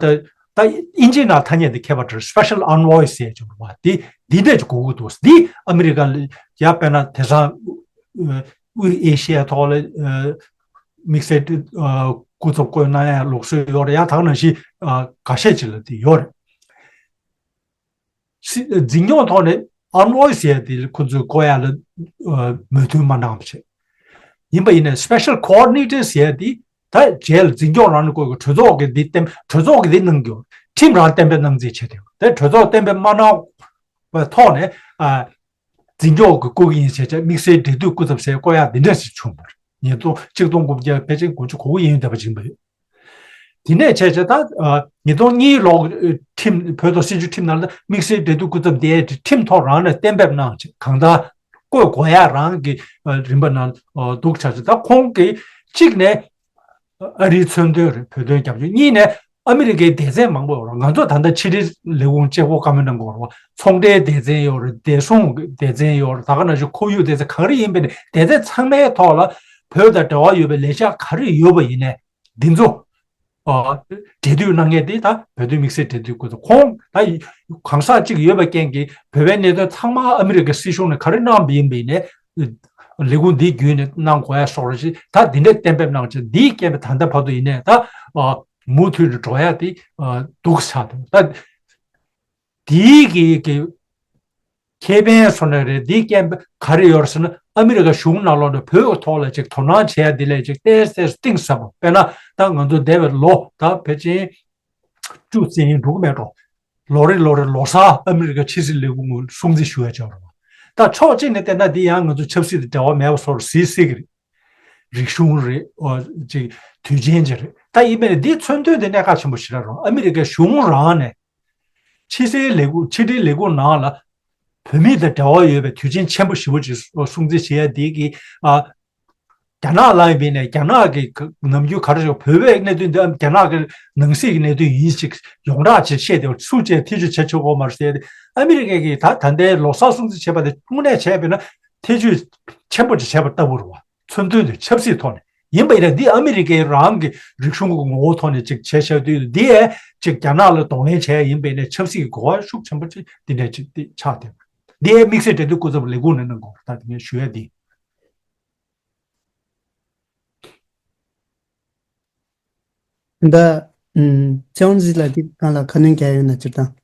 ད་ད་དབྱིན་ཇིའི་ནང་ཐ་སྙད་དེ་ཁྱད་པར་འདྲ་སི་པེ་ཤལ་ཨན་ཝོའི་ཟེར་བྱུང་བ་དེ་འདི་འདྲས་ཀྱི་དགོས་ཀྱི་འདུག་འདི་ཨ་མི་རི་ཀ་ལ་ཡ་དཔེར་ན་དེང་སང་དབུས་ཨེ་ཤི་ཡའི་ཐོག་ལ་དམིགས་བསལ་སྐུ་ཚབ་བསྐོ་གནང་ཡ་ལུགས་སྲོལ་ཡོད་རེད། ཡང་དག་ནང་བཞིན་འགའ་ཤས་ཅིག་ལ་དེ་ཡོད་རེད། སྲིད་འཛིན་སྐྱོང་ཐོག་ནས་ཨན་ཝོའི་ཟེར་ཡ་དེ་ཁོ་ཚོས་བསྐོ་ཡ་ལ་མོས་མཐུན་མ་གནང་བ་བྱས། ཡིན་པ་ཡིན་ནའི་སི་པེ་ཤལ་ཀོ་ཨོ་ཌི་ནེ་ཊར་ཟེར་ཡ་དེ་ད་རྗེས་ལ་འཛིན་སྐྱོང་རང་ནས་བསྐོ་དགོས། གྲོས་ཚོགས་ཀྱི་དེ་གཏན་གྲོས་ཚོགས་ཀྱི་དེ་གནང་རྒྱུ་ཁྲིམས་རང་གཏན་འབེབས་གནང་རྩིས་བྱས་ཏེ་དེ་གྲོས་ཚོགས་གཏན་འབེབས་མ་གནང་བའི་ཐོག་ནས་འཛིན་སྐྱོང་གི་བསྐོ་གི་ཡིན་བྱས་བྱས་དམིགས་བསལ་འབྲེལ་མཐུད་སྐུ་ཚབ་ཟེར་བསྐོ་ཡ་འདི་འདྲ་ཞིག་བྱུང་བ་རེད། ཉིས་སྟོང་ཆིག་སྟོང་དགུ་བརྒྱ་ཕལ་ཆེར་དགུ་བཅུ་གོ་དགུ་ཡིན་འདྲ་པ་ཅིག་ཡིན་པ་རེད། དེ་ནས་བྱས་བྱས་ད་ཉིས་སྟོང་གཉིས་ལོ་ཁྲིམས་བོད་ཐོག་སྲིད་བྱུས་ཁྲིམས་ནང་ལ་དམིགས་བསལ་འབྲེལ་མཐུད་སྐུ་ཚབ་དེ་ཁྲིམས་ཐོག་རང་ནས་གཏན་འབེབས་གནང་བྱས་གང་ལྟར་བསྐོ་དགོས་ཡ་རང་གི་རིམ་པ་ནང་འདུག་བྱས་བྱས་ད་ཁོང་གིས་གཅིག་ནས་ཨ་རིའི་མཚོན་དོན་རེད། བོད་དོན་རྒྱབ་སྐྱོར། གཉིས་ནས་ཨ་མི་རི་ཀའི་སྡེ་ཚན་མང་པོ་ཡོད་རེད། ང་ཚོ་ད་ལྟ་ཕྱི་དྲིལ་ལས་ཁུངས་གཅིག་པོ་བཀའ་མོལ་གནང་གི་ཡོད་རེད་བ། ཚོང་འབྲེལ་སྡེ་ཚན་ཡོད་རེད། བདེ་སྲུང་སྡེ་ཚན་ཡོད་རེད། ད་ག་ནང་བཞིན་ཁོར་ཡུག་སྡེ་ཚན་ག་རེ་ཡིན་པ་ཡིན་ནའི་སྡེ་ཚན་ཚང་མའི་ཐོག་ལ་བོད་དང་འབྲེལ་བ་ཡོད་པའི་ལས་འཆར་ག་རེ་ཡོད་པ་ཡིན་ནའི་འདི་ཚོ་འབྲེལ་མཐུད་གནང་མཁན་དེ་ད་བོད་དོན་དམིགས་བསལ་འབྲེལ་མཐུད་སྐུ་ཚབ། ཁོང་ད་གང་ཟག་གཅིག་ཡོད་པའི་རྐྱེན་གྱིས་བོད་པའི་གནད་དོན་ཚང་མ་ཨ་མི་རི་ཀའི་སྲིད་གཞུང་ནས་ག་རེ་གནང་བ་ཡིན་པ་ཡིན་ནའི་ལས་ཁུངས་འདི་བརྒྱུད་ནས་གནང་དགོས་ཡ་སོགས་རེ་ཞིག་ད་འདི་འདྲའི་གཏན་འབེབས་གནང་བྱས། འདིའི་རྐྱེན་པས་ད་ལྟ་བར་དུ་ཡིན་ནའི་ད་མུ་མཐུད་ནས་འགྲོ་ཡ་དེ་འདུག་ཆགས་འདུག་ད་དེའི་གི་གི་ཁེ་ཕན་སོགས་ནས་རེད། འདིའི་རྐྱེན་པས་ག་རེ་ཡོད་ཟེར་ན་ཨ་མི་རི་ཀ་གཞུང་ནང་ལོགས་ནས་བོད་ཀྱི་ཐོག་ལ་ཅིག་དོ་སྣང་བྱས་ཡ་འདི་ལས་ཅིག་ཏོག་ཙམ་གཏིང་ཟབ་པོ། དཔེར་ན་ད་ང་ཚོ་འདས་པའི་ལོ་ད་ཕལ་ཆེར་བཅུ་ཙམ་ཡིན་འགྲོ་གི་མེད་འགྲོ། ལོ་རེ་ལོ་རེ་ལོ་གསར་ཨ་མི་རི་ཀ་ཕྱི་སྲིད་ལས་ཁུངས་སྲུང་བརྩི་ཞུ་ཡ་ཅིག་ཡོད་རེད་བ། ད་ཕྱོགས་གཅིག་ནས་བལྟས་ན་འདི་ཡང་ང་ཚོ་ཆབ་སྲིད་དང་འབྲེལ་བ་མེད་པ་བཟོ་འདྲ་གཟིགས་སྲིད་ཀྱི་རེད། རིག་གཞུང་རེད། ཨོ་ཅིག་དུས་ཆེན་ཅིག་རེད། ད་ཡིན་པས་ན་འདིའི་མཚོན་དོན་དེ་གནད་འགག་ཆེན་པོ་ཞེ་དྲག་རེད། ཨ་མི་རི་ཀའི་གཞུང་རང་ནས་ཕྱི་སྲིད་ལས་ཁུངས་ཕྱི་དྲིལ་ལས་ཁུངས་ནང་ལ་བོད་མི་དང་འབྲེལ་བ་ཡོད་པའི་དུས་ཆེན་ཆེན་པོ་ཞེ་པོ་ཅིག་སྲུང་བརྩི་བྱེད་ཡ་འདི་གི་ཨ་རྒྱ་ནག་ལ་ཡིན་པས་ན་རྒྱ་ནག་གི་ནམ་རྒྱུན་ག་རེ་ཞིག་བོད་པའི་གནད་དོན་འདི་རྒྱ་ནག་གི་ནང་སྲིད་ཀྱི་གནད་དོན་ཡིན་ཞིག་ཡོངས་གྲགས་ཅིག་བཤད་དེ་སུ་བཅས་ཐེ་བྱུས་བྱེད་ཆོག་གོ་མ་རེད་ཟེར་ཏེ། ཨ་མི་རི་ཀས་ཀྱིས་ད་ད་ལྟའི་ལོ་གསར་སྲུང་བརྩི་བྱེད་པ་དེ་དངོས་གནས་བྱས་པས་ན་ཐེ་བྱུས་ཆེན་པོ་ཅིག་བྱས་པ་ལྟ་བུ་རེད་བ། མཚོན་དོན་དེ་ཆབ་སྲིད་ཐོག་ནས་ཡིན་པ་ཡིན་ན། འདི་ཨ་མི་རི་ཀའི་རང་གི་རིག་གཞུང་གི་ངོ་བོ་ཐོག་ནས་ཅིག་བྱས་བཞག་དུས་འདི་ཡས་ཅིག་རྒྱ་ནག་ལ་གདོང་ལེན་བྱས་ཡིན་པས་ན་ཆབ་སྲིད་ཀྱི་གོ་བ་ཤུགས་ཆེན་པོ་ཅིག་འདི་འདྲ་ཅིག་འདི་ཆགས་བསྡད་པ་རེད། འདི་ཡས་དམིགས་བསལ་འབྲེལ་མཐུད་སྐུ་ཚབ་ལས་ཁུངས་ནས་གནང་དགོས་པ་རེད། ད་དེ་ངས་ཞུ་ཡ་འདི། ད་ཨུམ་ཚེ་དབང་རྩིས་ལགས་འདི་སྒང་ལ་ཁ་སྣོན་རྒྱག་ཡོད་ན་སྤྱིར་བཏང་།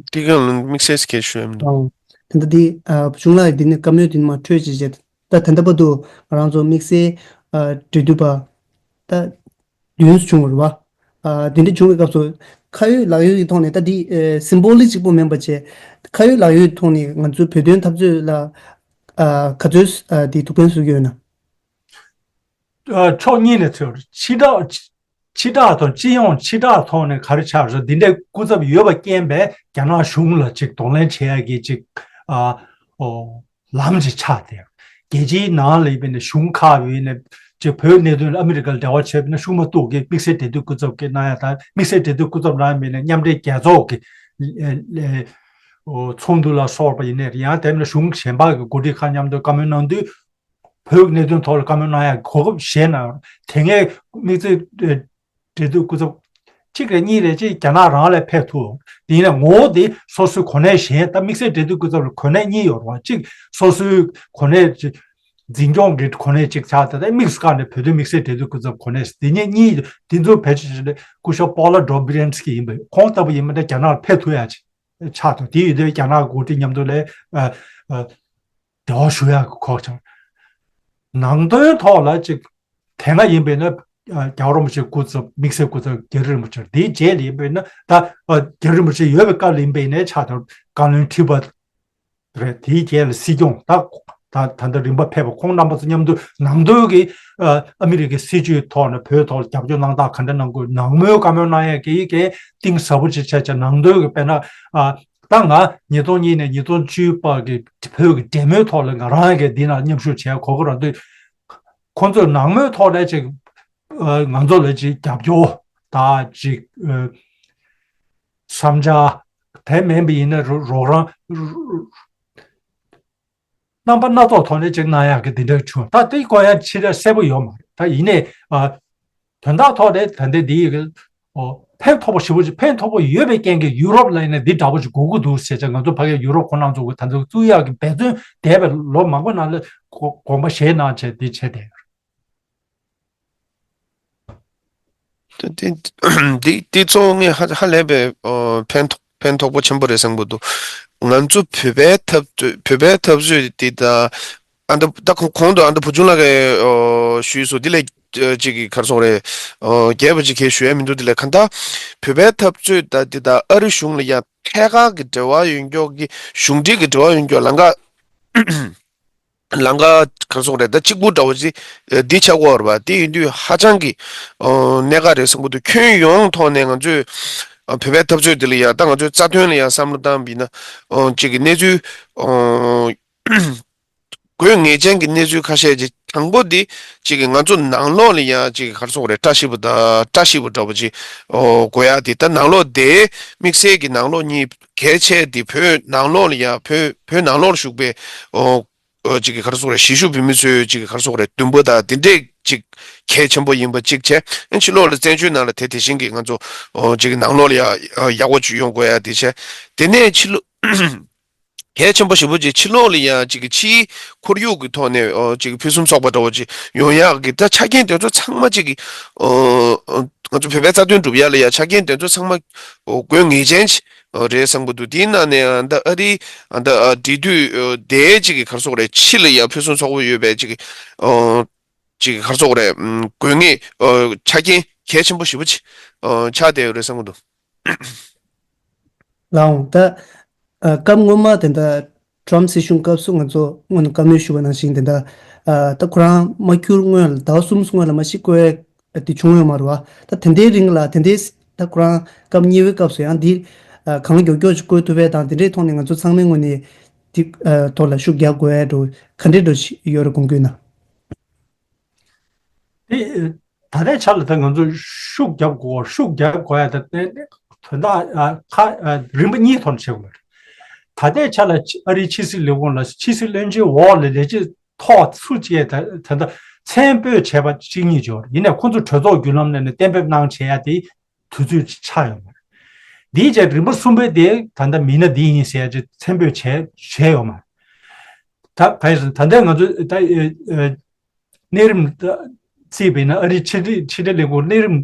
འདི་སྒང་ལ་དམིགས་བསལ་སྐད་ཞུ་ཡ་མི་འདུག་ཨོ། ད་ལྟ་འདི་ཨ་གཞུང་ལ་འདི་ནས་བཀའ་མོལ་འདི་མར་འཕྲོས་བྱས་བྱས། ད་ད་ལྟ་བར་དུ་ང་རང་ཚོ་དམིགས་བསལ་ཨ་འབྲེལ་མཐུད་པ་ད་བདུན་བྱུང་བ་རེད་བ། ཨ་དེ་འདྲ་བྱུང་བའི་སྐབས་སུ་ཁ་ཡོད་ལག་ཡོད་ཀྱི་ཐོག་ནས་ད་འདི་ཨ་སིམ་བོ་ལིག་གཅིག་པོ་མིན་པ་བྱས། ཁ་ཡོད་ལག་ཡོད་ཀྱི་ཐོག་ནས་ང་ཚོའི་བོད་དོན་འཐབ་རྩོད་ལ་ཨ་ག་ཚོད་ཨ་འདི་ཐུགས་ཕན་གསོས་ཀྱི་ཡོད་ན། ཕྱོགས་གཉིས་ནས་ཚོད་ཕྱི་དྲག་ཕྱི་དྲག་དང་སྤྱི་ཡོངས་ཕྱི་དྲག་ཐོག་ནས་ག་རེ་ཆགས་རེད། འདི་འདྲའི་སྐུ་ཚབ་ཡོད་པ་རྐྱེན་པས་རྒྱ་ནག་གཞུང་ལ་ཅིག་གདོང་ལེན་བྱེད་ཡ་གི་ཅིག་ཨ་ཨོ་ལམ་ཅིག་ཆགས་ཏེ། རྒྱལ་སྤྱིའི་ནང་ལ་ཡིན་པས་ན་གཞུང་ཁག་ཡིན་ནས་ཅིག་བོད་གནད་དོན་ལ་ཨ་མི་རི་ཀ་ལ་འབྲེལ་བ་བྱས་པས་ན་ཤུགས་མ་གཏོགས་ཀྱི་དམིགས་བསལ་འབྲེལ་མཐུད་སྐུ་ཚབ་ཀྱི་གནང་ཡ་དང་། དམིགས་བསལ་འབྲེལ་མཐུད་སྐུ་ཚབ་རང་ཡིན་པས་ན་མཉམ་འབྲེལ་རྒྱལ་ཚོགས་ཀྱི་ཨེ་ཨེ་ཨོ་ཚོགས་འདུ་ལ་སོགས་པ་ཡིན་ནའི་ཡང་དེ་མིན་གཞུང་གཞན་པ་གི་འགོ་ཁྲིད་ཁག་མཉམ་དུ་བཀའ་མོལ་གནང་དུས། བོད་ཀྱི་གནད་དོན་ཐོག་ལ་བཀའ་མོལ་གནང་ཡག་གོ་སྐབས་གཞན་ན་དེ་སྔའི་དམིགས་བསལ་འབྲེལ་མཐུད་སྐུ་ཚབ་གཅིག་རེ་གཉིས་རེ་ཅིག་རྒྱ་ནག་རང་ལ་ཕེབས་ཐུབ། དེ་ཡིན་ན་ངོ་བོ་དེ་སོ་སོའི་གོ་གནས་གཞན། ད་དམིགས་བསལ་འབྲེལ་མཐུད་སྐུ་ཚབ་ལ་གོ་གནས་གཉིས་ཡོད་རེད་བ། གཅིག་སོ་སོའི་གོ་གནས་ཅིག་འཛིན་སྐྱོང་གི་གོ་གནས་གཅིག་ཆགས། ད་ལྟ་དམིགས་སུ་བཀར་ནས་བོད་དོན་དམིགས་བསལ་འབྲེལ་མཐུད་སྐུ་ཚབ་གོ་གནས་དེ་ཉིད་གཉིས་དེ་ཚོ་བེད་སྤྱོད་བྱས་ནས་སྐུ་ཞབས་པོ་ལ་ཌོ་བྷི་རན་སི་ཀི་ཡིན་པས། ཁོང་ལྟ་བུ་ཡིན་པ་འདྲ་རྒྱ་ནག་ལ་ཕེབས་ཐུབ་ཡག་ཅིག་ཆགས་ཐུབ། དེ་ཡོད་དུས་རྒྱ་ནག་འགོ་ཁྲིད་མཉམ་དུ་ལས་ཨ་ཨ། འབྲེལ་བ་ཞུ་ཡག་གི་ཁོག་ཆགས། ནང་དོན་ཐོག་ལ་ཅིག་དེ་སྔ་ཡིན་པས་ན་རྒྱལ་བ་རིན་པོ་ཆེ་སྐུ་ཚབ་དམིགས་བསལ་སྐུ་ཚབ་རྒྱ་རི་རིན་པོ་ཆེ་རེད། དེའི་རྗེས་ལ་ཡིན་པས་ན་ད་རྒྱ་རི་རིན་པོ་ཆེ་ཡོད་པའི་སྐབས་ལ་ཡིན་པས་ན་ཕྱག་དང་བཀའ་བློན་ཁྲི་པ་རེད། དེའི་རྗེས་ལ་སྲིད་སྐྱོང་། ད་ ད་ད་ལྟ་རིམ་པ་ཕེབས་པ་ཁོང་རྣམ་པ་ཚོ་མཉམ་དུ་ནང་དོན་གྱི་ཨ་ཨ་མི་རི་ཀའི་སྲིད་ཇུས་ཐོག་ནས་བོད་ཐོག་ལ་རྒྱབ་སྐྱོར་གནང་སྟངས་ག་འདྲ་གནང་དགོས། ནང་མོལ་བཀའ་མོལ་གནང་ཡས་ཀྱི་གི་གཏིང་ཟབ་པོ་ཅིག་བྱས་བྱས། ནང་དོན་གྱི་དཔེར་ན་ཨ་ད་ང་ཉིས་སྟོང་གཉིས་ནས་ཉིས་སྟོང་བཅུ་བར་གྱི་བོད་ཀྱི་འབྲེལ་མོལ་ཐོག་ལ་ང་རང་གིས་འདི་ནང་མཉམ་ཞུགས་བྱས་གོ་སྐབས་རག་དུས། ཁོང་ཚོས་ནང་མོལ་ཐོག་ནས་ཅིག་ཨ་ང་ཚོ་ལ་ཅིག་རྒྱབ་སྐྱོར་དང་ཅིག་ཨ་བསམ་འཆར་དེ་མིན་པ་ཡིན་ན་རོ་རོགས་རམ་རྣམ་པ་སྣ་ཚོགས་ཐོག་ནས་ཅིག་གནང་ཡག་གི་འདི་འདྲ་བྱུང་། ད་དེ་སྐོར་ཡང་ཕྱི་ར་གསལ་པོ་ཡོད་མ་རེད། ད་ཡིན་ནའི་ཨ་དོན་དག་ཐོག་ནས་ད་ལྟའི་འདི་ཡི་གི་ཨོ་ཕན་ཐོགས་པོ་ཞེ་པོ་ཅིག་ཕན་ཐོགས་པོ་ཡོད་པའི་རྐྱེན་གྱིས་ཡུ་རོབ་ལ་ཡིན་ན་འདི་འདྲ་པོ་ཅིག་དགོས་ཀྱི་འདུག་ཟེར་བྱས། ང་ཚོ་ཕ་གིའི་ཡུ་རོབ་ཁོ་རང་ཚོ་གི་ད་ཚོད་བཙུགས་ཡག་གི་འབད་བརྩོན་འདས་པའི་ལོ་མང་པོ་ནང་ལ་དགོངས་པ་བཞེས་གནང་བྱས་འདི་བྱས་བསྡད་ཡོད་རེད། དེ་དེ་དེ་དེ་གཙོ་བོ་ངས་ཧ་ཧ་ལས་པའི་ཨོ་ཕན་ཐོགས་ཕན་ཐོགས་པོ་ཆེན་པོ་རེད་བསམ་གྱི་འདུག། ང་ཚོ་བོད་པའི་འཐབ་རྩོད་བོད་པའི་འཐབ་རྩོད་འདི་ད་ཨ་ད་ད་གོང་གོང་དུ་ཨ་ད་བུ་ཆུང་ལགས་ཀྱིས་ཨོ་ཞུས་སོང་། འདི་ལས་ཨ་ཅིག་གི་ག་རེ་ཟེར་དགོས་རེད། ཨོ་རྒྱས་པ་ཅིག་གས་ཞུ་ཡ་མི་འདུག། འདི་ལས་གང་ལྟར་བོད་པའི་འཐབ་རྩོད་ད་འདི་ད་ཨ་རི་གཞུང་ལ་ཡ་ཐད་ཀར་གྱི་འབྲེལ་བ་ཡོད་མཁན་གྱི་གཞུང་འབྲེལ་གྱི་འབྲེལ་བ་ཡོད་མཁན་ལམ་ཁ་ལམ་ཁ་ག་རེ་ཟེར་དགོས་རེད། ད་གཅིག་པུ་འདྲ་བོ་ཅིག་ཨ་འདི་ཆགས་ཀྱི་ཡོད་རེད་པ། དེ་ཡིན་དུས་ཧ་ཅང་གི་ཨོ་གནད་འགག་རེད་བསམ་གྱི་འདུག། ཁྱོན་ཡོངས་ཐོག་ནས་ང་ཚོས་ཨ་བོད་པའི་འཐབ་རྩོད་འདི་ལ་ཡ་ད་ང་ཚོའི་རྩ་དོན་ལ་ཡ་བསམ་བློ་བཏང་བ་ཡིན་ན་ཨོ་ཅིག་གི་གནས་ཚུལ་ཨོ་དགོས་ངེས་ཅན་གྱི་གནས་ཚུལ་ཁ་ཤས་ཅིག། དང་པོ་འདི་ཅིག་གི་ང་ཚོ་ནང་ལོགས་ལ་ཡ་ཅིག་ག་རེ་ཟེར་དགོས་རེད། བཀྲ་ཤིས་པ་དང་བཀྲ་ཤིས་པ་འདྲ་བོ་ཅིག་ཨོ་དགོས་ཡ་དེ། ད་ནང་ལོགས་དེ་དམིགས་བསལ་གྱི་ནང་ལོགས་གཉིས་གལ་ཆེ་དེ། བོད་ནང་ལོགས་ལ་ཡ་བོད་བོད་ནང་ལོགས་ལ་བཞུགས་པའི་ཨོ་ཨོ་ཅིག་གི་ག་རེ་ཟེར་དགོས་རེད། གཞིས་བཞུགས་བོད་མི་ཚོའི་ཅིག་གི་ག་རེ་ཟེར་དགོས་རེད། འདུན་པ་དང་དེ་འདྲས་ཅིག་གལ་ཆེན་པོ་ཡིན་པ་གཅིག་བྱས། ཨ་ཕྱི་ལོགས་ལ་བཙན་བྱོལ་ནང་ལ་དེ་དེ་བཞིན་གྱི་ང་ཚོ་ཨོ་ཅིག་གི་ནང་ལོགས་ལ་ཡ་ཡག་པོ་ཅིག་ཡོང་དགོས་ཡ་དེ་བྱས། དེ་ནས་ཕྱི་ལོགས་གལ་ཆེན་པོ་ཞེ་པོ་ཅིག་ཕྱི་ལོགས་ལ་ཡ་ཅིག་གི་ཕྱིའི་ཁོར་ཡུག་གི་ཐོག་ནས་ཨོ་ཅིག་གི་ཕུན་སུམ་ཚོགས་པ་འདྲ་བོ་ཅིག་ཡོང་ཡག་གི་ད་ཆ་རྐྱེན་དེ་ཚོ་ཚང་མ་ཅིག་གི་ཨོ་ང་ཚོ་བོད་པའི་རྩ་དོན་སྒྲུབ་ཡ་ལ་ཡ་ཆ་རྐྱེན་དེ་ཚོ་ཚང་མ་ཨོ་དགོས་ངེས་ཅན་ཅིག་ཨོ་རེད་བསམ་གྱི་འདུག། དེའི་ནང་ནས་ཨ་ད་ཨ་རི་ཨ་ད་ཨ་འབྲེལ་མཐུད་ཨོ་དེ་ཅིག་གི་ག་རེ་ཟེར་དགོས་རེད། ཕྱི་ལ་ཡ་ཕུན་སུམ་ཚོགས་པོ་ཡོད་པའི་ཅིག་གི་ཨོ་ཅིག་ག་རེ་ཟེར་དགོས་རེད། ཨམ་དགོས་ངེས་ཨོ་ཆ་རྐྱེན་གལ་ཆེན་པོ་ཞེ་པོ་ཅིག་ཨོ་ཆགས་བསྡད་ཡོད་རེད་བསམ་གྱི་འདུག། ལགས་འོང་། ད་ཨ་སྐབས་སྔོན་མ་དེ་འདྲ་ཊམ་སྲིད་གཞུང་སྐབས་སུ་ང་ཚོ་སྔོན་ནས་བཀའ་མོལ་ཞུས་པ་ནང་བཞིན་དེ་འདྲ་ཨ་ད་ཁོ་རང་མ་འཁྱུར་སྔོན་ལ་ཟླ་བ་གསུམ་སྔོན་ལ་མ་གཞི་བསྐོ་ཡ་དེ་བྱུང་ཡོད་མ་རེད་པ། ད་དེ་འདྲའི་རིང་ལ་དེ་འདྲའི་ད་ཁོ་རང་སྐབས་གཉིས་པའི་སྐབས་སུ་ཡང་འདི་ཨ་གང་མགྱོགས་མགྱོགས་ཅིག་བསྐོ་ཐུབ་པ་དང་། དེ་འདྲའི་ཐོག་ནས་ང་ཚོ་ཚང་མའི་ངོས་ནས་འདི་ཨ་ཐོག་ལ་ཤུགས་རྒྱག་དགོས་ཡ་འགྲོ་ག་འདྲའི་འགྲོ་ཡོད་རེད་དགོངས་ཀྱི་ཡོད་ན། དེ་ད་ལྟའི་ཆ་ལ་ད་ང་ཚོ་ཤུགས་རྒྱབ་དགོས། ཤུགས་རྒྱབ་དགོས་ཡ་ད་ཏན་ཏན་དོན་དག་ཨ་ཁ་ཨ་རིམ་པ་གཉིས་ཐོག་ནས་བྱེད་དགོས་པ་རེད། ད་ལྟའི་ཆ་ལ་ཕྱི་ཨ་རིའི་ཕྱི་སྲིད་ལས་ཁུངས་ལ་ཕྱི་སྲིད་བློན་ཆེན་འོག་ལ་ལས་བྱེད་ཐོག་སུ་གཅིག་ད་ད་ལྟ་མཚན་དཔེ་བྱས་པ་གཅིག་གཉིས་ཅིག་ཡོད་རེད། ཡིན་ནའི་ཁོང་ཚོ་གྲོས་ཚོགས་བརྒྱུད་ལམ་ནས་ནས་གཏན་འབེབས་གནང་བྱས་ཡ་དེ་དུས་ཚོད་ཆགས་ཡོད་མ་རེད། དེའི་རྗེས་རིམ་པ་གསུམ་པའི་དེ་ད་ལྟ་མི་སྣ་འདི་ཡིན་ཟེར་ཡ་ཅིག་མཚན་དཔེ་བྱས་བྱས་ཡོད་མ་རེད། ད་ག་ཡིན་ཟེར་ན་ད་ལྟ་ང་ཚོ་ད་ཨེ་ཨེ་གནས་རིམ་ད་བརྩིས་པ་ཡིན་ན་ཨ་རིའི་ཕྱི་དྲིལ་ཕྱི་དྲིལ་ལས་ཁུངས་གནས་རིམ་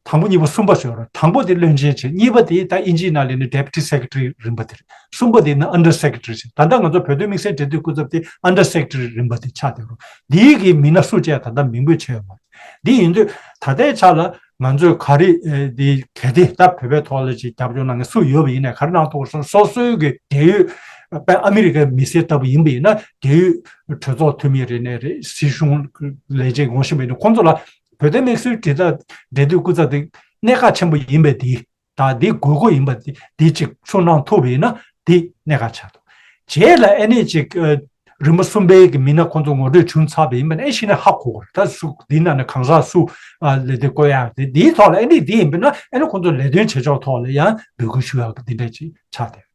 དང་པོ་གཉིས་པ་གསུམ་པ་ཞིག་ཡོད་རེད། དང་པོ་དེ་བློན་ཆེན་བྱས། གཉིས་པ་དེ་ད་ཨིན་ཇིའི་ནང་ལ་ནི་Deputy Secretary རིམ་པ་དེ་རེད། གསུམ་པ་དེ་ནི་Under Secretary བྱས། ད་ལྟ་ང་ཚོ་བོད་དོན་དམིགས་བསལ་འབྲེལ་མཐུད་སྐུ་ཚབ་དེ་Under Secretary རིམ་པ་དེ་ཆགས་བསྡད་རེད། འདིའི་གི་མི་སྣ་སུ་བྱས་ད་ལྟ་མིང་འབོད་བྱས་ཡོད་མ་རེད། འདི་ཡིན་དུས་ད་ལྟའི་ཆ་ལ་ང་ཚོས་ག་རེ་ཨེ་འདི་གལ་ཏེ་ད་བོད་པའི་ཐོག་ལ་ཅིག་རྒྱབ་སྐྱོར་གནང་མཁན་སུ་ཡོད་པ་ཡིན་ནའི་ག་རེ་གནང་ཐུབ་ཀྱི་རེད་ཟེར་ན། སོ་སོའི་གི་འབྲེལ་ཡོད་དཔེ་ཨ་མི་རི་ཀའི་མི་སེར་ལྟ་བུ་ཡིན་པ་ཡིན་ན་འབྲེལ་ཡོད་གྲོས་ཚོགས་འཐུས་མི་རེད་ནའི་རེད། སྲིད་གཞུང་ལས་བྱེད་ངོ་ཤེས་པ་ཡིན་ན་ཁོང་ཚོ་ལ་བོད་དོན་དམིགས་བསལ་འབྲེལ་ཐག་འབྲེལ་མཐུད་སྐུ་ཚབ་དེ་གནད་འགག་ཆེན་པོ་ཡིན་པའི་དེ་དང་དེ་དགོས་མཁོ་ཡིན་པ་དེ་དེ་ཅིག་གསུངས་གནང་ཐུབ་པ་ཡིན་ན་དེ་གནད་འགག་ཆགས་འདུག། རྗེས་ལ་ཨ་ནི་ཅིག་ཨ་རིམ་པ་གསུམ་པའི་གི་མི་སྣ་ཁོང་ཚོ་ངོ་སྤྲོད་བྱུང་ཚར་བ་ཡིན་པ་ན་ཨེ་གཞི་ནས་ཧ་གོ་གི་རེད། ད་སུ་འདི་ནང་ནས་གང་ཟག་སུ་ཨ་ལས་དེ་བསྐོ་ཡག་དེ་འདིའི་ཐོག་ལ་ཨ་ནི་འདི་ཡིན་པ་ན་ཨ་ནི་ཁོང་ཚོ་ལས་དོན་བྱེད་ཕྱོགས་ཐོག་ལ་ཡང་འབོད་སྐུལ་ཞུ་ཡག་གི་འདི་འདྲ་ཅིག་ཆགས་བསྡད།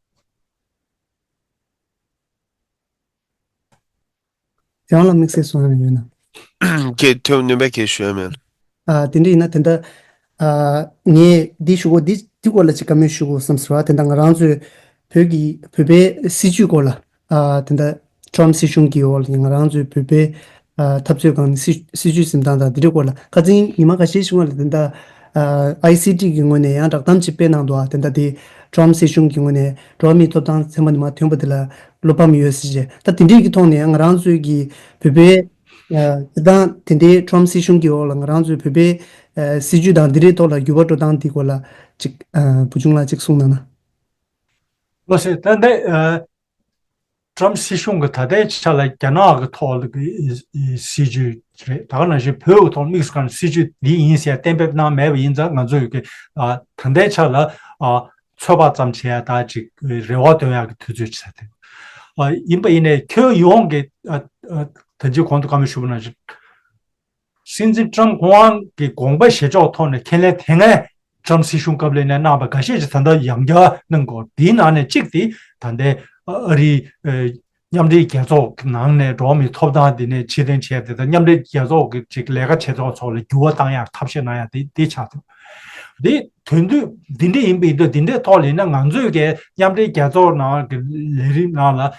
ཡང་ལ་དམིགས་བསལ་གསུང་ཡ་ཡོད་ན། ཁྱེད་ཐོན་ནོན་པའི་སྐད་ཞུ་ཡ་མེད། ཨ་དེ་འདྲ་ཡིན་ན་དེ་འདྲ་ཨ་ངས་འདི་ཞུ་གོ་འདི་འདི་སྐོར་ལ་ཅིག་བཀའ་མོལ་ཞུ་དགོས་བསམ་ཟེར་བ། དེ་འདྲ་ང་རང་ཚོའི་བོད་ཀྱི་བོད་པའི་སྲིད་བྱུས་སྐོར་ལ་ཨ་དེ་འདྲ་ཊམ་སྲིད་གཞུང་གི་འོག་ལ་ང་རང་ཚོའི་བོད་པའི་ཨ་འཐབ་རྩོད་ཁང་ནས་སྲིད་སྲིད་བྱུས་འཛིན་སྟངས་དང་དེ་འདྲའི་སྐོར་ལ་ཁ་སང་ཉི་མ་ཁ་ཤས་ཤིག་སྔོན་ལ་དེ་འདྲ་ཨ་ཨའི་སི་ཊི་གི་ངོས་ནས་ཡང་བསྒྲགས་གཏམ་ཅིག་སྤེལ་གནང་འདུག། ཨ་དེ་འདྲ་དེ་ཊམ་སྲིད་གཞུང་གི་ངོས་ནས་འགྲོ་བ་མིའི་ཐོབ་ཐང་ཚད་མ་ནས་མར་ཐོན་པ་དེ་ལ་བློ་ཕམ་ཡོད་ཟེར་བྱས། ད་དེ་འདྲའི་གི་ཐོག་ནས་ང་རང་ཚོའི་གི་བོད་པའི་ཨ་སྤྱིར་བཏང་དེ་འདྲའི་ཊམ་སྲིད་གཞུང་གི་འོག་ལ་ང་རང་ཚོའི་བོད་པའི་ཨ་སྲིད་བྱུས་དང་འདི་འདྲའི་ཐོག་ལ་འགྱུར་བ་འགྲོ་སྟངས་འདི་སྐོར་ལ་ཅིག་ཨ་བུ་ཆུང་ལགས་ཅིག་གསུངས་གནང་ན། ལགས་སེ། ད་འདི་ཨ་ ཏྲམ་སྲིད་གཞུང་གི་ད་ལྟའི་ཆ་ལ་རྒྱ་ནག་གི་ཐོག་ལ་གི་སྲིད་ཇུས་རེད། ད་ག་ནང་བཞིན་བོད་ཀྱི་ཐོག་དམིགས་སུ་བཀར་ནས་སྲིད་ཇུས་འདི་ཡིན་ཟེར་གཏན་འབེབས་གནང་མེད་པ་ཡིན་ཙང་ང་ཚོས་ཀྱི་ཨ་ད་ལྟའི་ཆ་ལ་ཨ་ཚོད་དཔག་ཙམ་བྱས་ཡ་ད་ཅིག་རེ་བ་འདོན་ཡག་གི་དུས་ཚོད་ཆགས་ཏེ། ཨ་ཡིན་པ་ཡིན་ནའི་ཁྱོན་ཡོངས་ཀྱི་ཨ་ཨ་ད་ཅི་གོང་དུ་བཀའ་མོལ་ཞུས་པ་ནང་བཞིན། སྲིད་འཛིན་ཀྲམ་ཁོ་རང་གི་དགོངས་པ་བཞེས་ཕྱོགས་ཐོག་ནས་ཁས་ལེན་དེ་སྔའི་ཀྲམ་སྲིད་གཞུང་སྐབས་ལ་ནས་གནང་བ་འགའ་ཤས་ཀྱིས་ད་ལྟ་ཡང་བསྐྱར་གནང་དགོས། དེའི་ནང་ནས་གཅིག་དེ་ད་ལྟའི་ཨ་རིའི་ཨ་མཉམ་འབྲེལ་རྒྱལ་ཚོགས་ཀྱི་ནང་ནས་འགྲོ་བ་མིའི་ཐོབ་ཐང་དེ་ནས་ཕྱིར་འཐེན་བྱས་ཏེ། ད་མཉམ་འབྲེལ་རྒྱལ་ཚོགས་ཀྱི་ཅིག་ལས་ཀ་བྱེད་ཕྱོགས་ཚོ་ལ་འགྱུར་བ་བཏང་ཡག་ཐབས་ཤེས་གནང་ཡག་དེ་དེ་ཆགས་འདུག་དེ་དོན་དུ་འདི་འདྲ་ཡིན་པ་ཡིན་དུས་འདི་འདྲའི་ཐོག་ལ་ཡིན་ན་ང་ཚོས་ཀྱི་མཉམ་འབྲེལ་རྒྱལ་ཚོགས་ནང་གི་ལས་རིམ་ནང་ལ་ཨ།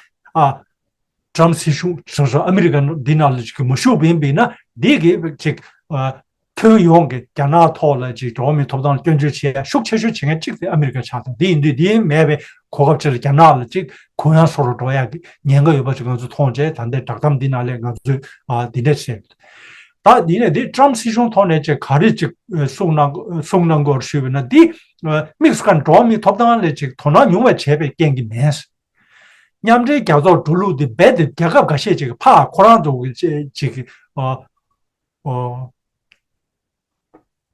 ཀྲམ་སྲིད་གཞུང་སོ་སོ་ཨ་མི་རི་ཀ་འདི་ནང་ལ་ཅིག་མ་ཞུགས་པ་ཡིན་པ་ཡིན་ན་འདི་གི་ཅིག་ཨ་ཁྱོན་ཡོངས་ཀྱི་རྒྱ་ནག་ཐོག་ལ་ཅིག་འགྲོ་བ་མིའི་ཐོབ་ཐང་ལ་སྐྱོན་བརྗོད་བྱེད་ཡ་ཤུགས་ཆེ་ཤོས་བྱེད་མཁན་གཅིག་དེ་ཨ་མི་རི་ཀ་ཆགས་སོང་། འདི་ཡིན་དུས་འདི་མེད་པའི་གོ་སྐབས་ཅིག་ལ་རྒྱ་ནག་ལ་ཅིག་གུ་ཡངས་བཟོ་རུ་འགྲོ་ཡ་གི་ཉེན་ཁ་ཡོད་པ་ཅིག་ང་ཚོས་མཐོང་བྱས། ད་ལྟའི་བསྒྲགས་གཏམ་འདི་ནང་ལས་ང་ཚོས་ཨ་འདི་འདྲ་བཤད། ད་འདི་ནས་འདི་ཀྲམ་སྲིད་གཞུང་ཐོག་ནས་ཅིག་ག་རེ་ཅིག་གསུངས་གནང་གསུངས་གནང་དགོས་ཞུས་པ་ན། འདི་དམིགས་སུ་བཀར་འགྲོ་བ་མིའི་ཐོབ་ཐང་ལ་ཅིག་དོ་སྣང་ཉུང་བ་བྱས་པའི་རྐྱེན་གྱིས་མིན། མཉམ་འབྲེལ་རྒྱལ་ཚོགས་འགྲོ་ལུགས་འདི་རྦད་དེ་རྒྱལ་ཁབ་འགའ་ཤས་ཅིག་གིས་ཕར་ཁོ་རང་ཚོ་གི་ཅིག་ཅིག་ཨ་ཨ་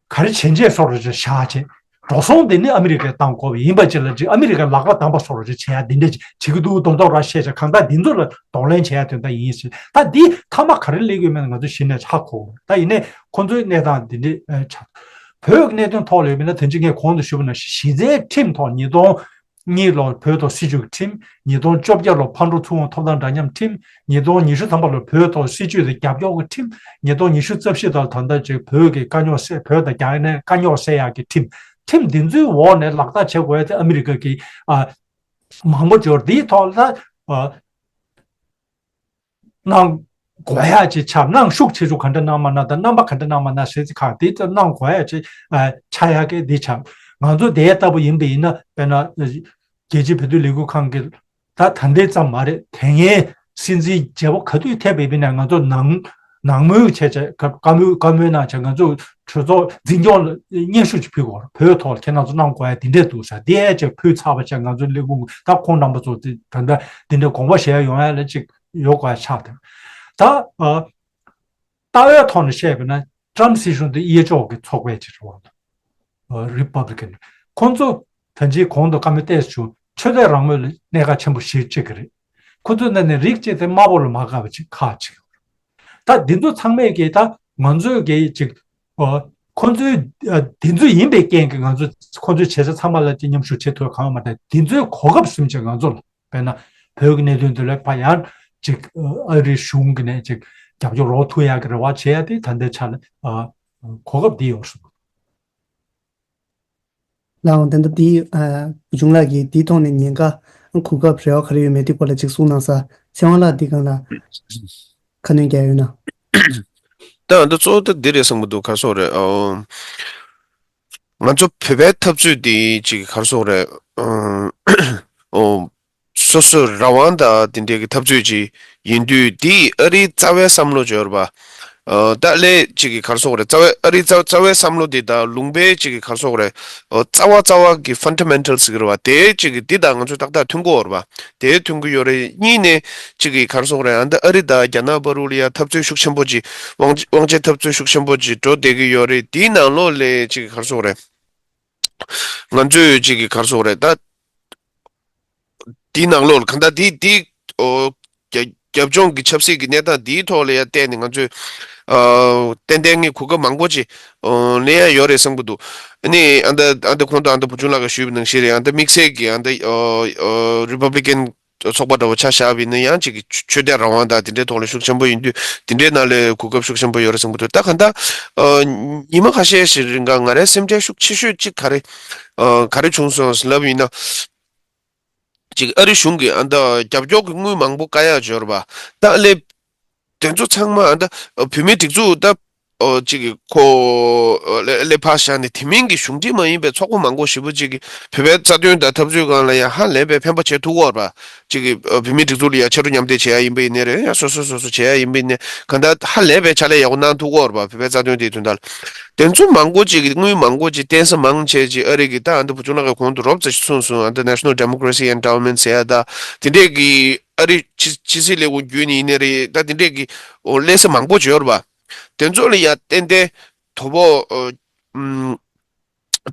ག་རེ་བྱས་རྗེས་སོགས་རུ་ཅིག་བཞག་བྱས། འགྲོ་སོང་དེ་ནི་ཨ་མི་རི་ཀས་བཏང་དགོས་པ་ཡིན་པ་ཅིག་ལ་ཅིག་ཨ་མི་རི་ཀའི་ལག་པ་བསྡམས་པ་སོགས་རུ་ཅིག་བྱེད་ཡ་འདི་འདྲ་ཅིག་བྱེད་ཀྱི་འདུག་མདོག་མདོག་ར་བཤད་བྱས། གང་ལྟར་འདི་ཚོ་ལ་གདོང་ལེན་བྱེད་ཡ་དོན་དག་ཡིན་ཞིང་། ད་འདི་མཐའ་མ་ག་རེ་སླེབས་ཀྱི་ཡོད་མེད་ང་ཚོ་གཞི་ནས་ཧ་གོ། ད་ཡིན་ནའི་ཁོང་ཚོའི་གནས་སྟངས་འདི་འདྲ་ཆགས། བོད་ཀྱི་གནད་དོན་ཐོག་ལ་ཡོད་པ་ན་དོན་གཅིག་ངས་གོང་དུ་ཞུས་པ་ནང་བཞིན་གཞི་རྩའི་ཁྲིམས་ཐོག་ཉིས་སྟོང་གཉིས་ལོར་བོད་ཐོག་སྲིད་བྱུས་ཀྱི་ཁྲིམས། ཉིས་སྟོང་བཅོ་བརྒྱད་ལོར་ཕར་འགྲོ་ཚུར་འོང་ཐོབ་ཐང་འདྲ་མཉམ་ཁྲིམས། ཉིས་སྟོང་ཉི་ཤུ་ཐམ་པ་ལོར་བོད་ཐོག་སྲིད་བྱུས་དང་རྒྱབ་སྐྱོར་གྱི་ཁྲིམས། ཉིས་སྟོང་ཉི་ཤུ་རྩ་བཞི་ལོར་ད་ལྟ་ཅིག་བོད་ཀྱི་དཀའ་རྙོག་སེལ། བོད་དང་རྒྱ་ནག་དཀའ་རྙོག་སེལ་ཡག་གི་ཁྲིམས། ཁྲིམས་འདི་ཚོའི་འོག་ནས་ལག་བསྟར་བྱེད་དགོས་ཡ་དེ་ཨ་མི་རི་ཀ་གི་ཨ་མང་པོ་འབྱོར། འདིའི་ཐོག་ལ་ཨ་གནང་དགོས་ཡ་ཅིག་ཆགས། གནང་ཤུགས་ཆེ་ཤོས་ག་འདྲ་གནང་མ་གནང་དང་རྣམ་པ་ག་འདྲ་གནང་མ་གནང་ཟེར་ཚེ་ཁག་དེ་ལྟར་གནང་དགོས་ཡ་ཅིག་ཨ་ཆགས་ཡ་གི་འདི་ཆགས། ང་ཚོ་དེ་ལྟ་བུ་ཡིན་པ་ཡིན་ན། དཔེར་ན་རྒྱལ་སྤྱིའི་བོད་དོན་ལས་འགུལ་ཁང་གི་ད་ད་ལྟའི་ཙམ་མ་རེད། དེ་སྔའི་སྲིད་འཛིན་བརྗེ་པོ་ག་དུས་ཐེབས་པ་ཡིན་ན་ང་ཚོ་ནང་ནང་མོལ་བྱས་བྱས། བཀའ་མོལ་བཀའ་མོལ་གནང་བྱས། ང་ཚོ་གྲོས་ཚོགས་འཛིན་སྐྱོང་ལ་སྙན་ཞུ་ཅིག་ཕུལ་དགོས། བོད་ཐོག་ལ་ཁྱེད་རང་ཚོ་གནང་དགོས་ཡ་དེ་འདྲས་འདུག་ཟེར། དེ་ཡས་ཅིག་ཕུལ་ཚར་བ་བྱས། ང་ཚོ་ལས་ཁུངས་ད་ཁོང་རྣམ་པ་ཚོ་དེ་ད་ལྟ་དེ་འདྲས་དགོངས་པ་བཞེས་ཡ་ཡོང་ཡ་ལ་ཅིག་ཡོད་དགོས་ཡ་ཆགས་དེ། ད་ཨ་ལྟ་བའི་ཐོག་ནས་བཤད་པ་ན་ཀྲམ་སྲིད་གཞུང་དེ་གཡས་ཕྱོགས་ཀྱི་ཚོགས་པའི་ཅིག་རེད་བ། རི་པབ་ལི་ཀན། ཁོང་ཚོ་ད་ཅིའི་གོང་དུ་བཀའ་མོལ་ཏོག་ཙམ་བྱུང་། ཆོས་དད་རང་མོས་ལ་གནད་འགག་ཆེན་པོ་ཞིག་བརྩི་གི་རེད། ཁོ་ཚོའི་ནང་ནས་རིགས་གཅིག་དེ་དམར་པོ་ལ་མ་དགའ་བ་ཅིག་ཁག་ཅིག་ད་འདི་ཚོ་ཚང་མས་ཀྱིས་ད་ང་ཚོས་ཀྱིས་ཅིག་ཨ་ཁོ་ཚོའི་ཨ་འདི་ཚོ་ཡིན་པའི་རྐྱེན་གྱིས་ང་ཚོས་ཁོ་ཚོའི་བྱེད་ས་ཚང་མ་ལ་ཅིག་མཉམ་ཞུགས་བྱེད་ཐུབ་གང་ཡང་མ་རེད། འདི་ཚོའི་གོ་སྐབས་ཟིན་བྱས་ང་ཚོ་ལ། དཔེར་ན་བོད་ཀྱི་གནད་དོན་དེ་ལ་ཕར་ཡང་ཅིག་ཨ་རིའི་གཞུང་གི་ནས་ཅིག་རྒྱབ་སྐྱོར་རོགས་ཐུབ་ཡག་གི་རེ་བ་བྱེད་ཡ་དེ་ད་ལྟའི་ཆ་ལ་ཨ་གོ་སྐབས་འདི་ཡོད་སོང་། ལགས་འོང་། ད་ལྟ་འདི་ཨ་བུ་ཆུང་ལགས་ཀྱིས་འདིའི་ཐོག་ནས་ཉེན་ཁ་གོ་སྐབས་རེ་བ་ག་རེ་ཡོད་མེད་དེ་སྐོར་ལ་ཅིག་གསུངས་གནང་ས། ཚེ་དབང་ལགས་འདི་སྒང་ལ་ཁ་སྣོན་རྒྱག་ཡོད་ན། ད་ང་ཚོ་གཙོ་བོ་ད་འདི་རེད་བསམ་གྱི་འདུག་ག་རེ་ཟེར་དགོས་རེད། ཨོ། ང་ཚོ་བོད་པའི་འཐབ་རྩོད་འདི་ཅིག་ག་རེ་ཟེར་དགོས་རེད། ཨོ། སོ་སོའི་རང་དབང་དང་དེ་འདྲའི་གི་འཐབ་རྩོད་ཅིག་ཡིན་དུས། འདི་ཨ་རིའི་རྩ་བའི་བསམ་བློ་ཅིག་ཡོད་རེད་པ། ཨོ། ད་ལས་ཅིག་གི་ག་རེ་ཟེར་དགོས་རེད། རྩ་བའི་ཨ་རིའི་རྩ་རྩ་བའི་བསམ་བློ་འདི་དང་ལུང་པའི་ཅིག་གི་ག་རེ་ཟེར་དགོས་རེད། ཨོ། རྩ་བ་རྩ་བ་གི་ཕན་ཌ་མེན་ཊལ་ཟེར་གི་རེད་པ། དེ་ཅིག་གི་འདི་དང་ང་ཚོ་ཏག་ཏག་མཐུན་གྱི་ཡོད་རེད་པ། དེ་མཐུན་གྱི་ཡོད་རེད། གཉིས་ནས་ཅིག་གི་ག་རེ་ཟེར་དགོས་རེད། ཨ་ད་ཨ་རི་དང་རྒྱ་ནག་བར་ལ་ཡ་འཐབ་རྩོད་ཤུགས་ཆེན་པོ་ཅིག་དབང་དབང་ཆའི་འཐབ་རྩོད་ཤུགས་ཆེན་པོ་ཅིག་འགྲོ་བསྡད་ཀྱི་ཡོད་རེད། དེའི་ནང་ལོགས་ལ་ཅིག་གི་ག་རེ་ཟེར་དགོས་རེད། ང་ཚོས་ཅིག་གི་ག་རེ་ཟེར་དགོས་རེད། ད་དེའི་ནང་ལོགས་ལ་གང་ལྟར་དེ་དེ་ཨོ་རྒྱ་རྒྱབ་ལྗོངས་ཀྱི་ཆབ་སྲིད་ཀྱི་གནས་སྟངས་འདིའི་ཐོག་ལ་ཡ་བལྟས་ནས་ང་ཚོས་ཨ་ཏན་ཏན་ངས་གོ་སྐབས་མང་པོ་ཅིག་ཨོ་ལེན་ཡ་ཡོད་རེད་བསམ་གྱི་འདུག་ཨ་ནི་ཨ་ད་ཨ་ད་གོང་དུ་ཨ་ད་བུ་ཆུང་ལགས་ཀྱིས་ཞུས་པ་ནང་བཞིན་རེད། ཨ་ད་དམིགས་བསལ་གྱི་ཨ་ད་ཨོ་ཨོ་རི་པབ་ལི་ཀན་ཚོགས་པ་འདྲ་བོ་ཆ་བཞག་པ་ཡིན་ན་ཡང་ཅིག་གི་ཆོས་དད་རང་དབང་དང་དེ་འདྲའི་ཐོག་ལ་ཤུགས་ཆེན་པོ་ཡིན་དུས། དེ་འདྲའི་ནང་ལ་གོ་སྐབས་ཤུགས་ཆེན་པོ་ཡོད་རེད་བསམ་གྱི་འདུག་ད་གང་ལྟར་ཨ་ཉི་མ་ཁ་ཤས་ཤིག་རིང་ག་ང་རའི་སེམས་ཁྲལ་ཤུགས་ཆེ་ཤོས་ཅིག་ག་རེ་ཨ་ག་རེ་བྱུང་སོང་ལབ་ཡིན་ན། ཅིག་ཨ་རི་གཞུང་གིས་ཨ་ད་རྒྱབ་སྐྱོར་གྱི་དངུལ་མང་པོ་བཀག་ཡག་ཅིག་ཡོད་རེད་པ། ད་ལས་དེ་ཚོ་ཚང་མ་ཨ་ད་བོད་མིའི་སྒྲིག་འཛུགས་ད་ ཨོ་ཅིག་གི་ཁོ་ཨོ་ལེ་ལེ་ཕར་བཞག་ནས་དེ་མིན་གྱི་གཞུང་འབྲེལ་མ་ཡིན་པའི་ཚོགས་པ་མང་པོ་ཞེ་པོ་ཅིག་གིས་བོད་པའི་རྩ་དོན་དང་འཐབ་རྩོད་སྒང་ལ་ཡང་ཧ་ལས་པའི་ཕན་པ་བྱེད་ཐུབ་ཀྱི་ཡོད་རེད་པ། ཅིག་གི་ཨོ་བོད་མིའི་སྒྲིག་འཛུགས་ལ་ཡང་ཕྱག་རོགས་མཉམ་འདེགས་བྱེད་ཡ་ཡིན་པ་ཡིན་ནའི་རེད། ཡང་སོ་སོ་སོ་སོ་བྱེད་ཡ་ཡིན་པ་ཡིན་ནའི་གང་ལྟར་ཧ་ལས་པའི་ཕྱག་ལས་ཡག་པོ་གནང་ཐུབ་ཀྱི་ཡོད་རེད་པ། བོད་པའི་རྩ་དོན་དེའི་དོན་དག་ལ། དེ་ཚོ་མང་པོ་ཅིག་གིས་དངུལ་མང་པོ་ཅིག་བསྟན་ས་མང་ཆེ་ཅིག་ཨ་རི་གི་ད་ཨ་འདི་བུ་ཆུང་ལགས་ཀྱིས་གོང་དུ་རོབ་ཙམ་ཞིག་གསུངས་སོང་། ཨ་འདི་National Democracy Endowment ཟེར་ཡ་ད་དེ་འདྲས་ཀྱི་ཨ་རི་ཕྱི་ཕྱི་སྲིད་ལས་ཁུངས་བརྒྱུད་ནས་ཡིན་ནའི་རེད། ད་དེ་འདྲས་ཀྱི་ཨོ་སླེབས་ས་མང་པོ་ཅིག་ཡོད་རེད་པ། དེ་ཚོ་ལ་ཡ་ཏན་ཏན་དོ་ཕོག་ཨོ་ཨམ་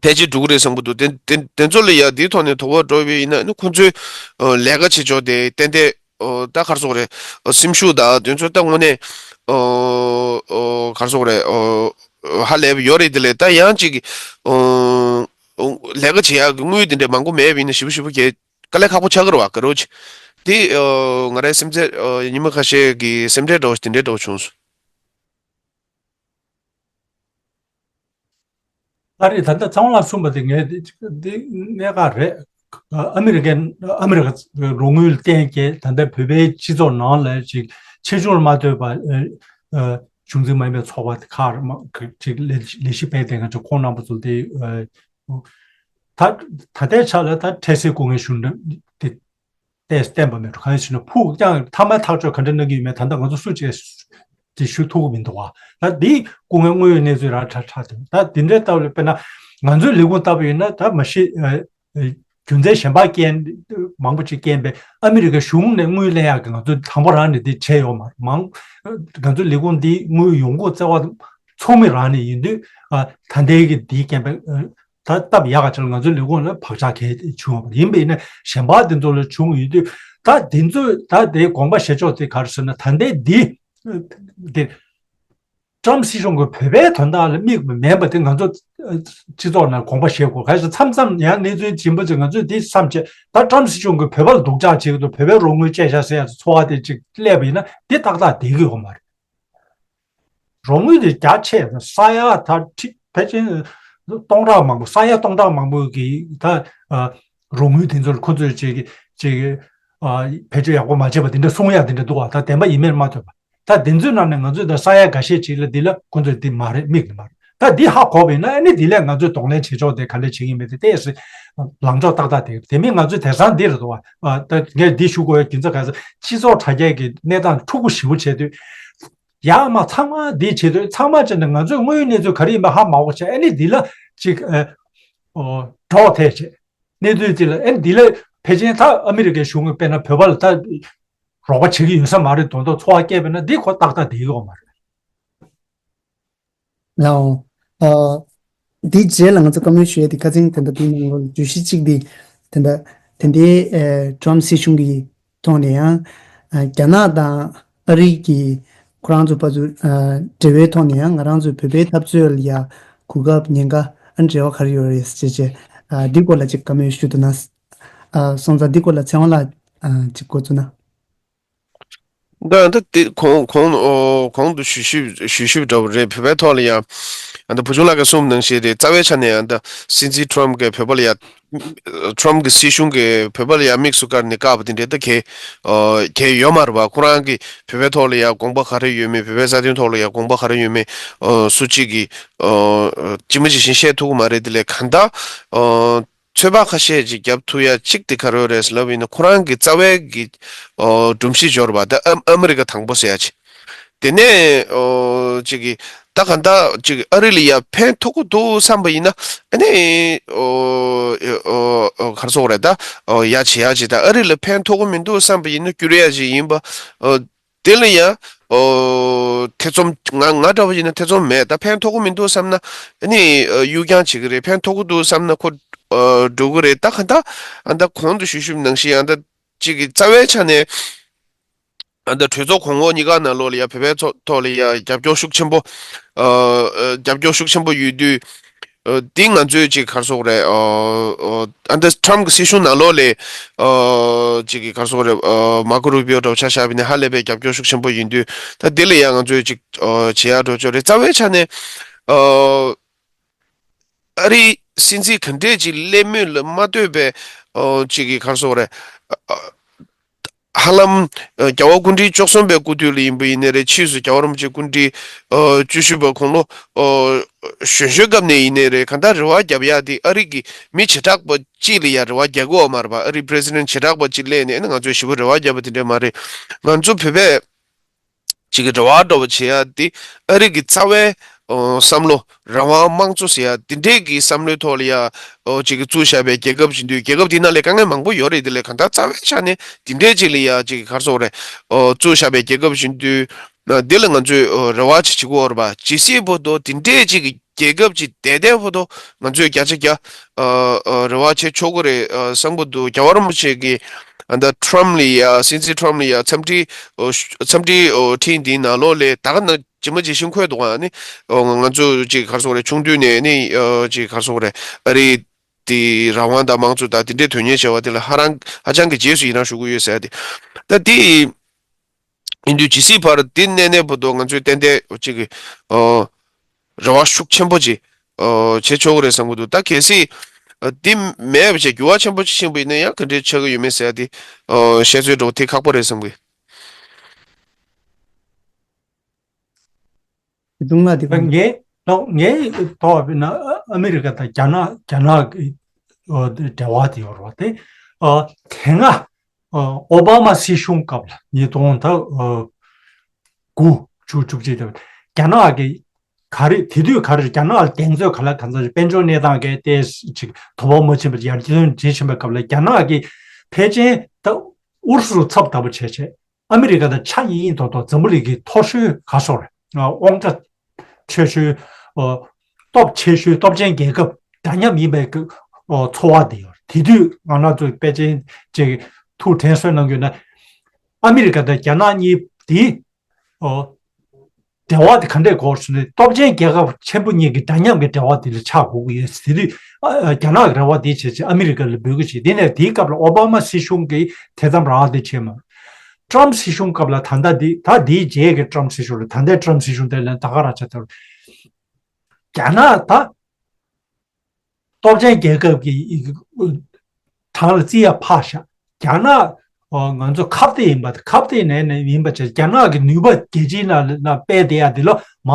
ཕལ་ཆེར་འགྲོ་གི་རེད་བསམ་གྱི་འདུག་དེ་དེ་དེ་ཚོ་ལ་ཡ་དེའི་ཐོག་ནས་དོ་ཕོག་འགྲོ་བ་ཡིན་ན་ནི་ཁོང་ཚོའི་ཨོ་ལས་ཀ་བྱེད་ཕྱོགས་དེ་ཏན་ཏན་ཨོ་ད་ག་རེ་ཟེར་དགོས་རེད། ཨོ་སེམས་ཤུགས་དང་དེ་ཚོ་ད་དངོས་གནས་ཨོ་ཨོ་ག་རེ་ཟེར་དགོས་རེད། ཨོ་ཧ་ལས་པ་ཡོད་རེད། དེ་ལས་ད་ཡང་ཅིག་ཨོ་ཨོ་ལས་ཀ་བྱེད་ཡག་གི་དངུལ་དེ་འདྲས་མང་པོ་མེད་པ་ཡིན་ན་ཞེ་པོ་ཞེ་པོ་གལ་དཀའ་ལས་ཁག་པོ་ཆགས་ཀྱི་རེད་པ། ག་རེ་བྱས་དེ་ཨོ་ང་རའི་སེམས་ཚེར་ཨོ་ཉི་མ་ཁ་ཤས་ཀྱི་སེམས་ཁྲལ་འདྲ་བོ་དེ་འདྲས་འདྲ་བོ་བྱུང་སོང་། ཨ་རེད། ད་ལྟ་ཚེ་དབང་ལགས་གསུངས་པ་དེ་ངས་འདི་འདི་གནད་འགག་རེད། ཨ་མི་རི་ཀའི་ཨ་མི་རི་ཀ་རོགས་དངུལ་གཏན་འཁེལ། ད་ལྟ་བོད་པའི་སྤྱི་ཚོགས་ནང་ལ་ཅིག་ཆེ་ཆུང་ལ་མ་ལྟོས་པ་ཨ་ཨ་གཞུང་འཛིན་མ་ཡིན་པའི་ཚོགས་པ་ཁག་མ་ཅིག་ལས་ལས་གཞི་སྤེལ་བསྡད་མཁན་ཅིག་ཁོང་རྣམ་པ་ཚོ་དེ་ཨ་ད་ད་ལྟའི་ཆ་ལ་ད་འཕྲལ་སེལ་སྐུ་ངལ་ཞུ་འདྲ་དེ་བལྟས་བསྟན་པ་མེད་འགྲོ། གང་ཡིན་ཟེར་ན་ཕུགས་ཀྱང་མཐའ་མའི་ཐག་གཅོད་ག་འདྲ་གནང་གི་ཡོད་མེད་ད་ལྟ་ང་ཚོ་སུ་གཅིག་དེ་ཞུ་ཐུབ་ཀྱི་མི་འདུག་བ། ད་འདི་སྐུ་ངལ་དངོས་ཡོད་གནས་ཚུལ་རང་ཁྲ་ཁྲ་དེ་ད་འདི་འདྲའི་སྟབས་ལ་དཔེར་ན་ང་ཚོའི་ལས་ཁུངས་ལྟ་བུ་ཡིན་ན་ད་མ་གཞི་ཨ་ཨ་རྒྱུ་མཚན་གཞན་པ་རྐྱེན་མང་པོ་ཅིག་རྐྱེན་པས་ཨ་མི་རི་ཀའི་གཞུང་ནས་དངུལ་ལེན་ཡག་གི་ང་ཚོ་དང་པོ་རང་ནས་འདི་བྱས་ཡོད་མ་རེད། མང་ང་ཚོའི་ལས་ཁུངས་འདི་དངུལ་ཡོང་སྒོ་བཙལ་བ་ཚོགས་མི་རང་ནས་ཡིན་དུས་ཨ་ད་ལྟའི་གི་འདིའི་རྐྱེན་པས་ཨ་ད་སྟབས་ཡག་ག་ཅིག་ལ་ང་ཚོའི་ལས་ཁུངས་ལ་བག་ཆགས་གལ་ཆེ་བ་ཡིན་པ་ཡིན་ན་གཞན་པ་དེ་ཚོ་ལ་བྱུང་ཡོད་དུས་ད་དེ་ཚོས་ད་དེའི་དགོངས་པ་བཞེས་ཕྱོགས་དེ་ག་རེ་ཟེར་ན་ད་ལྟའི་འདི་དེ་ཀྲམ་སྲིད་གཞུང་གི་བོད་པའི་དོན་དག་ལ་དམིགས་པ་མིན་པ་དེ་ང་ཚོ་སྤྱི་ཚོགས་ནང་དགོངས་པ་བཞེས་དགོས། ག་རེ་ཟེར་མཚམས་མཚམས་ཡང་གནས་ཚུལ་ཆེན་པོ་ཅིག་ང་ཚོས་འདི་བསམ་བྱས་ད་ཀྲམ་སྲིད་གཞུང་གིས་བོད་པ་ལ་སྡུག་ཅག་བྱེད་ཀྱི་འདུག་བོད་པའི་རོགས་དངུལ་བཅད་བཞག་ཟེར་ཡ་ཚོར་བ་དེ་ཅིག་སླེབས་པ་ཡིན་ན་དེ་ཏག་ཏག་བསྡད་ཀྱི་ཡོད་མ་རེད། རོགས་དངུལ་དེ་རྒྱ་ཆེ་ས་ཡ་ད་ཁྲི་ཕལ་ཆེར་སྟོང་ཕྲག་མང་པོ་ས་ཡ་སྟོང་ཕྲག་མང་པོ་གི་ད་ཨ་རོགས་དངུལ་དེ་ཚོར་ཁོ་ཚོས་ཅིག་ཅིག་ཨ་བེད་སྤྱོད་ཡག་པོ་མ་བྱས་པ་དེ་འདྲ་གསུང་ཡག་དེ་འདྲ་འདུག་བ། ད་བདེན་པ་ཡིན་མིན་མ་ཐོས་པ། ད་དེ་ཚོའི་ནང་ནས་ང་ཚོས་ད་ས་ཡ་འགའ་ཤས་ཅིག་ལ་འདི་ལ་ཁོ་ཚོས་འདི་མ་རེད་དམིགས་ནི་མ་རེད། ད་འདི་ཧ་གོ་བ་ཡིན་ན་ཨ་ནི་འདི་ལས་ང་ཚོས་གདོང་ལེན་བྱེད་ཕྱོགས་དེ་ག་འདྲ་བྱེད་ཀྱི་ཡིན་མིན་དེ་ཏོག་ཙམ་ལངས་ཕྱོགས་ཏག་ཏག་དེ་དེ་མིན་ང་ཚོས་དེང་སང་འདི་རེད་འདུག་བ། ཨ་ད་ངས་འདི་ཞུ་དགོས་ཡ་རྒྱུ་མཚན་ག་རེ་ཟེར་སྤྱི་ཚོགས་དྲ་རྒྱའི་གི་གནས་སྟངས་འཁྲུག་པོ་ཞེ་པོ་བྱས་དུས། ཡར་མར་ཚང་མ་འདི་བྱེད་དུས་ཚང་མ་བྱས་ནས་ང་ཚོས་དངོས་ཡོད་གནས་ཚུལ་ག་རེ་ཡིན་པ་ཧ་མ་གོ་བྱས་ཨ་ནི་འདི་ལ་ཅིག་ཨ་ཨོ་གྲོགས་ཐེབས་བྱས་གནས་ཚུལ་འདི་ལ་ཨ་ནི་འདི་ལ་ཕལ་ཆེར་ད་ཨ་མི་རི་ཀའི་གཞུང་གིས་དཔེར་ན་བོད་པ་ལ་ད་རོགས་པ་བྱེད་ཀྱི་ཡོད་ས་མ་རེད་མདོག་མདོག་ཚོར་བ་སྐྱེས་པས་ན་འདི་ཁོ་ཏག་ཏག་བསྡད་ཀྱི་ཡོད་མ་རེད། ལའོ། ཨ། འདི་རྗེས་ལ་ང་ཚོ་བཀའ་མོལ་ཞུ་ཡས་དེ་ཁ་སང་དེ་འདྲ་དེའི་ནང་ལོགས་ལ་བརྗོད་གཞི་གཅིག་དེ་དེ་འདྲ་དེ་འདྲའི་ཨ་ཀྲམ་སྲིད་གཞུང་གི་ཐོག་ནས་ཡང་ཨ་རྒྱ་ནག་དང་ཨ་རི་གི་ཁོ་རང་ཚོ་ཕར་ཚུར་ཨ་འབྲེལ་བའི་ཐོག་ནས་ཡང་ང་རང་ཚོའི་བོད་པའི་འཐབ་རྩོད་ལ་ཡ་གོ་སྐབས་ཉེན་ཁ་ཨ་འབྲེལ་བ་ག་རེ་ཡོད་རེད་ཟེར་བྱས་ཨ་འདི་སྐོར་ལ་ཅིག་བཀའ་མོལ་ཞུ་འདུག་ན། ཨ་སོང་ཙང་འདི་སྐོར་ལ་ཚེ་དབང་ལགས་ཨ་ཅིག་འགོ་བཙུགས་ན། ད་ད་དེ་གོང་གོང་ཨོ་གོང་དུ་ཞུས་ཞུས་ཞུས་ཞུས་འདྲ་བོ་རེད། བོད་པའི་ཐོག་ལ་ཡང་ཨ་ད་བུ་ཆུང་ལགས་ཀྱིས་གསུངས་ནང་བཞིན་རེད། རྩ་བའི་ཆ་ནས་ཨ་ད་སྲིད་འཛིན་ཊམ་གྱིས་བོད་པ་ལ་ཡང་ཊམ་གྱི་སྲིད་གཞུང་གིས་བོད་པ་ལ་ཡང་དམིགས་སུ་བཀར་ནས་བཀག་པ་དེ་འདྲ་ད་གལ་ཨོ་གལ་ཡོད་མ་རེད་པ། ཁོ་རང་གིས་བོད་པའི་ཐོག་ལ་ཡང་དགོངས་པ་ག་རེ་ཡོད་མེད། བོད་པའི་རྩ་དོན་ཐོག་ལ་ཡང་དགོངས་པ་ག་རེ་ཡོད་མེད་ཨོ་སུ་གཅིག་གིས་ཨོ་ཅི་མ་ཅི་བཞིན་བཤད་ཐུབ་ཀྱི་མ་རེད། དེ་ལས་གང་ལྟར་ཨོ། ཚོད་དཔག་ཁ་ཤས་ཅིག་བརྒྱབ་ཐུབ་ཡ་གཅིག་དེ་ག་རེ་རེད་ལབ་ཡིན་ན་ཁོ་རང་གི་རྩ་བའི་གི་ཨོ་སྒྲོམ་གཞི་འབྱོར་བ་ད་ཨ་ཨ་མི་རི་ཀ་དང་པོ་ཟེར་ཡ་ཅིག་དེ་ནས་ཨོ་ཅིག་གི་ད་ག་འདྲ་ཅིག་ཨ་རི་ལ་ཡ་ཕན་ཐོགས་ཀྱི་འདུག་བསམ་པ་ཡིན་ན་ཨ་ནི་ཨོ་ཨོ་ཨོ་ག་རེ་ཟེར་དགོས་རེད། ད་ཨོ་ཡ་བྱེད་ཡ་ཅིག་ད་ཨ་རི་ལ་ཕན་ཐོགས་ཀྱི་མི་འདུག་བསམ་པ་ཡིན་ན་བསྐྱུར་ཡ་ཅིག་ཡིན་པ་ཨོ། དེ་ལ་ཡང་ཨོ་ཐེ་ཚོམ་ང་ང་འདྲ་བ་ཡིན་ན་ཐེ་ཚོམ་མེད། ད་ཕན་ཐོགས་ཀྱི་མི་འདུག་བསམ་ན་ཨ་ནི་ཨ་གཡུག་རྐྱང་བྱེད་ཀྱི་རེད། ཕན་ཐོགས་ཀྱི་འདུག་བསམ་ན་ཁོ་ཨ་འགྲོ་གི་རེད། ད་ག་ད་ཨ་ད་གོང་དུ་ཞུས་ཞུས་ནང་བཞིན་ཨ་ད་གཅིག་གི་རྩ་བའི་ཆ་ནས་ཨ་ད་གྲོས་ཚོགས་གོང་འོག་གཉིས་ཀ་ནང་ལོགས་ལ་ཡ་བོད་པའི་ཚོ་ཐོག་ལ་ཡ་རྒྱབ་སྐྱོར་ཤུགས་ཆེན་པོ་ཨ་ཨ་རྒྱབ་སྐྱོར་ཤུགས་ཆེན་པོ་ཡོད་དུས། ཨ་འདི་ང་ཚོས་ཅིག་ག་རེ་ཟེར་དགོས་རེད། ཨ་ཨ་ཨ་འདི་ཊམ་གི་སྲིད་གཞུང་ནང་ལོགས་ལས་ཨ་ཅིག་གི་ག་རེ་ཟེར་དགོས་རེད། ཨ་མར་ཀོ་རུ་པིའོ་འདྲ་བོ་ཆ་བཞག་པ་ཡིན་ན་ཧ་ལས་པའི་རྒྱབ་སྐྱོར་ཤུགས་ཆེན་པོ་ཡིན་དུས་ད་འདི་ལ་ཡང་ང་ཚོས་ཅིག་ཨ་བྱེད་ཡག་འགྲོ་ཆོག་རེད། རྩ་བའི་ཆ་ནས་ཨ་ཨ་རིའི་སྲིད་འཛིན་ག་འདྲས་ཅིག་སླེབས་མིན་ལ་མ་ལྟོས་པའི་ཨ་ཅིག་གི་ག་རེ་ཟེར་དགོས་རེད། ཨ་ ཧ་ལམ་རྒྱལ་བ་སྐུ་ཕྲེང་བཅུ་གསུམ་པའི་སྐུ་དུས་ལ་ཡིན་པ་ཡིན་ནའི་རེད། ཕྱིས་སུ་རྒྱལ་བ་རིན་པོ་ཆེ་སྐུ་ཕྲེང་བཅུ་བཞི་པ་དགུང་ལོ་གཞོན་གཞོན་སྐབས་ནས་ཡིན་ནའི་རེད། གང་ལྟར་རེ་བ་རྒྱབ་ཡག་དེ་ཨ་རི་གི་མི་བྱེ་བྲག་པ་གཅིག་ལ་ཡ་རེ་བ་རྒྱག་གི་ཡོད་མ་རེད་པ། ཨ་རི་པི་རེ་སི་ཌེན་ཊི་བྱེ་བྲག་པ་གཅིག་སླེབས་ནས་ཨ་ནི་ང་ཚོས་ཞེ་པོ་རེ་བ་རྒྱབ་པ་དེ་འདྲ་མ་རེད། ང་ཚོ་བོད་པས་ཅིག་གི་རེ་བ་འདྲ་བོ་བྱེད་ཡག་དེ་ཨ་རི་གི་རྩ་བའི་ཨོ་བསམ་བློ་རང་དབང་དམངས་གཙོ་ཟེར་ཡག་དེ་འདྲས་ཀྱི་བསམ་བློའི་ཐོག་ལ་ཡ་ཨོ་ཅིག་གི་བཙུགས་བཞག་པའི་རྒྱལ་ཁབ་བཞིན་དུ། རྒྱལ་ཁབ་དེ་ནང་ལ་དཀའ་ངལ་མང་པོ་ཡོད་རེད། དེ་ལས་གང་ལྟར་རྩ་བའི་ཆ་ནས་དེ་འདྲས་ཅིག་ལ་ཡ་ཅིག་ག་རེ་ཟེར་དགོས་རེད། ཨོ་བཙུགས་བཞག་པའི་རྒྱལ་ཁབ་བཞིན་དུ། ཨ་འདི་ལ་ང་ཚོས་ཨོ་རེ་བ་ཅིག་བྱེད་ཀྱི་ཡོད་རེད་པ། ཇི་སྲིད་བར་དུ་དེ་འདྲས་ཅིག་གི་རྒྱལ་ཁབ་ཅིག་བསྡད་བསྡད་བར་དུ་ང་ཚོས་བརྒྱ་ཆ་བརྒྱ་ཨ་ཨ་རེ་བ་བྱེད་ཆོག་གི་རེད་ཨ་བསམ་གྱི་འདུག་རྒྱལ་བ་རིན་པོ་ཆེ་གིས་ཨ་ད་ཊམ་ལ་ཡ་སྲིད་འཛིན་ཊམ་ལ་ཡ་འཚམས་འདྲི་ཨོ་འཚམས་འདྲི་ཨོ་འཕྲིན་འདིའི་ནང་ལོགས་ལ་ད་ག་ནང་ཇི་མ་ཇི་བཞིན་འཁོད་འདུག་ཨ་ནི་ཨོ་ང་ཚོ་ཅིག་ག་རེ་ཟེར་དགོས་རེད། ཆུང་དུས་ནས་ནི་ཨོ་ཅིག་ག་རེ་ཟེར་དགོས་རེད། ཨ་རི་དེ་རང་དབང་དང་དམངས་གཙོ་དང་དེ་འདྲའི་དོན་གཉེར་བྱས་པ་དེ་ལ་ཧ་རང་ཧ་ཅང་གི་རྗེས་སུ་ཡི་རང་ཞུ་གི་ཡོད་ཟེར་ཏེ། ད་དེ་ཡིན་དུས་ཇི་སྲིད་བར་འདི་གནས་གནས་བར་དུ་ང་ཚོས་ཏན་ཏན་ཅིག་གི་ཨོ་རེ་བ་ཤུགས་ཆེན་པོ་ཅིག་ཨོ་བྱེད་ཆོག་གི་རེད་བསམ་གྱི་འདུག་ད་གལ་སྲིད་ཨ་འདི་མེད་པ་བྱས་འགྱུར་བ་ཆེན་པོ་ཅིག་ཕྱིན་པ་ཡིན་ན་ཡང་ག་འདྲས་ཆགས་ཀྱི་ཡོད་མེད་ཟེར་ཡ་དེ་ཨོ་བཤད་ཚོད་འདྲ་བོ་དེ་ཁག་པོ་རེད་བསམ་གི། དུང་ལ་དེ་ག་ངས་ངས་ཐོག་ཡིན་ན་ཨ་མི་རི་ཀ་དང་རྒྱ་ནག་རྒྱ་ནག་གི་འབྲེལ་བ་དེ་ཡོད་རེད་པ། དེ་ཨ་དེ་སྔ་ཨ་ཨོ་བྷ་མ་སྲིད་གཞུང་སྐབས་ལ་ཉིས་སྟོང་དང་དགུ་བཅུ་བཅུ་གཅིག་དེ་རྒྱ་ནག་གི་ག་རེ་དེ་དུས་ག་རེ་རྒྱ་ནག་ལ་གདེང་ཚོད་ག་ལ་གང་འཚམ་ཞིག་དཔལ་འབྱོར་གནས་སྟངས་གལ་ཏེ་ཅིག་དོ་ཕོག་མ་ཕྱིན་པར་ཡར་རྒྱས་ཕྱིན་པའི་སྐབས་ལ་རྒྱ་ནག་གིས་ཕལ་ཆེར་ད་ཨུ་རུ་སུ་ཚབ་ལྟ་བུ་བྱས་བྱས། ཨ་མི་རི་ཀ་དང་ཆ་ཡིན་ཡིན་ཐོག་ཐོག་འཛམ་བུ་གླིང་གི་མཐོ་ཤོས་ག་སོགས་རེད། དབང་ཆ་ཆེ་ཤོས། སྟོབས་ཆེ་ཤོས་སྟོབས་ཆེན་རྒྱལ་ཁབ་འདྲ་མཉམ་ཡིན་པའི་ཚོར་བ་དེ་ཡོད། དེ་དུས་ང་རང་ཚོའི་དཔལ་ཆེན་ཅིག་ཐུགས་དྲན་གསོ་གནང་རྒྱུ་ན། ཨ་མི་རི་ཀ་དང་རྒྱ་ནག་གཉིས་དེ་འབྲེལ་བ་དེ་ག་འདྲས་དགོས་སུ་ནས་སྟོབས་ཆེན་རྒྱལ་ཁབ་ཆེན་པོ་གཉིས་ཀྱི་འདྲ་མཉམ་གྱི་འབྲེལ་བ་དེ་ལ་ཆགས་དགོས་ཀྱི་ཡོད། དེ་དུས་རྒྱ་ནག་གི་རེ་བ་དེ་བྱས་རྗེས་ཨ་མི་རི་ཀ་ལ་འབུལ་གྱི་བྱས། དེ་ནས་དེའི་སྐབས་ལ་ཨོ་བྷ་མ་སྲིད་གཞུང་གིས་དེ་ཙམ་རང་དབང་དེ་བྱས་མ། ཊམ་སྲིད་གཞུང་སྐབས་ལ་ད་ལྟ་འདི་ད་འདིའི་རྗེས་ཀྱི་ཊམ་སྲིད་གཞུང་རེད། ད་ལྟའི་ཊམ་སྲིད་གཞུང་དེ་ལ་ད་ག་རང་ཆ་ཐོར། རྒྱ་ནག་ད་སྟོབས་ཆེན་རྒྱལ་ཁབ་ཀྱི་གྲངས་ལ་བརྩི་ཡ་ཕར་བཞག་རྒྱ་ནག་ང་ཚོ་ཁ་གཏད་ཡིན་པ་ཁ་གཏད་ནས་ནས་ཡིན་པ་བྱས། རྒྱ་ནག་གི་ནུས་པ་རྒྱལ་སྤྱིའི་ནང་ལ་སྤེལ་བསྡད་ཡ་འདི་ལ་མ་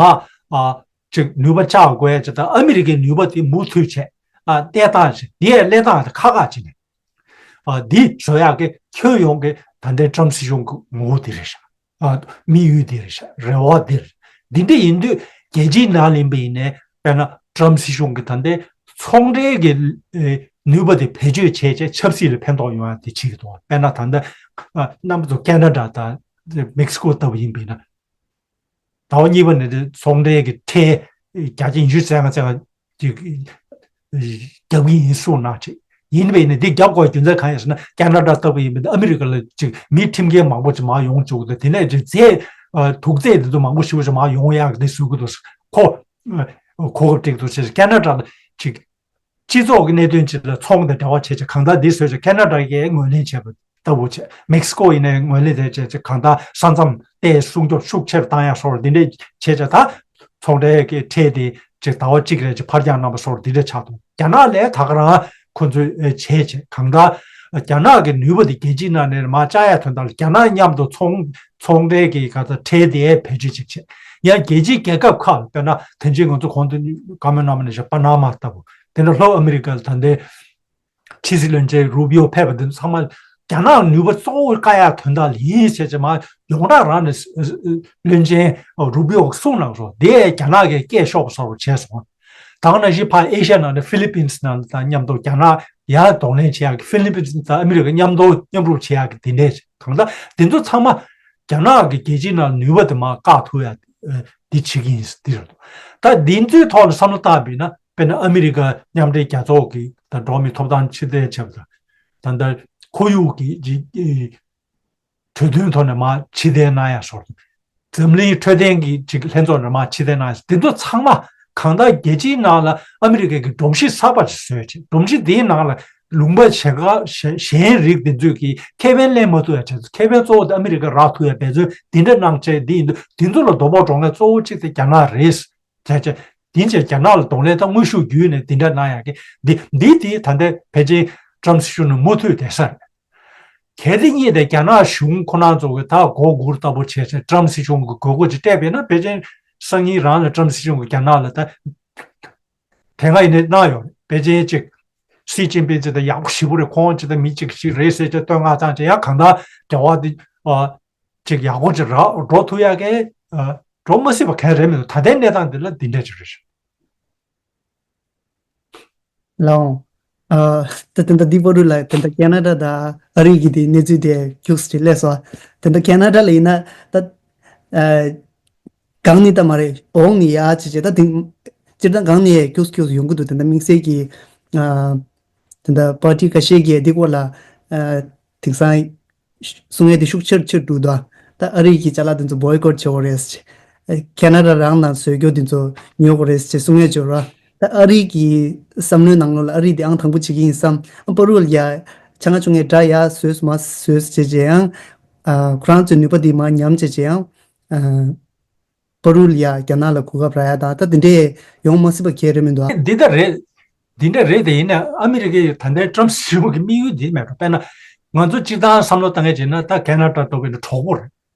ཅིག་ནུས་པ་བཅག་དགོས་ཡ་ཅིག་དང་། ཨ་མི་རི་ཀའི་ནུས་པ་དེ་མུ་མཐུད་བྱས་ཨ་གཏད་སྟངས་བྱས། དེ་ཡ་གནས་སྟངས་དེ་ཁག་ཁག་ཅིག་ནས་ཨ་འདི་བཟོ་ཡག་གི་ཁྱོན་ཡོངས་ཀྱི་ད་ལྟའི་ཊམ་སྲིད་གཞུང་གི་ངོ་བོ་དེ་རེད་ཤག་ཨ་དམིགས་ཡུལ་དེ་རེད་ཤག་རེ་བ་དེ་རེད། འདི་འདྲ་ཡིན་དུས་རྒྱལ་སྤྱིའི་ནང་ལ་ཡིན་པ་ཡིན་ནའི་དཔེར་ན་ཊམ་སྲིད་གཞུང་གི་ད་ལྟའི་ཚོང་འབྲེལ་གྱི་ནུས་པ་དེ་བེད་སྤྱོད་བྱས་བྱས་ཆབ་སྲིད་ལ་ཕན་ཐོགས་ཡོང་ཡ་དེ་བྱེད་ཀྱི་འདུག་དཔེར་ན་ད་ལྟ་རྣམ་པ་ཚོ་ཁེ་ན་ཌ་དང་མེག་སི་ཀོ་ལྟ་བུ་ཡིན་པ་ཡིན་ན། ཟླ་བ་གཉིས་པ་ནས་ཚོང་འབྲེལ་གྱི་ཁྲལ་བརྒྱ་ཆ་ཉི་ཤུ་རྩ་ལྔ་རྩ་ལྔ་ཅིག་རྒྱབ་ཀྱི་ཡིན་གསུངས་གནང་བྱས། ཡིན་པས་ནི་འདི་རྒྱབ་དགོས་རྒྱུ་མཚན་གང་ཡིན་ཟེར་ན། ཁེ་ན་ཌ་ལྟ་བུ་ཡིན་པས་ཨ་མི་རི་ཀ་ལ་ཅིག་མི་ཁྲིམས་འགལ་མང་པོ་ཅིག་མར་ཡོང་བཅུག་དང་། དེ་ནས་ཅིག་རྫས་དུག་རྫས་འདི་ཚོ་མང་པོ་ཞེ་པོ་ཅིག་མར་ཡོང་ཡག་འདི་བཟོ་གི་འདུག་ཟེར། གོ་གོ་སྐབས་སྤྲད་འདུག་ཟེར། ཁེ་ན་ཌ་ལ་ཅིག་སྤྱི་ཚོགས་ཀྱི་གནད་དོན་ཅིག་ལ་ཚོང་དང་འབྲེལ་བ་བྱས་བྱས་གང་ལྟར་འདི་བཟོས་བྱས་ཁེ་ན་ཌ་གིས་ངོས་ལེན་བྱས་པ་ལྟ་བུ་བྱས། མེག་སི་ཀོ་ཡིན་ནའི་ངོས་ལེན་བྱས་བྱས་གང་ལྟར་ས་མཚམས་ཏེ་སྲུང་སྐྱོབ་ཤུགས་ཆེ་རུ་བཏང་ཡག་སོགས་འདི་འདྲས་བྱས་བྱས། ད་ཚོང་འབྲེལ་གྱི་ཁྲལ་དེ་ཅིག་ཟླ་བ་གཅིག་རེ་ཅིག་ཕར་འགྱངས་གནང་བ་སོགས་འདི་འདྲས་ཆགས་འདུག་རྒྱ་ནག་ལས་ད་ག་རང་ཁོ་ཚོས་བྱས་བྱས་གང་ལྟར་རྒྱ་ནག་གི་ནུས་པ་དེ་རྒྱལ་སྤྱིའི་ནང་ནས་མར་བཅག་ཡག་དོན་དག་ལ་རྒྱ་ནག་མཉམ་དུ་ཚོང་ཚོང་འབྲེལ་གྱི་ག་ཚོད་ཁྲལ་དེ་བེད་སྤྱོད་ཅིག་བྱས། ཡང་རྒྱལ་སྤྱིའི་རྒྱལ་ཁབ་ཁག་ལ་དཔེར་ན་དེ་རྗེས་ང་ཚོ་གོང་དུ་བཀའ་མོལ་གནང་བ་ནང་བཞིན་པ་ན་མ་ལྟ་བུ། དེ་འདྲ་ལྷོ་ཨ་མི་རི་ཀ་ལ་ད་ལྟའི་ཕྱི་སྲིད་བློན་ཆེན་རུ་བི་ཨོ་ཕེབས་པ་འདི་ཚང་མ་རྒྱ་ནག་ནུས་པ་གཙོ་བོ་བཀག་ཡག་དོན་དག་ལ་ཡིན་ཟེར་བྱས་མར་ཡོངས་གྲགས་རང་ནས་བློན་ཆེན་རུ་བི་ཨོ་གསུངས་གནང་སོང་། དེ་རྒྱ་ནག་གིས་སྐད་ཤོར་བ་བཟོ་འདྲ་བྱས་སོང་། ད་ག་ནང་བཞིན་ཕར་ཨེ་ཤ་ཡ་ནང་ནས་ཧྥི་ལི་པིན་སི་ནང་དང་མཉམ་དུ་རྒྱ་ནག་ཡར་གདོང་ལེན་བྱེད་ཡག་གི་ཧྥི་ལི་པིན་སི་དང་ཨ་མི་རི་ཀ་མཉམ་དུ་མཉམ་རུབ་བྱེད་ཡག་གི་དེ་འདྲས་གང་ལྟར་དེ་ཚོ་ཚང་མ་རྒྱ་ནག་གིས་རྒྱལ་སྤྱིའི་ནང་ནུས་པ་དེ་མར་བཀག་ཐུབ་ཡག་འདི་བྱེད་ཀྱི་ཡིན་འདི་རེད་འདུག་ད་འདི་ཚོའི་ཐོག་ལ་བསམ་བློ་བཏང་བ་ཡིན་ན། དཔེར་ན་ཨ་མི་རི་ཀ་མཉམ་འབྲེལ་རྒྱལ་ཚོགས་ཀྱི་ད་འགྲོ་བ་མིའི་ཐོབ་ཐང་ཕྱིར་འཐེན་བྱས་པ་དང་། ད་ལྟ་ཁོར་ཡུག་གི་གྲོས་མཐུན་ཐོག་ནས་མར་ཕྱིར་འཐེན་གནང་ཡག་སོགས། འཛམ་གླིང་འཕྲོད་བསྟེན་གྱི་ཅིག་ལྷན་ཚོགས་ནས་མར་ཕྱིར་འཐེན་གནང་ཡག་འདི་ཚོ་ཚང་མ་གང་ལྟར་རྒྱལ་སྤྱིའི་ནང་ལ་ཨ་མི་རི་ཀའི་གི་སྒྲོམ་གཞི་གསར་པ་ཞིག་བཟོས་བྱས། སྒྲོམ་གཞི་འདིའི་ནང་ལ་ལུང་པ་གཞན་ཁ་གཞན་གཞན་རིགས་འདི་ཚོས་ཀྱི་ཁེ་ཕན་ལེན་མ་ཐུབ་ཡག་བྱས། ཁེ་ཕན་གཙོ་བོ་དེ་ཨ་མི་རི་ཀ་རག་ཐུབ་ཡག་འབད་བརྩོན་འདི་འདྲ་གནང་བྱས། འདི་ཡིན་དུས་འདི་ཚོ་ལ་དོ་ཕོག་འགྲོ་མཁན་གཙོ་བོ་གཅིག་དེ་རྒྱ་ནག་རེད། བྱས་བྱས། དེ་ཕྱིར་རྒྱ་ནག་ལ་གདོང་ལེན་དང་དངོས་ཤུགས་བརྒྱུད་ནས་འདི་འདྲ་གནང་ཡག་གི་འདི་འདི་དེ་ད་ལྟའི་ཕལ་ཆེར་ཊམ་སྲིད་གཞུང་ནས་མུ་མཐུད་བསྡད་ས་རེད། གལ་ཏེ་རྙེད་དེ་རྒྱ་ནག་གཞུང་ཁོ་རང་ཚོ་གི་ད་མགོ་སྒུར་ལྟ་བུ་བྱས་ཚེ་ཊམ་སྲིད་གཞུང་གི་དགོས་མཁོ་ཅིག་སྤྲད་པས་ན། ཕལ་ཆེར་སང་ཉིན་རང་ལ་ཊམ་སྲིད་གཞུང་གི་རྒྱ་ནག་ལ་ད་དེ་སྔ་ཡིན་ནའི་གནང་ཡོད་རེད། ཕལ་ཆེར་ཅིག་སི་ཅིན་ཕིང་ཅིག་ད་ཡག་པོ་ཞེ་པོ་རེད། ཁོང་ཅིག་ད་མི་གཅིག་ཞིག་རེད་ཟེར་ཅིག་བསྟོད་བསྔགས་བཏང་ཅིག་ཡང་གང་ལྟར་འབྲེལ་བ་དེ་ཨ་ཅིག་ཡག་པོ་ཅིག་རག་འགྲོ་ཐུབ་ཡག་གི་ཨ་འགྲོ་མ་སྲིད་པ་གང་རེད་མི་འདུག་ད་ལྟའི་གནས་སྟངས་འདི་ལ་འདི་འདྲ་ཅིག་རེད། ལའོ། ཨ། ད་དེ་འདྲ་འདི་བར་དུ་ལ་དེ་འདྲ་ཁེ་ན་ཌ་དང་ཨ་རི་གི་དེ་གནས་ཚུལ་དེ་ཁྱུག་ཙམ་ཅིག་སླེབས་སོང་། དེ་འདྲ་ཁེ་ན་ཌ་ལ་ཡིན་ན་ད། ཨ། གང་ནས་ད་མ་རེད། འོག་ནས་ཡར་བྱས་བྱས་ད་དེ། སྤྱིར་བཏང་གང་ནས་ཁྱུག་ཙམ་ཁྱུག་ཙམ་ཡོང་གི་འདུག་དེ་འདྲ་དམིགས་བསལ་གྱི། ཨ། དེ་འདྲ་པར་ཊི་ཁ་ཤས་ཀྱིས་འདི་སྐོར་ལ། ཨ། དེང་སང་གསུང་ཡས་དེ་ཤུགས་ཆེར་ཆེར་འགྲོ་འདུག་ད་ཨ་རི་གི་ཅ་ལག་དེ་ཚོ་བོའི་ཀོཊ་བྱེད་དགོས་རེད་ཟེར། ཁེ་ན་ཌ་རང་ནང་བཟོས་རྒྱུ་དེ་ཚོ་ཉོ་དགོས་རེད་ཟེར་གསུང་ཡས་བྱོས་ར། ད་ཨ་རི་གི་བསམ་བློའི་ནང་ལོགས་ལ་ཨ་རི་དེ་ཨང་དང་པོ་བྱེད་ཀྱི་ཡིན་བསམ། ཨ་པ་རུལ་ཡ་ཆ་ང་ཆུང་ངས་འདྲ་ཡ་བཟོས་མ་བཟོས་བྱས་བྱས་ཡང་། ཨ། ཁོ་རང་ཚོའི་ནུས་པ་དེ་མར་ཉམས་བྱས་བྱས་ཡང་། ཨ། པ་རུལ་ཡ་རྒྱ་ནག་ལ་གོ་སྐབས་རག་ཡ་དང་ད་དེ་འདྲས་ཡོང་མ་སྲིད་པ་གལ་རེད་མི་འདུག་ཨ། འདི་ལྟར་རེད། འདི་འདྲ་རེད་དེ་ཡིན་ན་ཨ་མི་རི་ཀའི་ད་ལྟའི་ཊམ་སྲིད་གཞུང་གི་དམིགས་ཡུལ་འདི་མེད་འགྲོ། དཔེར་ན་ང་ཚོ་སྤྱིར་བཏང་བསམ་བློ་བཏང་མཁན་བྱས་ན་ད་ཁེ་ན་ཌ་ལྟ་བུ་ཡིན་ན་གྲོགས་པོ་རེད།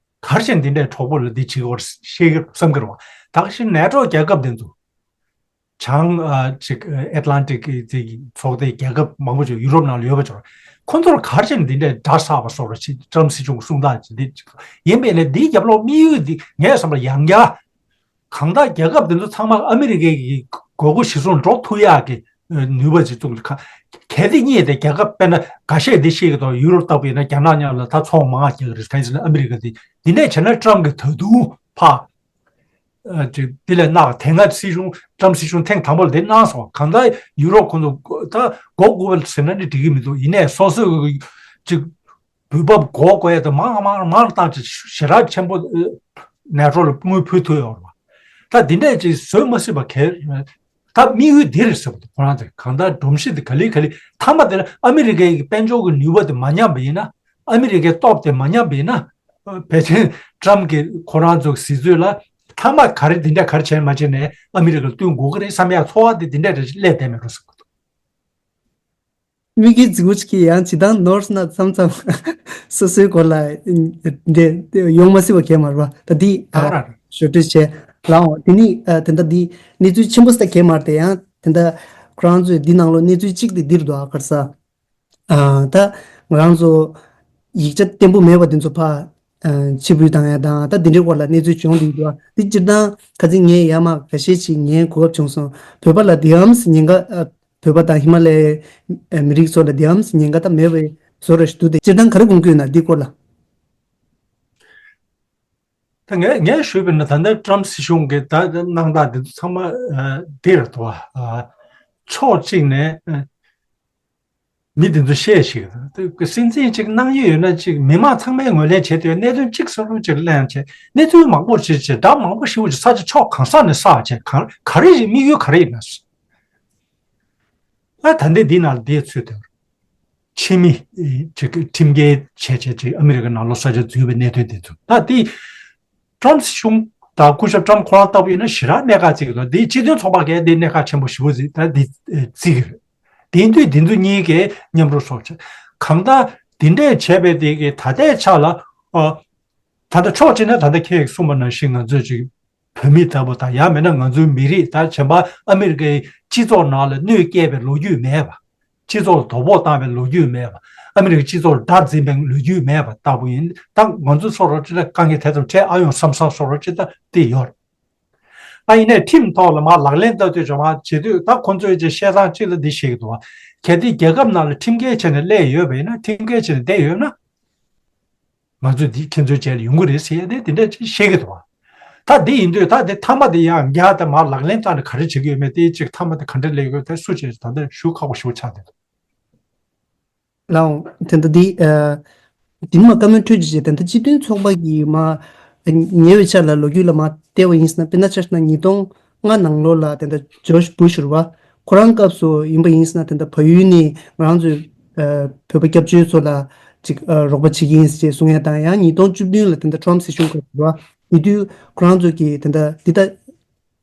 ག་རེ་བྱས་ནས་འདི་འདྲའི་གྲོགས་པོ་ལ་འདི་བྱེད་དགོས་ཤེས་ཀྱི་བསམ་གྱི་རེད་བ། ད་ག་ཞིག་ནེ་ཊོ་རྒྱལ་ཁབ་འདི་ཚོ་བྱང་ཨ་ཅིག་ཨེ་ཏི་ལན་ཊིག་གི་ཚོགས་སྡེ་རྒྱལ་ཁབ་མང་པོ་ཅིག་ཡུ་རོབ་ནང་ལ་ཡོད་པ་ཅིག་རེད། ཁོ་ཚོར་ག་རེ་བྱས་ནས་འདི་འདྲའི་དགྲ་བསགས་པ་བཟོ་འདྲ་ཅིག་ཊམ་སྲིད་གཞུང་གི་གསུང་སྟངས་ཅིག་འདི་ཅིག་ཡིན་པས་ན་འདིའི་རྒྱབ་ལོགས་དམིགས་ཡུལ་འདི་ངས་བསམ་པར་ཡང་བསྐྱར། གང་ལྟར་རྒྱལ་ཁབ་དེ་ཚོ་ཚང་མ་ཨ་མི་རི་ཀའི་གི་དགོས་མཁོ་གཞིར་བཟུང་འགྲོ་ཐུབ་ཡག་གི་ནུས་པ་ཅིག་བཙུགས་ནས། གལ་ཏེ་རྙེད་དེ་རྒྱལ་ཁབ་དཔེར་ན་འགའ་ཤས་འདི་ཤེས་ཀྱི་འདུག་ཡུ་རོབ་ལྟ་བུ་ཡིན་ན་རྒྱ་ནག་མཉམ་ལ་ད་ཚོང་མང་བ་རྒྱག་གི་རེད། གང་ཡིན་ཟེར་ན་ཨ་མི་རི་ཀ་འདི་འདི་འདྲས་བྱས་ན་ཊམ་གྱིས་ད་དུང་ཕར་ཨ་ཅིག་འདི་ལས་གནག་དེ་སྔ་སྲིད་གཞུང་ཊམ་སྲིད་གཞུང་ཐེངས་དང་པོ་ལ་དེ་གནང་སོང་། གང་ལྟར་ཡུ་རོབ་ཁོང་ཚོ་ད་མགོ་སྒུར་བ་ཟེར་ན་ནི་འགྲིག་གི་མི་འདུག་ཡིན་ནའི་སོ་སོའི་ཅིག་འོས་བབ་མགོ་སྐོར་ཡ་དེ་མང་མང་མང་བཏང་ཅིག་ཞེ་དྲག་ཆེན་པོ་ནེ་ཊོ་ལ་དངུལ་ཕུལ་ཐུབ་ཡོད་རེད་བ། ད་འདི་འདྲས་ཅིག་བཟོས་མ་སྲིད་པ་གལ། ད་དམིགས་ཡུལ་འདི་རེད་ཟེར་བ་དང་ཁོ་རང་ཚོས་གང་ལྟར་སྒྲོམ་གཞི་དེ་ག་ལེ་ག་ལེ་མཐའ་མ་དེ་ལ་ཨ་མི་རི་ཀའི་དཔལ་འབྱོར་གྱི་ནུས་པ་དེ་མ་ཉམས་པ་ཡིན་ན། ཨ་མི་རི་ཀའི་སྟོབས་དེ་མ་ཉམས་པ་ཡིན་ན། ཕལ་ཆེར་ཊམ་གྱིས་ཁོ་རང་ཚོ་གཟིགས་ཚུལ་ལ་མཐའ་མ་ག་རེ་འདི་འདྲ་ག་རེ་བྱས་མ་བྱས་ནས་ཨ་མི་རི་ཀ་ལ་བསྟུན་དགོས་ཀྱི་རེད་བསམ་ཡག་ཚོར་བ་དེ་འདི་འདྲ་རེ་སླེབས་བསྡད་མེད་འགྲོ་ཟེར་གྱི་འདུག་མི་གི་རྫི་བོ་ཅིག་གིས་ཡང་ཇི་ལྟར་ནོར་སོང་ན་མཚམས་མཚམས་སོ་སོའི་སྐོར་ལ་འདི་ཡོང་མ་སྲིད་པ་གས་མ་རེད་པ། ད་འདི་ཨ་ཨ་ར་ར། ཞོ་སྤྲོད་བྱས་ལའོ། དེ་ནི་ཨ་དེ་འདྲ་འདི་གནས་ཚུལ་ཆེན་པོ་ས་གས་མ་རེད་དེ། ཡང་དེ་འདྲ་ཁོ་རང་ཚོའི་འདི་ནང་ལོ་གནས་ཚུལ་གཅིག་དེ་འདིར་འདུག་ཨ་གར་ས། ཨ་ད་ང་རང་ཚོ་ཡིག་ཆ་བརྟན་པོ་མེད་པ་དེ་ཚོ་ཕ་ཨ་ཕྱིར་འབུད་བཏང་ཡ་དང་ད་དེ་འདྲའི་སྐོར་ལ་གནས་ཚུལ་བྱུང་འདུག་འདུག་ཨ། དེ་སྤྱིར་བཏང་ཁ་ཚིག་ངས་ཡ་མ་ཁ་ཤས་ཤིག་ཉན་གོ་སྐབས་བྱུང་སོང་། བོད་པ་ལ་དེའམ་ཉེན་ཁ་ཨ། བོད་པ་དང་ཧི་མ་ལ་ཡའི་མི་རིགས་ཚོ་ལ་དེའམ་ཉེན་ཁ་ད་མེད་པའི་བཟོ་འདྲ་ཞིག་འདུག་དེ་སྤྱིར་བཏང་ག་རེ་དགོངས་ཀྱི་ཡོད་ན་འདི་སྐོར་ལ། ད་ངས་ངས་ཞུས་པ་ཡིན་ན་ད་ལྟ་ཊམ་སྲིད་གཞུང་གི་ད་གནང་སྟངས་འདི་ཚོ་ཚང་མ་ཨ་འདི་རེད་དོ། ཨ་ཕྱོགས་གཅིག་ནས་ཨ་མི་འདི་ཚོ་བཤད་ཞིག་ད་སྲིད་འཛིན་གཅིག་གནང་ཡས་ཡོད་ན་གཅིག་མི་མང་ཚང་མས་ངོས་ལེན་བྱེད་དུས་གནད་དོན་གཅིག་བསམ་བློ་གཅིག་གླེང་བྱས་གནས་ཚུལ་མང་པོ་ཞིག་བྱས་སྒྲ་མང་པོ་ཞིག་བྱས་ས་ཆ་ཕྱོགས་གང་ས་ནས་བསགས་བྱས་གང་ག་རེ་ཡིན་དམིགས་ཡུལ་ག་རེ་ཡིན་ན། ཨ་ད་ལྟའི་འདི་ནང་ལ་འདི་ཚུད་དེ་ཕྱི་མི་ཅིག་ཁྲིམས་འགལ་བྱས་བྱས་ཅིག་ཨ་མི་རི་ཀ་ནང་ལོགས་ས་ཆ་འཛུལ་བའི་གནད་དོན་འདི་ཚོ་ད་འདི་ཊམ་སྲིད་གཞུང་དང་སྐུ་ཞབས་ཊམ་ཁོ་རང་ལྟ་བུ་ཡིན་ན་ཞེ་དྲག་གནད་འགག་བརྩི་གི་འདུག་འདི་སྤྱི་མཐུན་ཚོགས་པ་གས་འདི་གནད་འགག་ཆེན་པོ་ཞེ་པོ་བརྩི་ད་འདི་བརྩི་གི་རེད། དེ་དུས་འདི་ཚོ་གཉིས་ཀས་མཉམ་རུབ་སོགས་བྱས་གང་ལྟར་འདི་འདྲས་བྱས་པའི་དེ་གི་ད་ལྟའི་ཆ་ལ་ཨ་ད་ལྟ་ཕྱོགས་གཅིག་ནས་ད་ལྟ་ཁྱེད་ཀྱིས་གསུངས་པ་ནང་བཞིན་ང་ཚོས་ཅིག་བོད་མི་ལྟ་བུ་དང་ཡང་མིན་ན་ང་ཚོའི་མི་རིགས་ད་གཞན་པ་ཨ་མི་རི་ཀའི་སྤྱི་ཚོགས་ནང་ལ་གནོད་སྐྱེལ་བའི་ལོ་རྒྱུས་མེད་པ། སྤྱི་ཚོགས་ལ་དོ་ཕོག་བཏང་བའི་ལོ་རྒྱུས་མེད་པ། ཨ་མི་རི་ཀའི་སྤྱི་ཚོགས་ལ་དགྲར་འཛིན་པའི་ལོ་རྒྱུས་མེད་པ་ལྟ་བུ་ཡིན། ད་ང་ཚོ་སོ་སོ་ཅི་ལ་དཀའ་ངལ་དེ་ཙམ་འཕྲད་ཨ་ཡོང་བསམ་བསམ་སོ་སོ་ཅི་ད་དེ་ཡོད་རེད། ཨ་ཡིན་ནའི་ཁྲིམས་ཐོག་ལ་མར་ལག་ལེན་བསྟར་དུས་ཅང་མ་བྱེད་དུས་ད་ཁོ་ཚོས་ཅིག་བཤད་སྟངས་གཅིག་ལ་འདི་བཤད་ཀྱི་འདུག་བ། གལ་ཏེ་རྒྱལ་ཁབ་ནང་ལ་ཁྲིམས་འགལ་བྱས་ནས་སླེབས་ཡོད་པ་ཡིན་ན་ཁྲིམས་འགལ་བྱས་ནས་བསྡད་ཡོད་ན། ང་ཚོས་འདི་ཁྱེད་ཚོའི་རྗེས་ལ་ཡོང་གི་རེད་ཟེར་ཡ་དེ་དེ་འདྲ་ཅིག་བཤད་ཀྱི་འདུག་བ། ད་འདི་ཡིན་དུས་ད་དེ་མཐའ་མ་དེ་ཡང་རྒྱ་དེ་མར་ལག་ལེན་བསྟར་ནས་ག་རེ་བྱེད་ཀྱི་ཡོད་མེད་དེ་ཅིག་མཐའ་མ་དེ་ག་འདྲ་སླེབས་ཡོད་དེ་སུ་བྱས་ད་ལྟ་ཞུ་ཁག་པོ་ཞེ་པོ་ཆགས་བསྡད་འདུག་ལའོ། དེ་འདྲ་འདི་ཨ། དེ་མ་བཀའ་མོལ་འཕྲོད་ཀྱི་རྗེས་ད་ལྟ་སྤྱི་མཐུན་ཚོགས་པ་གི་མ་ཉེ་བའི་ཆར་ལ་ལོ་རྒྱུས་ལ་མ་བལྟས་པ་ཡིན་ཟེར་ན་དཔེར་ན་ཆ་བཞག་ན་ཉིས་སྟོང་ལྔ་ནང་ལོགས་ལ་དེ་འདྲ་ཇོརྗ་བུ་ཤ་རེད་བ། ཁོ་རང་སྐབས་སུ་ཡིན་པ་ཡིན་ཟེར་ན་དེ་འདྲ་བལ་ཡུལ་ནས་ང་རང་ཚོའི་ཨ་བོད་པ་སྐྱབས་བཅོལ་ཚོ་ལ་ཅིག་ཨ་རོགས་པ་བྱེད་ཀྱི་ཡིན་ཟེར་གསུང་ཡ་དང་ཡང་ཉིས་སྟོང་བཅུ་བདུན་ལ་དེ་འདྲ་ཊམ་སྲིད་གཞུང་སྐབས་རེད་བ། དེ་དུས་ཁོ་རང་ཚོ་གིས་དེ་འདྲ་འདི་ལྟ།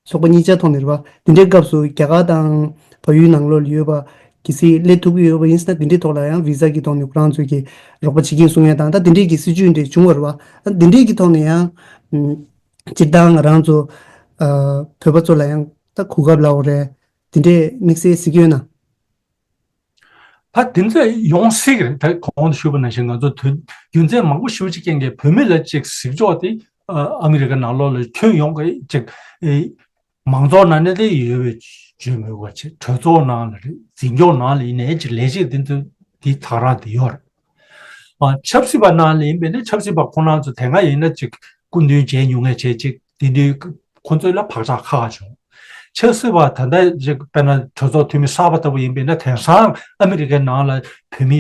ཚོགས་པ་གཉིས་ཆ་ཐོག་ནས་རེད་བ། དེ་འདྲའི་སྐབས་སུ་རྒྱ་གར་དང་བལ་ཡུལ་ནང་ལོགས་ལ་ཡོད་པ་ གལ་སྲིད་སླེབས་ཐུབ་ཀྱི་ཡོད་པ་ཡིན་ན་དེ་འདྲའི་ཐོག་ལ་ཡང་བི་ཟ་གི་ཐོག་ནས་ཁོ་རང་ཚོས་ཀྱི་རོགས་པ་བྱེད་ཀྱིན་གསུང་ཡ་དང་ད་དེ་འདྲའི་གི་སྲིད་ཇུས་འདྲ་བྱུང་བ་རེད་བ། ད་དེ་འདྲའི་གི་ཐོག་ནས་ཡང་སྤྱིར་བཏང་ང་རང་ཚོ་བོད་པ་ཚོ་ལ་ཡང་ད་གོ་སྐབས་ལབ་དགོས་རེད། དེ་འདྲའི་དམིགས་བསལ་གཟིགས་ཡོད་ན། ད་དེ་ཚོ་ཡོང་སྲིད་ཀྱི་རེད། ད་གོང་དུ་ཞུས་པ་ནང་བཞིན་ང་ཚོ་དུས་རྒྱུ་མཚན་མང་པོ་ཞེ་པོ་ཅིག་རྐྱེན་གྱིས་བོད་མི་ལ་ཅིག་གཟིགས་ཕྱོགས་དེ་ཨ་མི་རི་ཀ་ནང་ལོགས་ལ་ཁྱོན་ཡོངས་ཀྱི་ཅིག་ཨེ་མང་ཚོགས་ནང་ནས་དེ་ཡོད་པའི་བརྗོད་མི་དགོས་ཆེ་གྲོས་ཚོགས་ནང་ལ་རེད། འཛིན་སྐྱོང་ནང་ལ་ཡིན་ནའི་ཅིག་ལས་བྱེད་དེ་ཚོ་དེ་ཐག་རང་དེ་ཡོད་རེད། ཨ་ཆབ་སྲིད་པ་ནང་ལ་ཡིན་པས་ན་ཆབ་སྲིད་པ་ཁོ་རང་ཚོ་དེ་སྔ་ཡིན་ན་ཅིག་སྐུ་མདུན་མཇལ་མྱོང་མཁན་བྱས་ཅིག་དེ་དུས་ཁོ་ཚོ་ལ་བག་ཆགས་ཁ་ཁ་བྱུང་། ཆབ་སྲིད་པ་ད་ལྟ་ཅིག་དཔེར་ན་གྲོས་ཚོགས་འཐུས་མི་གསར་པ་ལྟ་བུ་ཡིན་པས་ན་དེང་སང་ཨ་མི་རི་ཀའི་ནང་ལ་བོད་མི་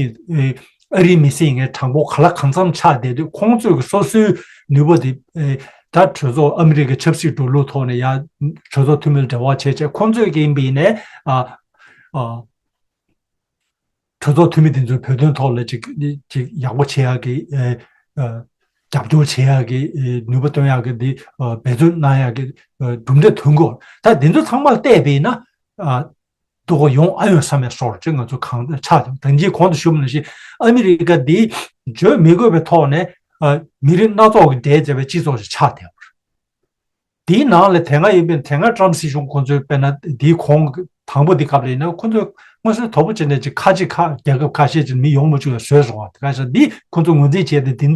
ཨ་རིའི་མི་སེར་ཡིན་མཁན་གྲངས་འབོར་ག་ལ་གང་འཚམ་ཆགས་བསྡད་དུས་ཁོང་ཚོས་སོ་སོའི་ནུས་པ་དེ་ད་གྲོས་ཚོགས་ཨ་མི་རི་ཀའི་ཆབ་སྲིད་འགྲོ་ལུགས་ཐོག་ནས་ཡང་གྲོས་ཚོགས་འཐུས་མི་ལ་འབྲེལ་བ་བྱས་བྱས་ཁོང་ཚོས་ཀྱི་ཡིན་པས་ན་ཨ་ཨ། གྲོས་ཚོགས་འཐུས་མི་དེ་ཚོས་བོད་དོན་ཐོག་ལ་ཅིག་ཅིག་ཡག་པོ་བྱེད་ཡག་གི་ཨེ་ཨ་རྒྱབ་སྐྱོར་བྱེད་ཡག་གི་ཨེ་ནུས་པ་བཏོན་ཡག་གི་འདི་ཨ་འབད་བརྩོན་གནང་ཡག་གི་ཨ་གྲུབ་འབྲས་ཐོན་གོ། ད་དེ་ཚོ་ཚང་མ་བལྟས་པས་ན་ཨ་སྡུག་གོ་ཡོང་ཨ་ཡོང་བསམ་ཡ་སོར་ཅིག་ང་ཚོ་གང་ཆགས་ཀྱང་ད་གིན་གོང་དུ་ཞུས་པ་ནང་བཞིན་ཨ་མི་རི་ཀ་འདི་བརྗོད་མི་དགོས་པའི་ཐོག་ནས་ཨ་མི་རིགས་སྣ་ཚོགས་ཀྱི་འབྲེལ་མཛད་པའི་སྤྱི་ཚོགས་ཤིག་ཆགས་བསྡད་པ་རེད། དེའི་ནང་ལ་དེ་སྔ་ཡིན་པའི་དེ་སྔ་ཀྲམ་སྲིད་གཞུང་ཁོང་ཚོའི་དཔེར་ན་དེའི་གོང་དང་པོ་འདི་སྐབས་ལ་ཡིན་ན་ཁོང་ཚོས་མངོན་གསལ་དོད་པོ་བྱས་ནས་ཅིག་ཁ་ཅིག་ཁ་རྒྱལ་ཁབ་ཁ་ཤས་ཅིག་མི་ཡོང་མ་བཅུག་ཡ་བཟོས་སོང་བ། དེ་ག་ས་འདི་ཁོང་ཚོ་ངོས་འཛིན་བྱས་ཏེ་དེ་དེ་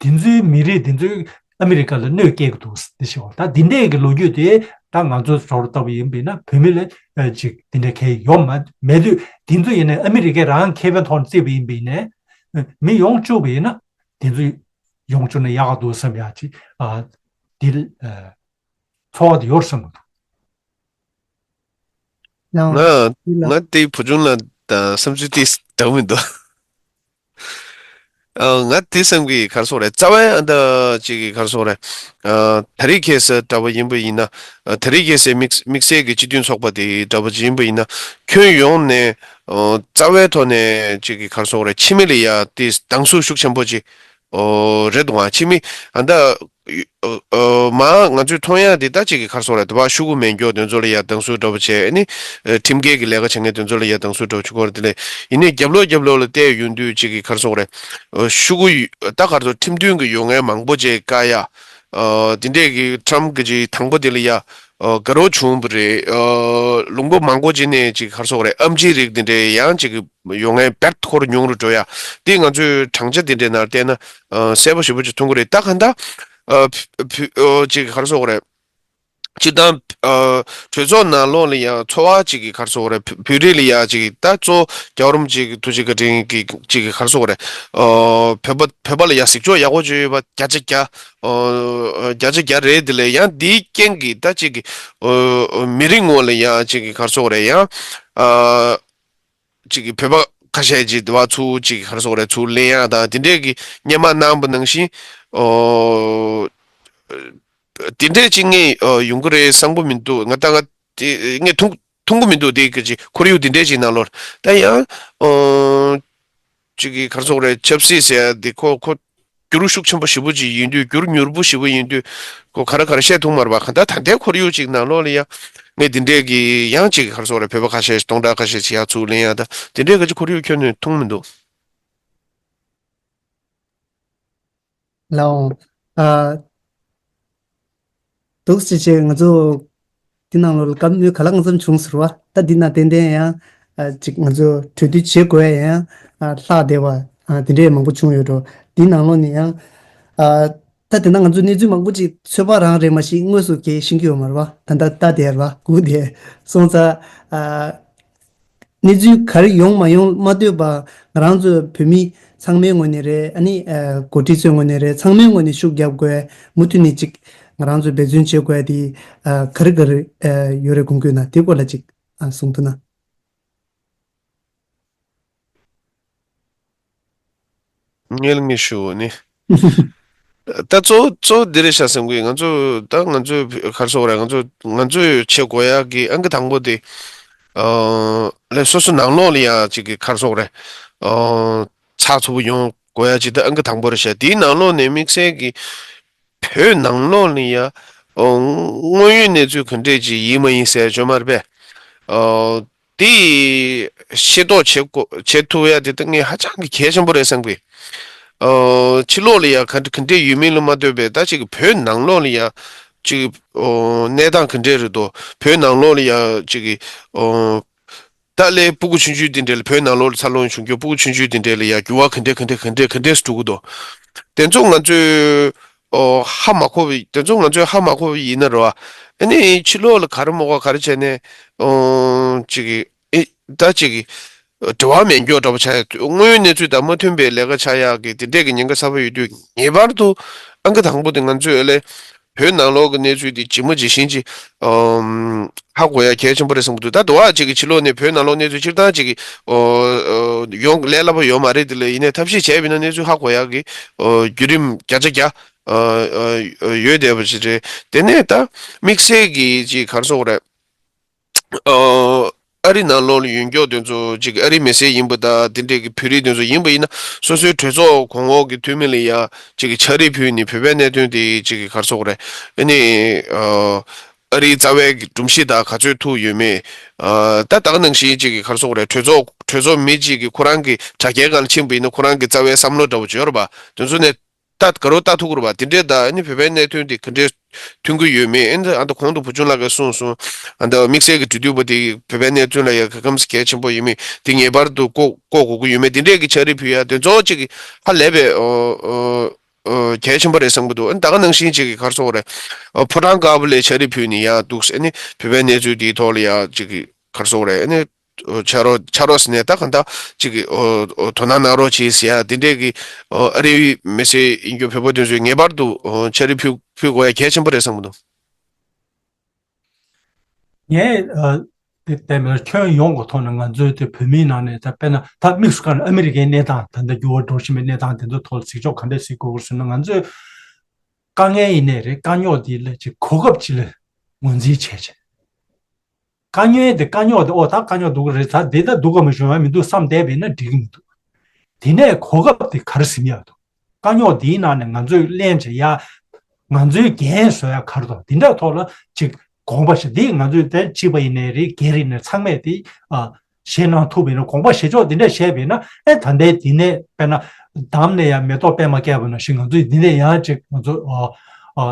ཚོའི་མི་རིགས་དེ་ཚོས་ཨ་མི་རི་ཀ་ལ་གནོད་སྐྱེལ་གི་འདུག་འདི་ཞེས་པ་ད་འདི་འདྲས་ཀྱི་ལོ་རྒྱུས་དེ་ད་ང་ཚོ་ཚོར་ལྟ་བུ་ཡིན་པས་ན་བོད་མི་ལ་ཅིག་དེ་འདྲས་གལ་ཡོད་མ་མེད་དུས་དེ་ཚོ་ཡིན་ན་ཨ་མི་རི་ཀས་རང་ཁེ་ཕན་ཐོག་ནས་བརྩིས་པ་ཡིན་པས་ན་མི་ཡོང་བཅུག་པ་ཡིན་ན་དེ་ཚོ་ཡོང་བཅུག་ན་ཡག་ག་འདུག་བསམ་ཡག་ཅིག་ཨ་དེ་ཨ། ཚོར་བ་དེ་ཡོད་བསམ་གི་འདུག་ལའོ། ང་ང་དེ་བུ་ཆུང་ལ་ད་བསམ་ཚུལ་དེ་འདྲ་མི་འདུག་ཨ། ང་དེ་བསམ་གི་གར་སོང་རེད། རྩ་བའི་ཨ་འདྲ་ཅིག་གི་གར་སོང་རེད། ཨ། དེ་རིང་ཁ་སང་འདྲ་བོ་ཡིན་པ་ཡིན་ན། ཨ། དེ་རིང་ཁ་སང་དམིགས་དམིགས་བསལ་གྱི་སྤྱི་མཐུན་ཚོགས་པ་དེ་འདྲ་བོ་ཅིག་ཡིན་པ་ཡིན་ན། ཁྱོན་ཡོངས་ནས་ཨ། རྩ་བའི་ཐོག་ནས་ཅིག་གི་གར་སོང་རེད། ཕྱི་མི་ལ་ཡ་དེ་སྡང་ཟུག་ཤུགས་ཆེན་པོ་ཅིག་ཨོ། རེད་འདུག་ཨ། ཕྱི་མི་ཨ་འདྲ། ཨོ། ཨོ། མ་ང་ཚོས་མཐོང་ཡ་དེ་ད་ཅིག་གི་གར་སོང་རེད། དེ་བ་ཤོག་གུ་མེད་མཁན་དེ་ཚོ་ལ་ཡ་སྡང་ཟུག་འདྲ་པོ་བྱས་ནི། ཨ། ཁྲིམས་འགལ་གྱི་ལས་ཀ་བྱེད་མཁན་དེ་ཚོ་ལ་ཡ་སྡང་ཟུག་འདྲ་པོ་བྱེད་ཀྱི་ཡོད་རེད། དེ་ལས་ཡིན་ནའི་རྒྱབ་ལོགས་རྒྱབ་ལོགས་ལ་བལྟས་ཡོང་དུས་ཅིག་གི་གར་སོང་རེད། ཨོ། ཤོག་གུ་ད་གར་སོང་ཁྲིམས་མཐུན་གྱི་ཡོད་མཁན་མང་པོ་ཅིག་བཀག་ཡ། ཨོ། དེ་འདྲས་ཀྱི་ཊམ་གྱི་ཅིག་དང་པོ་དེ་ལ་ཡ། ཨོ། དགའ་རབ་བྱུང་བ་རེད། ཨོ། ལུང་པ་མང་པོ་ཅིག་ནས་ཅིག་གར་སོང་རེད། ཨེམ་ཆིའི་རིགས་དེ་འདྲས་ཡང་ཅིག་ཡོང་མཁན་བེད་ཁོར་ཉུང་རུ་འགྲོ་ཡ། འདི་ང་ཚོའི་གྲངས་ཆ་དེ་འདྲའི་ནང་བལྟས་ན་ཨ་གསལ་པོ་ཞེ་པོ་ཅིག་མཐོང་གི་རེད། ད་ག་འདྲ་ཨ་བུ་བུ་ཨ་ཅིག་ག་རེ་ཟེར་དགོས་རེད། སྤྱིར་བཏང་ཨ་གྲོས་ཚོགས་ནང་ལོགས་ལ་ཡང་ཚོར་བ་ཅིག་གི་ག་རེ་ཟེར་དགོས་རེད། བོད་བོད་རིགས་ལ་ཡང་ཅིག་ད་གཙོ་བོ་རྒྱལ་བ་རིན་པོ་ཆེ་གི་ཐུགས་རྗེ་བཀའ་དྲིན་གྱི་ཅིག་གི་ག་རེ་ཟེར་དགོས་རེད། ཨ་བོད་པ་བོད་པ་ལ་ཡང་གཟིགས་ཕྱོགས་ཡག་པོ་ཅིག་ཡོད་པ་བརྒྱ་ཆ་བརྒྱ་ཨ་བརྒྱ་ཆ་བརྒྱ་རེད། དེ་ལས་ཡང་འདིའི་རྐྱེན་གྱིས་ད་ཅིག་གི་ཨ་མི་རིགས་ངོས་ལ་ཡང་ཅིག་གི་ག་རེ་ཟེར་དགོས་རེད། ཡང་ཨ། ཅིག་གི་བོད་པ་ཁ་ཤས་ཅིག་དེ་བ་ཚུར་ཅིག་ག་རེ་ཟེར་དགོས་རེད། ཚུར་ལེན་ཡག་དང་དེ་འདྲས་ཀྱི་སྔོན་མ་གནང་པ་ནང་བཞིན། ཨོ། དེ་འདྲས་ཅིག་ངས་ཨོ་ཡོང་གི་རེད་བསམ་གི་མི་འདུག་ང་ད་ང་དེ་ངས་མཐོང་མཐོང་གི་མི་འདུག་དེ་གི་ཅིག་ཁོར་ཡུག་དེ་འདྲས་ཅིག་ནང་ལོགས་ད་ཡང་ཨོ། ཅིག་གི་ག་རེ་ཟེར་དགོས་རེད། ཆབ་སྲིད་ཟེར་ཡ་དེ་ཁོ་ཁོ་འགྱུར་ཤུགས་ཆེན་པོ་ཞེ་པོ་ཅིག་ཡིན་དུས། འགྱུར་མྱུར་པོ་ཞེ་པོ་ཡིན་དུས་ཁོ་ག་རེ་ག་རེ་བཤད་ཐུབ་མ་རེད་པ། གང་ལྟར་ད་ལྟའི་ཁོར་ཡུག་ཅིག་ནང་ལོགས་ལ་ཡ་ངས་འདི་འདྲས་ཀྱི་ཡང་ཅིག་ག་རེ་ཟེར་དགོས་རེད། བོད་པ་ཁ་ཤས་སྟོང་ཕྲག་ཁ་ཤས་ཅིག་ཡར་ཚུར་ལེན་ཡ་ད་འདི་འདྲས་ཀྱི་ཅིག་ཁོར་ཡུག་ཁྱོན་ནས་མཐོང་མི་འདུག་ལའོ། ཨ། འདུག་སེ་བྱས་ང་ཚོ་འདི་ནང་ལོགས་ལ་བཀའ་མོལ་ག་ལ་གང་འཚམ་བྱུང་ཟེར་བ། ད་འདི་ན་ཏན་ཏན་ཡང་ཨ་ཅིག་ང་ཚོ་གྲོས་བསྡུར་བྱེད་དགོས་ཡ་ཡང་ཨ་ལྷག་བསྡད་པ་ཨ་དེ་འདྲས་མང་པོ་བྱུང་ཡོད་འགྲོ། འདི་ནང་ལོགས་ནས་ཡང་ཨ་ད་དེ་ན་ང་ཚོ་གནས་ཚུལ་མང་པོ་ཅིག་ཚོད་དཔག་རང་རེད། མ་གཞི་དངོས་སུ་གས་ཤེས་ཀྱི་ཡོད་མ་རེད་བ། ད་ད་ལྟ་དེ་རེད་བ། སྒུག་དེ་སོང་ཙང་ཨ། གནས་ཚུལ་ག་རེ་ཡོང་མ་ཡོང་མ་ལྟོས་པ་ང་རང་ཚོ་བོད་མི་ཚང་མའི་ངོས་ནས་རེད། ཨ་ནི་ཨ་འགོ་ཁྲིད་ཚོའི་ངོས་ནས་རེད། ཚང་མའི་ངོས་ནས་ཤུགས་རྒྱབ་དགོས། མུ་མཐུད་ནས་ཅིག་ང་རང་ཚོ་འབད་བརྩོན་བྱེད་དགོས་དེ་ཨ་ག་རེ་ག་རེ་ཨ་ཡོད་རེད་དགོངས་ཀྱི་ཡོད་ན་དེ་སྐོར་ལ་ཅིག་ཨ་གསུང་ཐུབ་ན། ངས་ངས་ཞུ་ནི། ད་གཙོ་བོ་གཙོ་བོ་འདི་རེད་ཤག་བསམ་གི། ང་ཚོ་ད་ང་ཚོའི་ག་རེ་ཟེར་དགོས་རེད། ང་ཚོ་ང་ཚོས་བྱེད་དགོས་ཡག་གི་ཨང་ཀི་དང་པོ་དེ་ཨ་ལས་སོ་སོ་ནང་ལོགས་ལ་ཡ་ཅིག་གི་ག་རེ་ཟེར་དགོས་རེད། ཨ་ཚགས་ཚུད་པོ་ཡོང་དགོས་ཡག་ཅིག་ད་ཨང་ཀི་དང་པོ་རེད་ཤག་དེའི་ནང་ལོགས་ནས་དམིགས་བསལ་གྱི་བོད་ནང་ལོགས་ལ་ཡ་ཨ་དངོས་ཡོད་གནས་ཚུལ་ག་འདྲས་ཅིག་ཡིན་མ་ཡིན་ཟེར་ཡ་ཅོ་མ་རེད་པས། ཨ། དེ་ཤེས་རྟོགས་བྱེད་དགོས་བྱེད་ཐུབ་ཡ་དེ་ད་ངས་ཧ་ཅང་གི་གལ་ཆེན་པོ་རེད་བསམ་གི། ཨོ། ཕྱི་ལོགས་ལ་ཡ་ག་འདྲ་ག་འདྲས་ཡོད་མིན་ལ་མ་ལྟོས་པའི་ད་ཅིག་བོད་ནང་ལོགས་ལ་ཡ་ཅིག་ཨོ། གནས་སྟངས་ག་འདྲས་རེད་དོ། བོད་ནང་ལོགས་ལ་ཡ་ཅིག་ཨོ། ད་ལས་སྤུ་གུ་ཆུང་ཆུང་དེ་འདྲས་ལ་བོད་ནང་ལོགས་ལ་འཚར་ལོངས་བྱུང་རྒྱུ་སྤུ་གུ་ཆུང་ཆུང་དེ་འདྲས་ལ་ཡ་འགྱུར་བ་ག་འདྲས་ག་འདྲས་ག་འདྲས་ག་འདྲས་སུ་འགྲོ་གི་འདུག་དེ་ཚོ་ང་ཚོས་ཨོ། ཧ་མ་གོ་བ་དེ་ཚོ་ང་ཚོས་ཧ་མ་གོ་བ་ཡིན་ན་རེད་བ། ཨ་ནི་ཕྱི་ལོགས་ལ་ག་རེ་མོ་ག་ག་རེ་བྱས་ནས་ཨོ། ཅིག་ཨེ། ད་ཅིག་འབྲེལ་བ་མེད་མགྱོགས་འདྲ་པོ་ཆགས་ཡ། དངོས་ཡོད་གནས་ཚུལ་དང་མ་མཐུན་པའི་ལས་ཀ་ཆགས་ཡག་གི་དེ་འདྲས་ཀྱི་ཉེན་ཁ་ཚ་པོ་ཡོད་དུས། ངེས་པར་དུ་ཨང་ཀི་དང་པོ་དེ་ང་ཚོས་ཨ་ལས་བོད་ནང་ལོགས་ཀྱི་གནས་ཚུལ་དེ་ཇི་མ་ཇི་བཞིན་ཅིག་ཨོ། ཧ་གོ་ཡ་གལ་ཆེན་པོ་རེད་བསམ་གྱི་འདུག་ད་དུ་བ་ཅིག་གི་ཕྱི་ལོགས་ནས་བོད་ནང་ལོགས་གནས་ཚུལ་སྤྱིར་བཏང་ཅིག་གི་ཨོ། ཨོ། ཡོང་ལས་སླ་པོ་ཡོད་མ་རེད། དེ་ལ་ཡིན་ནའི་ཐབས་ཤེས་བྱས་པ་ཡིན་ན་གནས་ཚུལ་ཧ་གོ་ཡག་གི་ཨོ། བརྒྱུད་རིམ་བརྒྱ་ཆ་བརྒྱ་ཨོ། ཨོ། ཡོད་བསྡད་པ་ཞིག་རེད། དེ་ནས་ད་དམིགས་བསལ་གྱི་ཅིག་ག་རེ་ཟེར་དགོས་རེད། ཨོ། ཨ་རི་ནང་ལོགས་ལ་ཡོད་མཁན་དེ་ཚོ་ཅིག་ཨ་རི་མི་སེར་ཡིན་པ་དང་དེ་འདྲས་ཀྱི་བོད་རིགས་དེ་ཚོ་ཡིན་པ་ཡིན་ན། སོ་སོའི་གྲོས་ཚོགས་གོང་འོག་གི་འཐུས་མི་ལ་ཡ་ཅིག་གི་ཕྱག་བྲིས་ཕུལ་ནས་བོད་པའི་གནད་དོན་དེ་ཅིག་གི་ག་རེ་ཟེར་དགོས་རེད། ཨ་ནི་ཨོ། ཨ་རིའི་རྩ་བའི་སྒྲོམ་གཞི་དང་ག་ཚོད་ཐུག་ཡོད་མེད། ཨ། ད་ད་ག་ནང་བཞིན་ཅིག་གི་ག་རེ་ཟེར་དགོས་རེད། གྲོས་ཚོགས་གྲོས་ཚོགས་མི་ཅིག་གི་ཁོ་རང་གི་དྲ་རྒྱའི་སྒང་ལ་ཕྱིན་པ་ཡིན་ན་ཁོ་རང་གི་རྩ་བའི་བསམ་བློ་འདྲ་བོ་ཅིག་ཡོད་རེད་པ། དེ་ཚོ་ནས་ད་དགའ་རབ་ལྟ་ཐུབ་ཀྱི་རེད་པ། དེ་འདྲས་ད་ཨ་ནི་བོད་པའི་གནད་དོན་དེ་ག་འདྲས་མཐུན་གྱི་ཡོད་མེད། ཨ་ནི་ད་ཨ་ད་གོང་དུ་བུ་ཆུང་ལགས་ཀྱིས་གསུངས་སོང་། ཨ་ད་དམིགས་བསལ་གྱི་འབྲེལ་མཐུད་པ་དེ་བོད་པའི་གནད་དོན་ལ་ཡ་ག་གམ་གལ་ཆེན་པོ་ཡོད་མེད་དེ་ངེས་པར་དུ་བཀོད་བཀོད་དགོས་ཀྱི་ཡོད་མེད། དེ་འདྲས་ཀྱི་ཕྱག་བྲིས་ཕུལ་ཡ་དེ་ཚོ་ཅིག་གི་ཧ་ལས་པའི་ཨོ། ཨོ། ཨོ། གལ་ཆེན་པོ་རེད་བསམ་གྱི་འདུག་ཨ་ནི་ད་ག་ནང་བཞིན་ཅིག་གི་ག་རེ་ཟེར་དགོས་རེད། ཨོ། ཕོ་བྲང་དཀར་པོ་ལ་ཕྱག་བྲིས་ཕུལ་ནས་ཡ་འདུག་ཨ་ནི་བོད་པའི་གནས་ཚུལ་དེའི་ཐོག་ལ་ཡ་ཅིག་གི་ག་རེ་ཟེར་དགོས་རེད། ཨ་ནི་ཨོ། ཕྱག་རོགས་ཕྱག་རོགས་ཟེར་ནས་ད་གང་ལྟར་ཅིག་གི་ཨོ། ཨོ། དོ་སྣང་གནང་རོགས་བྱེད་ཟེར་ཡ་དེ་འདྲས་ཀྱི་ཨོ། ཨ་རིའི་མི་སེར་ཡིན་རྒྱུ་བོད་པ་དེ་ཚོས་ངེས་པར་དུ་ཨོ། ཕྱག་བྲིས་ཕུལ་ཕུལ་དགོས་ཡ་གལ་ཆེན་པོ་རེད་བསམ་གྱི་འདུག་ངས་ཨ། དེ་ལྟ་མིན་ཁྱོན་ཡོངས་ཀྱི་ཐོག་ནས་ང་ཚོའི་དེ་བོད་མིའི་ནང་ནས་ད་དཔེར་ན་ད་དམིགས་སུ་བཀར་ནས་ཨ་མི་རི་ཀའི་གནས་སྟངས་ད་ལྟ་འགྱུར་བ་འགྲོ་བཞིན་པའི་གནས་སྟངས་དེ་ཚོ་ཐོག་ལ་གཟིགས་ཕྱོགས་ག་འདྲས་གཟིགས་དགོས་ཀྱི་ཟེར་ན། ང་ཚོས་དཀའ་ངལ་ཡིན་ནའི་རེད། དཀའ་རྙོག་དེ་ལ་ཅིག་གོ་སྐབས་ཅིག་ལ་ངོས་འཛིན་བྱས་བྱས། དཀའ་ངལ་དེ་དཀའ་རྙོག་དེ་ཨོ་ད་དཀའ་རྙོག་འདུག་གི་རེད། ད་འདི་ད་འདུག་ག་མ་བྱུང་ཡ་མི་འདུག་བསམ་བསྡད་པ་ཡིན་ན་འགྲིག་གི་མི་འདུག་དེ་ནས་གོ་སྐབས་དེ་ག་རེ་ཟིན་ཡག་འདུག་དཀའ་རྙོག་འདིའི་ནང་ནས་ང་ཚོས་ལེན་བྱེད་ཡ། ང་ཚོའི་འགན་བཟོ་ཡ་ག་རེ་འདུག་འདི་འདྲ་ཐོག་ལ་ཅིག་དགོངས་པ་བཞེས། འདི་ང་ཚོས་དེ་སྤྱི་པ་ཡིན་ནའི་རེད། སྒེར་ཡིན་ནའི་ཚང་མས་དེ་ཨ་བཞེས་གནང་ཐུབ་པ་ཡིན་ན། དགོངས་པ་བཞེས་ཕྱོགས་འདི་འདྲ་བྱས་པ་ཡིན་ན། ཨེ་ད་ལྟའི་འདི་ནས་དཔེར་ན་འདམ་ནས་ཡང་མེ་ཏོག་པད་མ་སྐྱེས་པ་ནང་བཞིན་ང་ཚོས་འདི་ནས་ཡང་ཅིག་ང་ཚོ་ཨ་ཨ་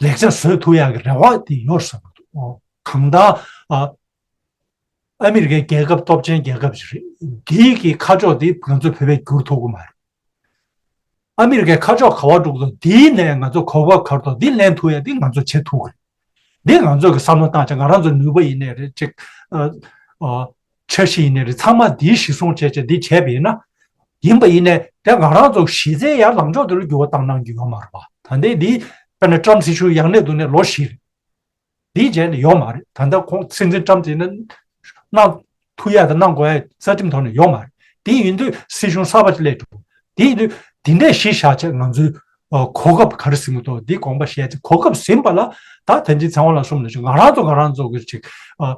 ལེགས་ཆ་བཟོ་ཐུབ་ཡག་གི་རེ་བ་དེ་ཡོད་བསམ་གྱི་འདུག་གང་ལྟར་ཨ་ཨ་མི་རི་ཀའི་རྒྱལ་ཁབ་སྟོབས་ཆེན་རྒྱལ་ཁབ་ཅིག་རེད། འདིའི་གི་ཁ་ཕྱོགས་དེ་ང་ཚོས་བོད་པས་བསྒྱུར་ཐུབ་ཀྱི་མ་རེད། ཨ་མི་རི་ཀའི་ཁ་ཕྱོགས་ག་པར་འགྲོ་གི་འདུག་འདིའི་ནས་ང་ཚོ་གོ་སྐབས་ག་རེ་འདུག་འདི་ལེན་ཐུབ་ཡ་འདི་ང་ཚོ་བྱེད་ཐུབ་ཀྱི་རེད། འདི་ང་ཚོ་གི་བསམ་བློ་བཏང་བྱས་ང་རང་ཚོ་ནུས་པ་ཡིན་ནའི་རེད། ཅིག་ཨ་ཨ་འཆར་གཞི་ཡིན་ནའི་རེད། ཚང་མ་འདི་གཞི་བཟུང་བྱས་བྱས་འདི་བྱས་པ་ཡིན་ན། ཡིན་པ་ཡིན་ནའི་དེ་ང་རང་ཚོ་གཞི་རྩའི་ཡར་ལངས་ཕྱོགས་དེ་ལ་འགྱུར་བ་བཏང་གནང་རྒྱུ་ཡོད་མ་རེད་པ། ད་ལྟའི་འདི་དཔེར་ན་ཀྲམ་སྲིད་གཞུང་ཡང་སླེབས་འདུག་ནས་ལོ་བཞི་རེད། དེའི་རྗེས་ནས་ཡོད་མ་རེད། ད་ལྟ་ཁོང་སྲིད་འཛིན་ཀྲམ་དེ་ནི་གནང་ཐུབ་ཡ་དང་གནང་དགོས་ཡ་རྩ་ཁྲིམས་ཐོག་ནས་ཡོད་མ་རེད། དེ་ཡིན་དུས་སྲིད་གཞུང་གསར་པ་ཅིག་སླེབས་འགྲོ། དེ་ཡིན་དུས་དེ་འདྲས་གཞི་བཞག་བྱས་ང་ཚོའི་ཨ་གོ་སྐབས་ག་རེ་ཟིན་གྱི་འདུག་འདི་དགོངས་པ་བཞེས་ཏེ་གོ་སྐབས་ཟིན་པ་ལ་ད་ད་ཅི་ཚེ་དབང་ལགས་གསུངས་ནང་བཞིན་ང་རང་ཚོ་ང་རང་ཚོ་གི་ཅིག་ཨ་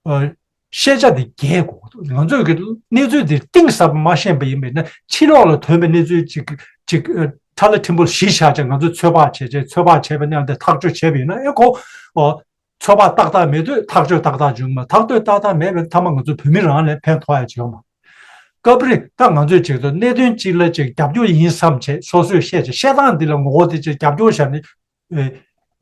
ཨ་ཤེས་བྱ་དེ་རྒྱས་དགོས་ཀྱི་འདུག་ང་ཚོས་ཀྱི་གནས་ཚུལ་དེ་གཏིང་ཟབ་མ་ཤེས་པ་ཡིན་པས་ན། ཕྱི་ལོགས་ལ་ཐོན་པའི་གནས་ཚུལ་ཅིག་ཅིག་ཨ་ཁྲ་ལ་ཕྲན་བུ་གཞི་བཞག་བྱས་ང་ཚོས་ཚོད་དཔག་བྱས་བྱས། ཚོད་དཔག་བྱས་པ་ནང་དེ་ཐག་གཅོད་བྱས་པ་ཡིན་ན་ཨེ་གོ། ཨོ། ཚོད་དཔག་ཏག་ཏག་མེད་དུས་ཐག་གཅོད་ཏག་ཏག་བྱུང་མ། ཐག་གཅོད་ཏག་ཏག་མེད་པའི་མཐའ་མ་ང་ཚོ་བོད་མི་རང་ལ་ཕན་ཐོགས་ཡ་བྱུང་མ། སྐབས་རེ་ད་ང་ཚོས་ཅིག་ཏུ་གནད་དོན་གཅིག་ལ་ཅིག་རྒྱབ་སྐྱོར་ཡིན་བསམ་བྱས་སོ་སོས་བཤད་བྱས། བཤད་སྟངས་འདི་ལ་ངོ་བོ་དེ་ཅིག་རྒྱབ་སྐྱོར་བྱས་ནས་ཨེ་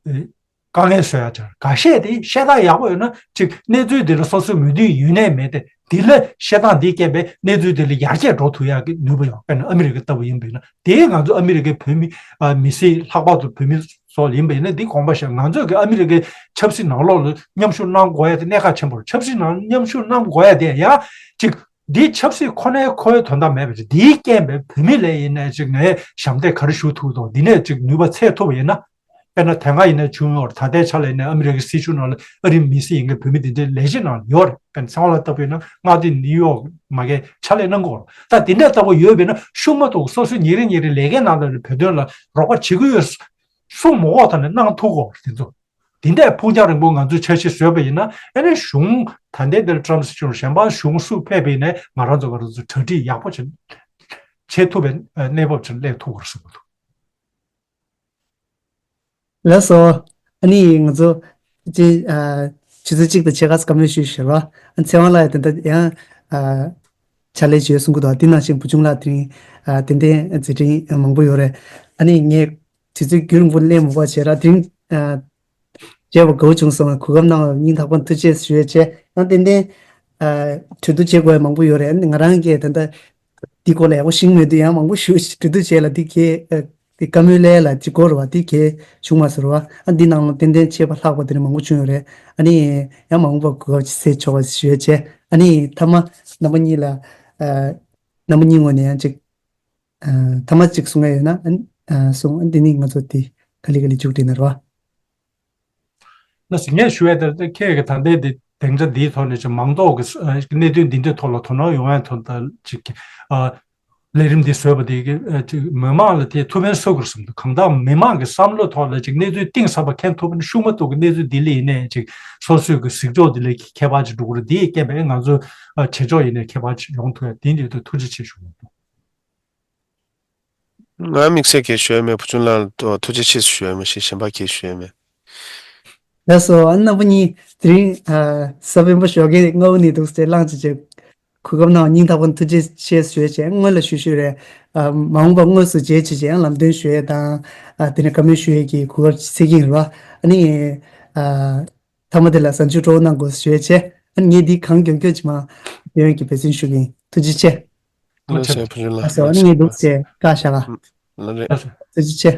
ཨེ་དཀའ་ངལ་བཟོ་ཡ་ཅིག་རེད། འགའ་ཤས་དེ་བཤད་སྟངས་ཡག་པོ་ཡོད་ན་ཅིག་གནས་ཚུལ་འདི་ལ་སོ་སོ་མོས་མཐུན་ཡོད་ནའི་མེད་དེ། འདི་ལ་བཤད་སྟངས་འདིའི་རྐྱེན་པས་གནས་ཚུལ་འདི་ལ་ཡར་རྒྱས་འགྲོ་ཐུབ་ཡག་གི་ནུས་པ་ཡོད། དཔེར་ན་ཨ་མི་རི་ཀ་ལྟ་བུ་ཡིན་པས་ན། དེའི་ང་ཚོ་ཨ་མི་རི་ཀའི་བོད་མི་ཨ་མི་སེར་ལྷག་པར་དུ་བོད་མི་ཚོ་ཡིན་པས་ན་འདི་དགོངས་པ་བཞེས། ང་ཚོས་ཀྱི་ཨ་མི་རི་ཀའི་ཆབ་སྲིད་ནང་ལོགས་ལ་མཉམ་ཞུགས་གནང་དགོས་ཡ་དེ་གནད་འགག་ཆེན་པོ་རེད། ཆབ་སྲིད་ནང་མཉམ་ཞུགས་གནང་དགོས་ཡ་དེ་ཡང་ཅིག་འདི་ཆབ་སྲིད་ཁོ་ནའི་ཁོའི་དོན་དག་མེད་པ་རེད། འདིའི་རྐྱེན་པས་བོད་མི་ལ་ཡིན་ནའི་ཅིག་ངས་ཞབས་འདེགས་ག་རེ་ཞུ་ཐུབ་དང་འདི་ནས་ཅིག་ནུས་པ་འཚོལ་ཐུབ་པ་ཡིན་ན། དཔེར་ན་དེ་སྔ་ཡིན་ན་བྱུང་ཡོད་རེད། ད་ལྟའི་ཆ་ལ་ཡིན་ན་ཨ་མི་རི་ཀའི་སྲིད་གཞུང་ནང་ལ་ཨ་རིའི་མི་སེར་ཡིན་མཁན་བོད་མི་འདི་འདྲའི་ལས་བྱེད་ནང་ལ་ཡོད་རེད། དཔེར་ན་ཚེ་དབང་ལགས་ལྟ་བུ་ཡིན་ན་མངའ་སྡེ་ནིའུ་ཡོག་མ་གི་ཆ་ལས་གནང་གི་ཡོད་རེད། ད་དེ་འདྲ་ལྟ་བུ་ཡོད་པས་ན་ཤུགས་མ་གཏོགས་སོ་སོའི་ཉིན་རེ་ཉིན་རེ་ལས་ཀའི་ནང་ལ་བོད་དོན་ལ་རོགས་པ་བྱེད་ཀྱི་ཡོད་གསུང་མ་དགོས་ཐོག་ནས་གནང་ཐུབ་ཀྱི་ཡོད་རེད། དེ་ཚོ་དེ་འདྲའི་ཕུགས་རྒྱང་རིང་པོ་ང་ཚོས་འཆར་གཞི་བཟོས་པ་ཡིན་ན། ཨ་ནི་གཞུང་ད་ལྟའི་འདིར་ཀྲམ་སྲིད་གཞུང་གཞན་པ་གཞུང་སུ་ཕེབས་པ་ཡིན་ནའི་ང་རང་ཚོ་ང་རང་ཚོ་གྲ་སྒྲིག་ཡག་པོ་བྱེད་བྱེད་ཐུབ་པའི་གནས་བབ་ཅིག་སླེབས་ཐུབ་ཀྱི་རེད་བསམ་གྱི་འདུག་ལགས་སོ། ཨ་ནི་ང་ཚོ་ཅི་ཨ་ ཆུ་ཚོད་གཅིག་དང་ཕྱེད་ཀ་ཙམ་བཀའ་མོལ་ཞུས་ཤག་ར། ཨ་ཚེ་དབང་ལགས་ཡང་དེ་འདྲ་ཡང་ཨ་ཕྱག་ལས་བྱས་གསུང་གི་འདུག་དེ་ནང་བཞིན་བུ་ཆུང་ལགས་དེ་རིང་ཨ་ཏན་ཏན་མཛད་འཕྲིན་མང་པོ་ཡོད་རེད། ཨ་ནི་ངས་དུས་ཚོད་རྒྱུན་རིང་པོ་ལེན་མི་དགོས་བྱས་ར། དེ་རིང་ཨ་མཇལ་བ་དགའ་བོ་བྱུང་སོང་། གོ་སྐབས་གནང་བར་སྙིང་ཐག་པ་ནས་ཐུགས་རྗེ་ཆེ་ཞུ་ཡས་བྱས། ཡང་ཏན་ཏན་ཨ་གྲོས་བསྡུར་བྱེད་དགོས་ཡ་མང་པོ་ཡོད་རེད། ཨ་ནི་ང་རང་གིས་ད་ལྟ་འདི་སྐོར་ལ་ཡག་པོ་ཤེས་ཀྱི་མི་འདུག་ཡང་མང་པོ་ཞུ་གྲོས་བསྡུར་བྱས་ལ་འདི་གས་ཨ་འདི་བཀའ་མོལ་ལས་ལ་འདི་སྐོར་བ་འདི་གས་བྱུང་མ་ཟེར་བ། ཨ་འདི་ནང་ལ་ཏན་ཏན་ཆད་པ་ལྷག་པ་དེ་འདྲ་མང་པོ་བྱུང་ཡོད་རེད། ཨ་ནི་ཡང་མང་པོ་གོ་སྐབས་ཅིག་སེལ་ཆོག་པ་ཞུ་ཡས་བྱས། ཨ་ནི་མཐའ་མ་རྣམ་པ་གཉིས་ལ་ཨ་རྣམ་པ་གཉིས་ངོས་ནས་ཡང་ཅིག་ཨ་མཐའ་མ་ཅིག་གསུང་ཡ་ཡོད་ན་ཨ་ནི་ཨ་གསུང་། ཨ་འདི་ནི་ང་ཚོ་འདི་ག་ལེ་ག་ལེ་མཇུག་སྒྲིལ་ན་རེད་བ། ལགས་སོ། ངས་ཞུ་ཡས་དེ་ཁྱེད་ཀྱིས་ད་ལྟའི་འདི་སྡིངས་ཆ་འདིའི་ཐོག་ནས་ཅིག་མང་ཚོགས་ཀྱི་ཨ་གནད་དོན་འདི་འདྲའི་ཐོག་ལ་དོ་སྣང་ཡོང་ཡ་ཐོག་ད་ཅིག་ཨ་ལས་རིམ་འདི་བཟོས་པ་འདི་གི་ཨ་ཅིག་མི་མང་ལ་དེ་ཐུགས་ཕན་གསོས་དགོས་བསམ་འདུག་གང་ལྟར་མི་མང་གི་བསམ་བློའི་ཐོག་ལ་ཅིག་གནས་ཚུལ་གཏིང་ཟབ་པ་མཁྱེན་ཐུབ་པ་ནི་ཤུགས་མ་གཏོགས་ཀྱི་གནས་ཚུལ་འདི་ལ་ཡིན་ནའི་ཅིག་སོ་སོའི་གི་གཟིགས་ཕྱོགས་འདི་ལ་ཁྱད་པར་ཅིག་འགྲོ་གི་རེད། འདིའི་རྐྱེན་པས་ང་ཚོ་ཨ་བྱེད་ཕྱོགས་ཡིན་ནའི་ཁྱད་པར་ཅིག་ཡོང་ཐུབ་ཡ་འདི་འདི་ཐུགས་རྗེ་ཆེ་ཞུ་གི་འདུག་ང་དམིགས་བསལ་གྱི་ཞུ་ཡ་མེད། བུ་ཆུང་ལགས་ལ་ཐུགས་རྗེ་ཆེ་ཞུ་ཡ་མེད། ཞེས་གཞན་པ་གྱིས་ཞུ་ཡ་མེད། ལགས་སོ། ཨ་རྣམ་པ་གཉིས་དེ་རིང་ཨ་ས་བོན་པོ་ཞོགས་ཀས་སྔ་པོ་ནས་འདུག་སེ་བླངས་བྱས་བྱས་གོ་སྐབས་གནང་བ་སྙིང་ཐག་པ་ནས་ཐུགས་རྗེ་ཆེ་ཞུ་ཡས་བྱས། སྔོན་ལ་ཞུ་ཞུ་རེད། ཨ་མ་འོངས་པ་དངོས་སུ་མཇལ་བྱས་བྱས་ཡང་ལམ་སྟོན་ཞུ་ཡས་དང་ཨ་དེ་ནས་བཀའ་མོལ་ཞུ་ཡས་ཀྱི་གོ་སྐབས་འཚོལ་གྱི་ཡིན་རེད་བ། ཨ་ནི་ཨ་མཐའ་མ་དེ་ལ་གཟའ་མཇུག་སྤྲོ་པོ་གནང་དགོས་ཞུ་ཡས་བྱས། ཨ་ནི་ངས་འདི་གང་མགྱོགས་མགྱོགས་ཅིག་མ་སྟོན་ཡས་ཀྱི་འབད་བརྩོན་ཞུ་གི་ཡིན། ཐུགས་རྗེ་ཆེ། ཐུགས་རྗེ་ཆེ། ཨ་སོ། ཨ་ནི་ངས་འདུག་སེ་བཀའ་ཤག་ག་ལགས་རེད། ཐུགས་རྗེ་ཆེ།